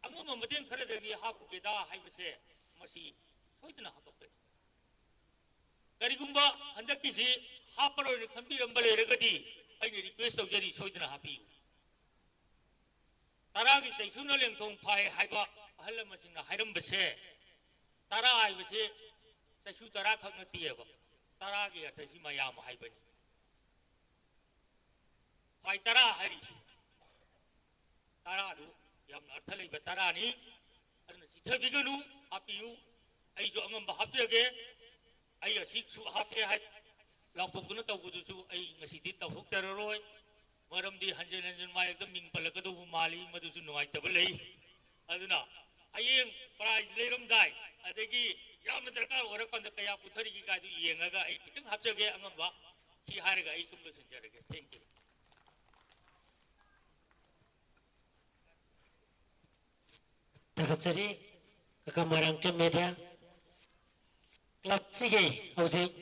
ꯑꯉꯝꯕ ꯃꯇꯦꯡ ꯈꯔꯗꯒꯤ ꯍꯥꯞꯄꯨꯒꯦꯗ ꯍꯥꯏꯕꯁꯦ, ꯃꯁꯤ ꯁꯣꯏꯗꯅ ꯍꯥꯄꯛꯀꯅꯤ꯫ ꯀꯔꯤꯒꯨꯝꯕ ꯍꯟꯗꯛꯀꯤꯁꯤ ꯍꯥꯞꯄꯔꯣꯏꯅ ꯈꯟꯕꯤꯔꯝꯕ ꯂꯩꯔꯒꯗꯤ, ꯑꯩꯅ ꯔꯤꯀ꯭ꯋꯦꯁ ꯇꯧꯖꯔꯤ, ꯁꯣꯏꯗꯅ ꯍꯥꯞꯄꯤꯌꯨ꯫ ꯇꯔꯥꯒꯤ ꯆꯩꯁꯨꯅ ꯂꯦꯡꯊꯣꯡ ꯐꯥꯏ ꯍꯥꯏꯕ ꯑꯍꯜ ꯂꯃꯟꯁꯤꯡꯅ ꯍꯥꯏꯔꯝꯕꯁꯦ, ꯇꯔꯥ ꯍꯥꯏꯕꯁꯦ ꯆꯩꯁꯨ ꯇꯔꯥ ꯈꯛ ꯅꯠꯇꯦꯕ, ꯇꯔꯥꯒꯤ ꯑꯔꯊꯁꯤ ꯃꯌꯥꯝ ꯍꯥꯏꯕꯅꯤ꯫ ꯈ꯭ꯋꯥꯏ ꯇꯔꯥ ꯍꯥꯏꯔꯤꯁꯤ, ꯇꯔꯥꯗꯨ ꯌꯥꯝꯅ ꯑꯔꯊ ꯂꯩꯕ ꯇꯔꯥꯅꯤ꯫ ꯑꯗꯨꯅ ꯆꯤꯊꯕꯤꯒꯅꯨ, ꯍꯥꯞꯄꯤꯌꯨ꯫ ꯑꯩꯁꯨ ꯑꯉꯝꯕ ꯍꯥꯞꯆꯒꯦ꯫ ꯑꯩ ꯑꯁꯤꯁꯨ ꯍꯥꯞꯀꯦ ꯍꯥꯏ ꯂꯥꯎꯊꯣꯛꯇꯨꯅ ꯇꯧꯕꯗꯨꯁꯨ ꯑꯩ ꯉꯁꯤꯗꯤ ꯇꯧꯊꯣꯛꯆꯔꯔꯣꯏ꯫ ꯃꯔꯝꯗꯤ ꯍꯟꯖꯤꯟ ꯍꯟꯖꯤꯟ ꯃꯥꯌꯦꯛꯇ ꯃꯤꯡ ꯄꯜꯂꯛꯀꯗꯧꯕ ꯃꯥꯜꯂꯤ, ꯃꯗꯨꯁꯨ ꯅꯨꯡꯉꯥꯏꯇꯕ ꯂꯩ꯫ ꯑꯗꯨꯅ ꯍꯌꯦꯡ ꯄ꯭ꯔꯥꯏꯖ ꯂꯩꯔꯝꯗꯥꯏ, ꯑꯗꯒꯤ ꯌꯥꯝꯅ ꯗꯔꯀꯥꯔ ꯑꯣꯏꯔꯀꯥꯟꯗ ꯀꯌꯥ ꯄꯨꯊꯔꯤꯒꯦ ꯀꯥꯏꯗꯨ ꯌꯦꯡꯉꯒ ꯑꯩ ꯈꯤꯇꯪ ꯍꯥꯞꯆꯒꯦ ꯑꯉꯝꯕ꯫ ꯁꯤ ꯍꯥꯏꯔꯒ ꯑꯩ ꯁꯨꯝ ꯂꯣꯏꯁꯤꯟꯖꯔꯒꯦ꯫ Thank you꯫ ꯊꯥꯒꯠꯆꯔꯤ꯫ ꯀꯀꯥ ꯃꯣꯏꯔꯥꯡꯊꯦꯝ ꯃꯦꯗꯤꯌꯥ ꯀ꯭ꯂꯕꯁꯤꯒꯤ ꯍꯧꯖꯤꯛ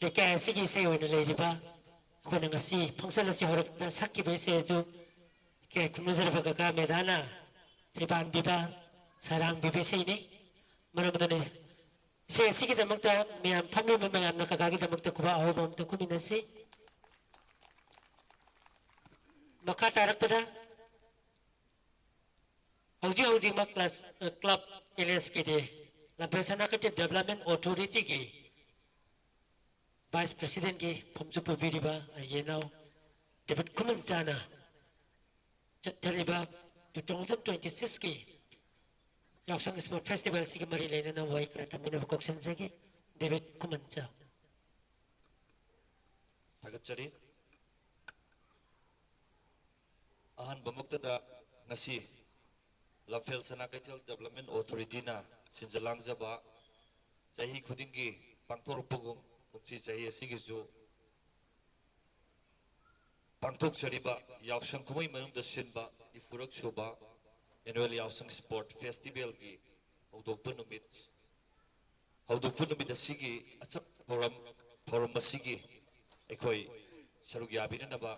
ꯂꯩꯀꯥꯏ ꯑꯁꯤꯒꯤ ꯏꯁꯩ ꯑꯣꯏꯅ ꯂꯩꯔꯤꯕ, ꯑꯩꯈꯣꯏꯅ ꯉꯁꯤ ꯐꯪꯁꯟ ꯑꯁꯤ ꯍꯧꯔꯛꯄꯗ ꯁꯛꯈꯤꯕ ꯏꯁꯩ ꯑꯗꯨ ꯏꯀꯥꯏ ꯈꯨꯝꯅꯖꯔꯕ ꯀꯀꯥ ꯃꯦꯗꯥꯅ ꯁꯩꯕꯥꯟꯕꯤꯕ, ꯁꯩꯔꯥꯡꯕꯤꯕ ꯏꯁꯩꯅꯤ꯫ ꯃꯔꯝ ꯑꯗꯨꯅ ꯏꯁꯩ ꯑꯁꯤꯒꯤꯗꯃꯛꯇ ꯃꯌꯥꯝ ꯐꯝꯃꯤꯕ ꯃꯌꯥꯝꯅ ꯀꯀꯥꯒꯤꯗꯃꯛꯇ ꯈꯨꯕꯥꯛ ꯑꯍꯧꯕ ꯑꯃꯇ ꯈꯨꯃꯤꯟꯅꯁꯤ꯫ ꯃꯈꯥ ꯇꯥꯔꯛꯄꯗ ꯍꯧꯖꯤꯛ ꯍꯧꯖꯤꯛꯃꯛ ꯀ꯭ꯂꯥꯁ, ꯀ꯭ꯂꯕ ꯑꯦꯜ ꯑꯦꯁ ꯀꯦꯗꯤ ꯂꯝꯐꯦꯜ ꯁꯅꯥ ꯀꯩꯊꯦꯜ ꯗꯦꯕꯂꯞꯃꯦꯟ ꯑꯣꯊꯣꯔꯤꯇꯤꯒꯤ ꯚꯥꯏꯁ ꯄ꯭ꯔꯦꯁꯤꯗꯦꯟꯒꯤ ꯐꯝꯁꯨ ꯄꯨꯕꯤꯔꯤꯕ ꯑꯩꯒꯤ ꯏꯅꯥꯎ ꯗꯦꯕꯤꯠ ꯈꯨꯃꯟꯆꯥꯅ ꯆꯠꯊꯔꯤꯕ ꯇꯨ ꯊꯥꯎꯖꯟ ꯇ꯭ꯋꯦꯟꯇꯤ ꯁꯤꯛꯁꯀꯤ ꯌꯥꯎꯁꯪ ꯏꯁꯄꯣꯔꯠ ꯐꯦꯁꯇꯤꯚꯦꯜꯁꯤꯒꯤ ꯃꯔꯤ ꯂꯩꯅꯅ ꯋꯥꯍꯩ ꯈꯔ ꯊꯝꯕꯤꯅꯕ ꯀꯧꯁꯤꯟꯖꯒꯦ꯫ ꯗꯦꯕꯤꯠ ꯈꯨꯃꯟꯆꯥ꯫ ꯊꯥꯒꯠꯆꯔꯤ꯫ ꯑꯍꯥꯟꯕꯃꯛꯇꯗ ꯉꯁꯤ ꯂꯝꯐꯦꯜ ꯁꯅꯥ ꯀꯩꯊꯦꯜ ꯗꯦꯕꯂꯞꯃꯦꯟ ꯑꯣꯊꯣꯔꯤꯇꯤꯅ ꯁꯤꯟꯖ ꯂꯥꯡꯖꯕ ꯆꯍꯤ ꯈꯨꯗꯤꯡꯒꯤ ꯄꯥꯡꯊꯣꯔꯛꯄꯒꯨꯝ ꯀꯨꯝꯁꯤ ꯆꯍꯤ ꯑꯁꯤꯒꯤꯁꯨ ꯄꯥꯡꯊꯣꯛꯆꯔꯤꯕ ꯌꯥꯎꯁꯪ ꯀꯨꯝꯍꯩ ꯃꯅꯨꯡꯗ ꯁꯤꯟꯕ ꯅꯤꯐꯨꯔꯛ ꯁꯨꯕ ꯑꯦꯅꯨꯋꯦꯜ ꯌꯥꯎꯁꯪ ꯏꯁꯄꯣꯔꯠ ꯐꯦꯁꯇꯤꯚꯦꯜꯒꯤ ꯍꯧꯗꯣꯛꯄ ꯅꯨꯃꯤꯠ ꯍꯧꯗꯣꯛꯄ ꯅꯨꯃꯤꯠ ꯑꯁꯤꯒꯤ ꯑꯆꯧꯕ ꯊꯧꯔꯝ ꯊꯧꯔꯝ ꯑꯁꯤꯒꯤ ꯑꯩꯈꯣꯏ ꯁꯔꯨꯛ ꯌꯥꯕꯤꯅꯅꯕ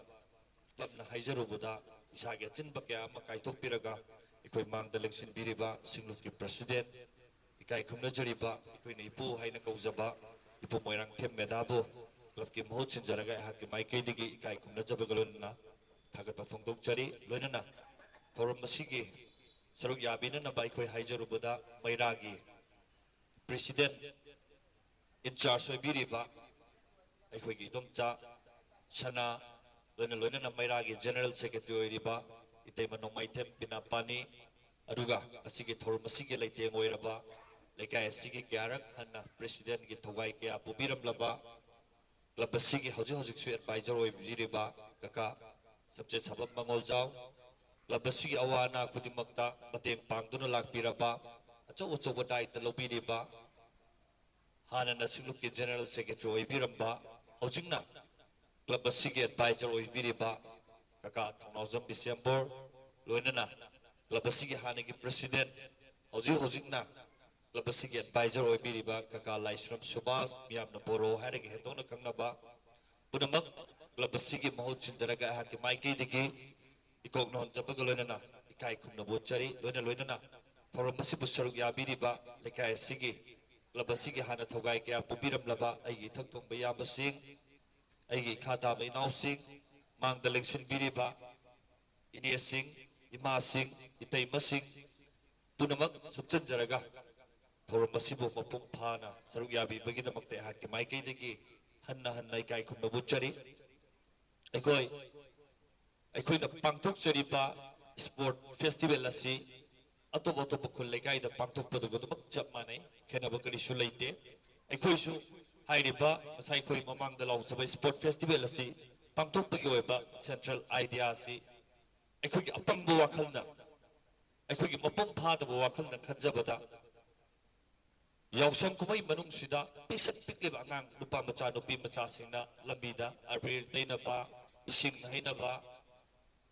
ꯀ꯭ꯂꯕꯅ ꯍꯥꯏꯖꯔꯨꯕꯗ ꯏꯁꯥꯒꯤ ꯑꯆꯤꯟꯕ ꯀꯌꯥ ꯑꯃ ꯀꯥꯏꯊꯣꯛꯄꯤꯔꯒ ꯑꯩꯈꯣꯏ ꯃꯥꯡꯗ ꯂꯦꯡꯁꯤꯟꯕꯤꯔꯤꯕ ꯁꯤꯡꯂꯨꯞꯀꯤ ꯄ꯭ꯔꯁꯤꯗꯦꯟ, ꯏꯀꯥꯏ ꯈꯨꯝꯅꯖꯔꯤꯕ ꯑꯩꯈꯣꯏꯅ ꯏꯄꯨ ꯍꯥꯏꯅ ꯀꯧꯖꯕ ꯏꯄꯨ ꯃꯣꯏꯔꯥꯡꯊꯦꯝ ꯃꯦꯗꯥꯕꯨ ꯀ꯭ꯂꯕꯀꯤ ꯃꯍꯨꯠ ꯁꯤꯟꯖꯔꯒ ꯑꯩꯍꯥꯛꯀꯤ ꯃꯥꯏꯀꯩꯗꯒꯤ ꯏꯀꯥꯏ ꯈꯨꯝꯅꯖꯕꯒ ꯂꯣꯏꯅꯅ ꯊꯥꯒꯠꯄ ꯐꯣꯡꯗꯣꯛꯆꯔꯤ꯫ ꯂꯣꯏꯅꯅ ꯊꯧꯔꯝ ꯑꯁꯤꯒꯤ ꯁꯔꯨꯛ ꯌꯥꯕꯤꯅꯅꯕ ꯑꯩꯈꯣꯏ ꯍꯥꯏꯖꯔꯨꯕꯗ ꯃꯩꯔꯥꯒꯤ ꯄ꯭ꯔꯦꯁꯤꯗꯦꯟ ꯏꯟꯆꯥꯔꯖ ꯑꯣꯏꯕꯤꯔꯤꯕ ꯑꯩꯈꯣꯏꯒꯤ ꯏꯗꯣꯝꯆꯥ ꯁꯅꯥ, ꯂꯣꯏꯅ ꯂꯣꯏꯅꯅ ꯃꯩꯔꯥꯒꯤ ꯖꯦꯅꯔꯦꯜ ꯁꯦꯀ꯭ꯔꯦꯇꯔꯤ ꯑꯣꯏꯔꯤꯕ ꯏꯇꯩꯃ ꯅꯣꯡꯃꯥꯏꯊꯦꯝ ꯄꯤꯅꯥꯄꯥꯅꯤ, ꯑꯗꯨꯒ ꯉꯁꯤꯒꯤ ꯊꯧꯔꯝ ꯑꯁꯤꯒꯤ ꯂꯩꯇꯦꯡ ꯑꯣꯏꯔꯕ ꯂꯩꯀꯥꯏ ꯑꯁꯤꯒꯤ ꯀꯌꯥꯔꯛ ꯍꯟꯅ ꯄ꯭ꯔꯦꯁꯤꯗꯦꯟꯒꯤ ꯊꯧꯒꯥꯏ ꯀꯌꯥ ꯄꯨꯕꯤꯔꯝꯂꯕ ꯀ꯭ꯂꯕ ꯑꯁꯤꯒꯤ ꯍꯧꯖꯤꯛ ꯍꯧꯖꯤꯛꯁꯨ ꯑꯦꯗꯚꯥꯏꯖꯔ ꯑꯣꯏꯕꯤꯔꯤꯕ ꯀꯀꯥ ꯁꯝꯆꯦꯠ ꯁꯥꯕꯝ ꯃꯉꯣꯜꯖꯥꯎ, ꯀ꯭ꯂꯕ ꯑꯁꯤꯒꯤ ꯑꯋꯥ ꯑꯅꯥ ꯈꯨꯗꯤꯡꯃꯛꯇ ꯃꯇꯦꯡ ꯄꯥꯡꯗꯨꯅ ꯂꯥꯛꯄꯤꯔꯕ, ꯑꯆꯧ ꯑꯆꯧꯕ ꯗꯥꯏꯇ ꯂꯧꯕꯤꯔꯤꯕ, ꯍꯥꯟꯅꯅ ꯁꯤꯡꯂꯨꯞꯀꯤ ꯖꯦꯅꯔꯦꯜ ꯁꯦꯀ꯭ꯔꯦꯇꯔꯤ ꯑꯣꯏꯕꯤꯔꯝꯕ, ꯍꯧꯖꯤꯛꯅ ꯀ꯭ꯂꯕ ꯑꯁꯤꯒꯤ ꯑꯦꯗꯚꯥꯏꯖꯔ ꯑꯣꯏꯕꯤꯔꯤꯕ ꯀꯀꯥ ꯊꯧꯅꯥꯎꯖꯝ ꯕꯤꯁꯦꯝꯄꯨꯔ, ꯂꯣꯏꯅꯅ ꯀ꯭ꯂꯕ ꯑꯁꯤꯒꯤ ꯍꯥꯟꯅꯒꯤ ꯄ꯭ꯔꯦꯁꯤꯗꯦꯟꯠ, ꯍꯧꯖꯤꯛ ꯍꯧꯖꯤꯛꯅ ꯀ꯭ꯂꯕ ꯑꯁꯤꯒꯤ ꯑꯦꯗꯚꯥꯏꯖꯔ ꯑꯣꯏꯕꯤꯔꯤꯕ ꯀꯀꯥ ꯂꯥꯏꯁ꯭ꯔꯝ ꯁꯨꯕꯥꯁ, ꯃꯤꯌꯥꯝꯅ ꯕꯣꯔꯣ ꯍꯥꯏꯔꯒ ꯍꯦꯟꯗꯣꯛꯅ ꯈꯪꯅꯕ, ꯄꯨꯝꯅꯃꯛ ꯀ꯭ꯂꯕ ꯑꯁꯤꯒꯤ ꯃꯍꯨꯠ ꯁꯤꯟꯖꯔꯒ ꯑꯩꯍꯥꯛꯀꯤ ꯃꯥꯏꯀꯩꯗꯒꯤ ꯏꯀꯣꯛ ꯅꯣꯟꯖꯕꯒ ꯂꯣꯏꯅꯅ ꯏꯀꯥꯏ ꯈꯨꯝꯅꯕ ꯎꯠꯆꯔꯤ꯫ ꯂꯣꯏꯅ ꯂꯣꯏꯅꯅ ꯊꯧꯔꯝ ꯑꯁꯤꯕꯨ ꯁꯔꯨꯛ ꯌꯥꯕꯤꯔꯤꯕ ꯂꯩꯀꯥꯏ ꯑꯁꯤꯒꯤ, ꯀ꯭ꯂꯕ ꯑꯁꯤꯒꯤ ꯍꯥꯟꯅ ꯊꯧꯒꯥꯏ ꯀꯌꯥ ꯄꯨꯕꯤꯔꯝꯂꯕ ꯑꯩꯒꯤ ꯏꯊꯛ ꯊꯣꯡꯕ ꯏꯌꯥꯝꯕꯁꯤꯡ, ꯑꯩꯒꯤ ꯏꯈꯥ ꯇꯥꯕ ꯏꯅꯥꯎꯁꯤꯡ, ꯃꯥꯡꯗ ꯂꯦꯡꯁꯤꯟꯕꯤꯔꯤꯕ ꯏꯅꯦꯁꯤꯡ, ꯏꯃꯥꯁꯤꯡ, ꯏꯇꯩꯃꯁꯤꯡ ꯄꯨꯝꯅꯃꯛ ꯁꯨꯞꯆꯟꯖꯔꯒ ꯊꯧꯔꯝ ꯑꯁꯤꯕꯨ ꯃꯄꯨꯡ ꯐꯥꯅ ꯁꯔꯨꯛ ꯌꯥꯕꯤꯕꯒꯤꯗꯃꯛꯇ ꯑꯩꯍꯥꯛꯀꯤ ꯃꯥꯏꯀꯩꯗꯒꯤ ꯍꯟꯅ ꯍꯟꯅ ꯏꯀꯥꯏ ꯈꯨꯝꯅꯕ ꯎꯠꯆꯔꯤ꯫ ꯑꯩꯈꯣꯏ, ꯑꯩꯈꯣꯏꯅ ꯄꯥꯡꯊꯣꯛꯆꯔꯤꯕ ꯁ꯭ꯄꯣꯔꯠ ꯐꯦꯁꯇꯤꯚꯦꯜ ꯑꯁꯤ ꯑꯇꯣꯞ ꯑꯇꯣꯞꯄ ꯈꯨꯜ ꯂꯩꯀꯥꯏꯗ ꯄꯥꯡꯊꯣꯛꯄꯗꯨꯒ ꯑꯗꯨꯃꯛ ꯆꯞ ꯃꯥꯟꯅꯩ, ꯈꯦꯠꯅꯕ ꯀꯔꯤꯁꯨ ꯂꯩꯇꯦ꯫ ꯑꯩꯈꯣꯏꯁꯨ ꯍꯥꯏꯔꯤꯕ ꯉꯁꯥꯏ ꯑꯩꯈꯣꯏ ꯃꯃꯥꯡꯗ ꯂꯥꯎꯖꯕ ꯁ꯭ꯄꯣꯔꯠ ꯐꯦꯁꯇꯤꯚꯦꯜ ꯑꯁꯤ ꯄꯥꯡꯊꯣꯛꯄꯒꯤ ꯑꯣꯏꯕ ꯁꯦꯟꯇ꯭ꯔꯦꯜ ꯑꯥꯏꯗꯤꯌꯥ ꯑꯁꯤ ꯑꯩꯈꯣꯏꯒꯤ ꯑꯄꯪꯕ ꯋꯥꯈꯜꯅ, ꯑꯩꯈꯣꯏꯒꯤ ꯃꯄꯨꯡ ꯐꯥꯗꯕ ꯋꯥꯈꯜꯅ ꯈꯟꯖꯕꯗ, ꯌꯥꯎꯁꯪ ꯀꯨꯝꯍꯩ ꯃꯅꯨꯡꯁꯤꯗ ꯄꯤꯁꯛ ꯄꯤꯛꯂꯤꯕ ꯑꯉꯥꯡ ꯅꯨꯄꯥ ꯃꯆꯥ ꯅꯨꯄꯤ ꯃꯆꯥꯁꯤꯡꯅ ꯂꯝꯕꯤꯗ ꯑꯕꯤꯔ ꯇꯩꯅꯕ, ꯏꯁꯤꯡ ꯍꯩꯅꯕ,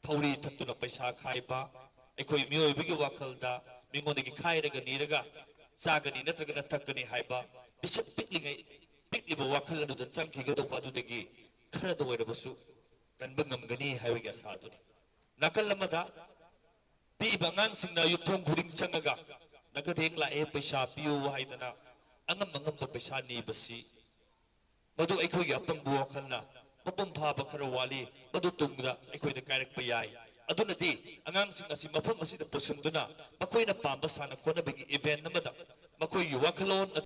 ꯊꯧꯔꯤ ꯊꯠꯇꯨꯅ ꯄꯩꯁꯥ ꯈꯥꯏꯕ, ꯑꯩꯈꯣꯏ ꯃꯤꯑꯣꯏꯕꯒꯤ ꯋꯥꯈꯜꯗ ꯃꯤꯉꯣꯟꯗꯒꯤ ꯈꯥꯏꯔꯒ ꯅꯤꯔꯒ ꯆꯥꯒꯅꯤ ꯅꯠꯇ꯭ꯔꯒꯅ ꯊꯛꯀꯅꯤ ꯍꯥꯏꯕ ꯄꯤꯁꯛ ꯄꯤꯛꯂꯤꯉꯩ, ꯄꯤꯛꯂꯤꯕ ꯋꯥꯈꯜ ꯑꯗꯨꯗ ꯆꯪꯈꯤꯒꯗꯧꯕ ꯑꯗꯨꯗꯒꯤ ꯈꯔꯗ ꯑꯣꯏꯔꯕꯁꯨ ꯀꯟꯕ ꯉꯝꯒꯅꯤ ꯍꯥꯏꯕꯒꯤ ꯑꯁꯥ ꯑꯗꯨꯅꯤ꯫ ꯅꯥꯀꯜ ꯑꯃꯗ ꯄꯤꯛꯏꯕ ꯑꯉꯥꯡꯁꯤꯡꯅ ꯌꯨꯝꯊꯣꯡ ꯈꯨꯗꯤꯡ ꯆꯪꯉꯒ "ꯅꯒꯗꯦꯡ ꯂꯥꯛꯑꯦ, ꯄꯩꯁꯥ ꯄꯤꯌꯨ" ꯍꯥꯏꯗꯅ ꯑꯉꯝ ꯑꯉꯝꯕ ꯄꯩꯁꯥ ꯅꯤꯕꯁꯤ, ꯃꯗꯨ ꯑꯩꯈꯣꯏꯒꯤ ꯑꯄꯪꯕ ꯋꯥꯈꯜꯅ ꯃꯄꯨꯡ ꯐꯥꯕ ꯈꯔ ꯋꯥꯠꯂꯤ, ꯃꯗꯨ ꯇꯨꯡꯗ ꯑꯩꯈꯣꯏꯗ ꯀꯥꯏꯔꯛꯄ ꯌꯥꯏ꯫ ꯑꯗꯨꯅꯗꯤ ꯑꯉꯥꯡꯁꯤꯡ ꯑꯁꯤ ꯃꯐꯝ ꯑꯁꯤꯗ ꯄꯨꯁꯤꯟꯗꯨꯅ ꯃꯈꯣꯏꯅ ꯄꯥꯝꯕ ꯁꯥꯟꯅ ꯈꯣꯠꯅꯕꯒꯤ ꯏꯚꯦꯟꯠ ꯑꯃꯗ ꯃꯈꯣꯏꯒꯤ ꯋꯥꯈꯜꯂꯣꯟ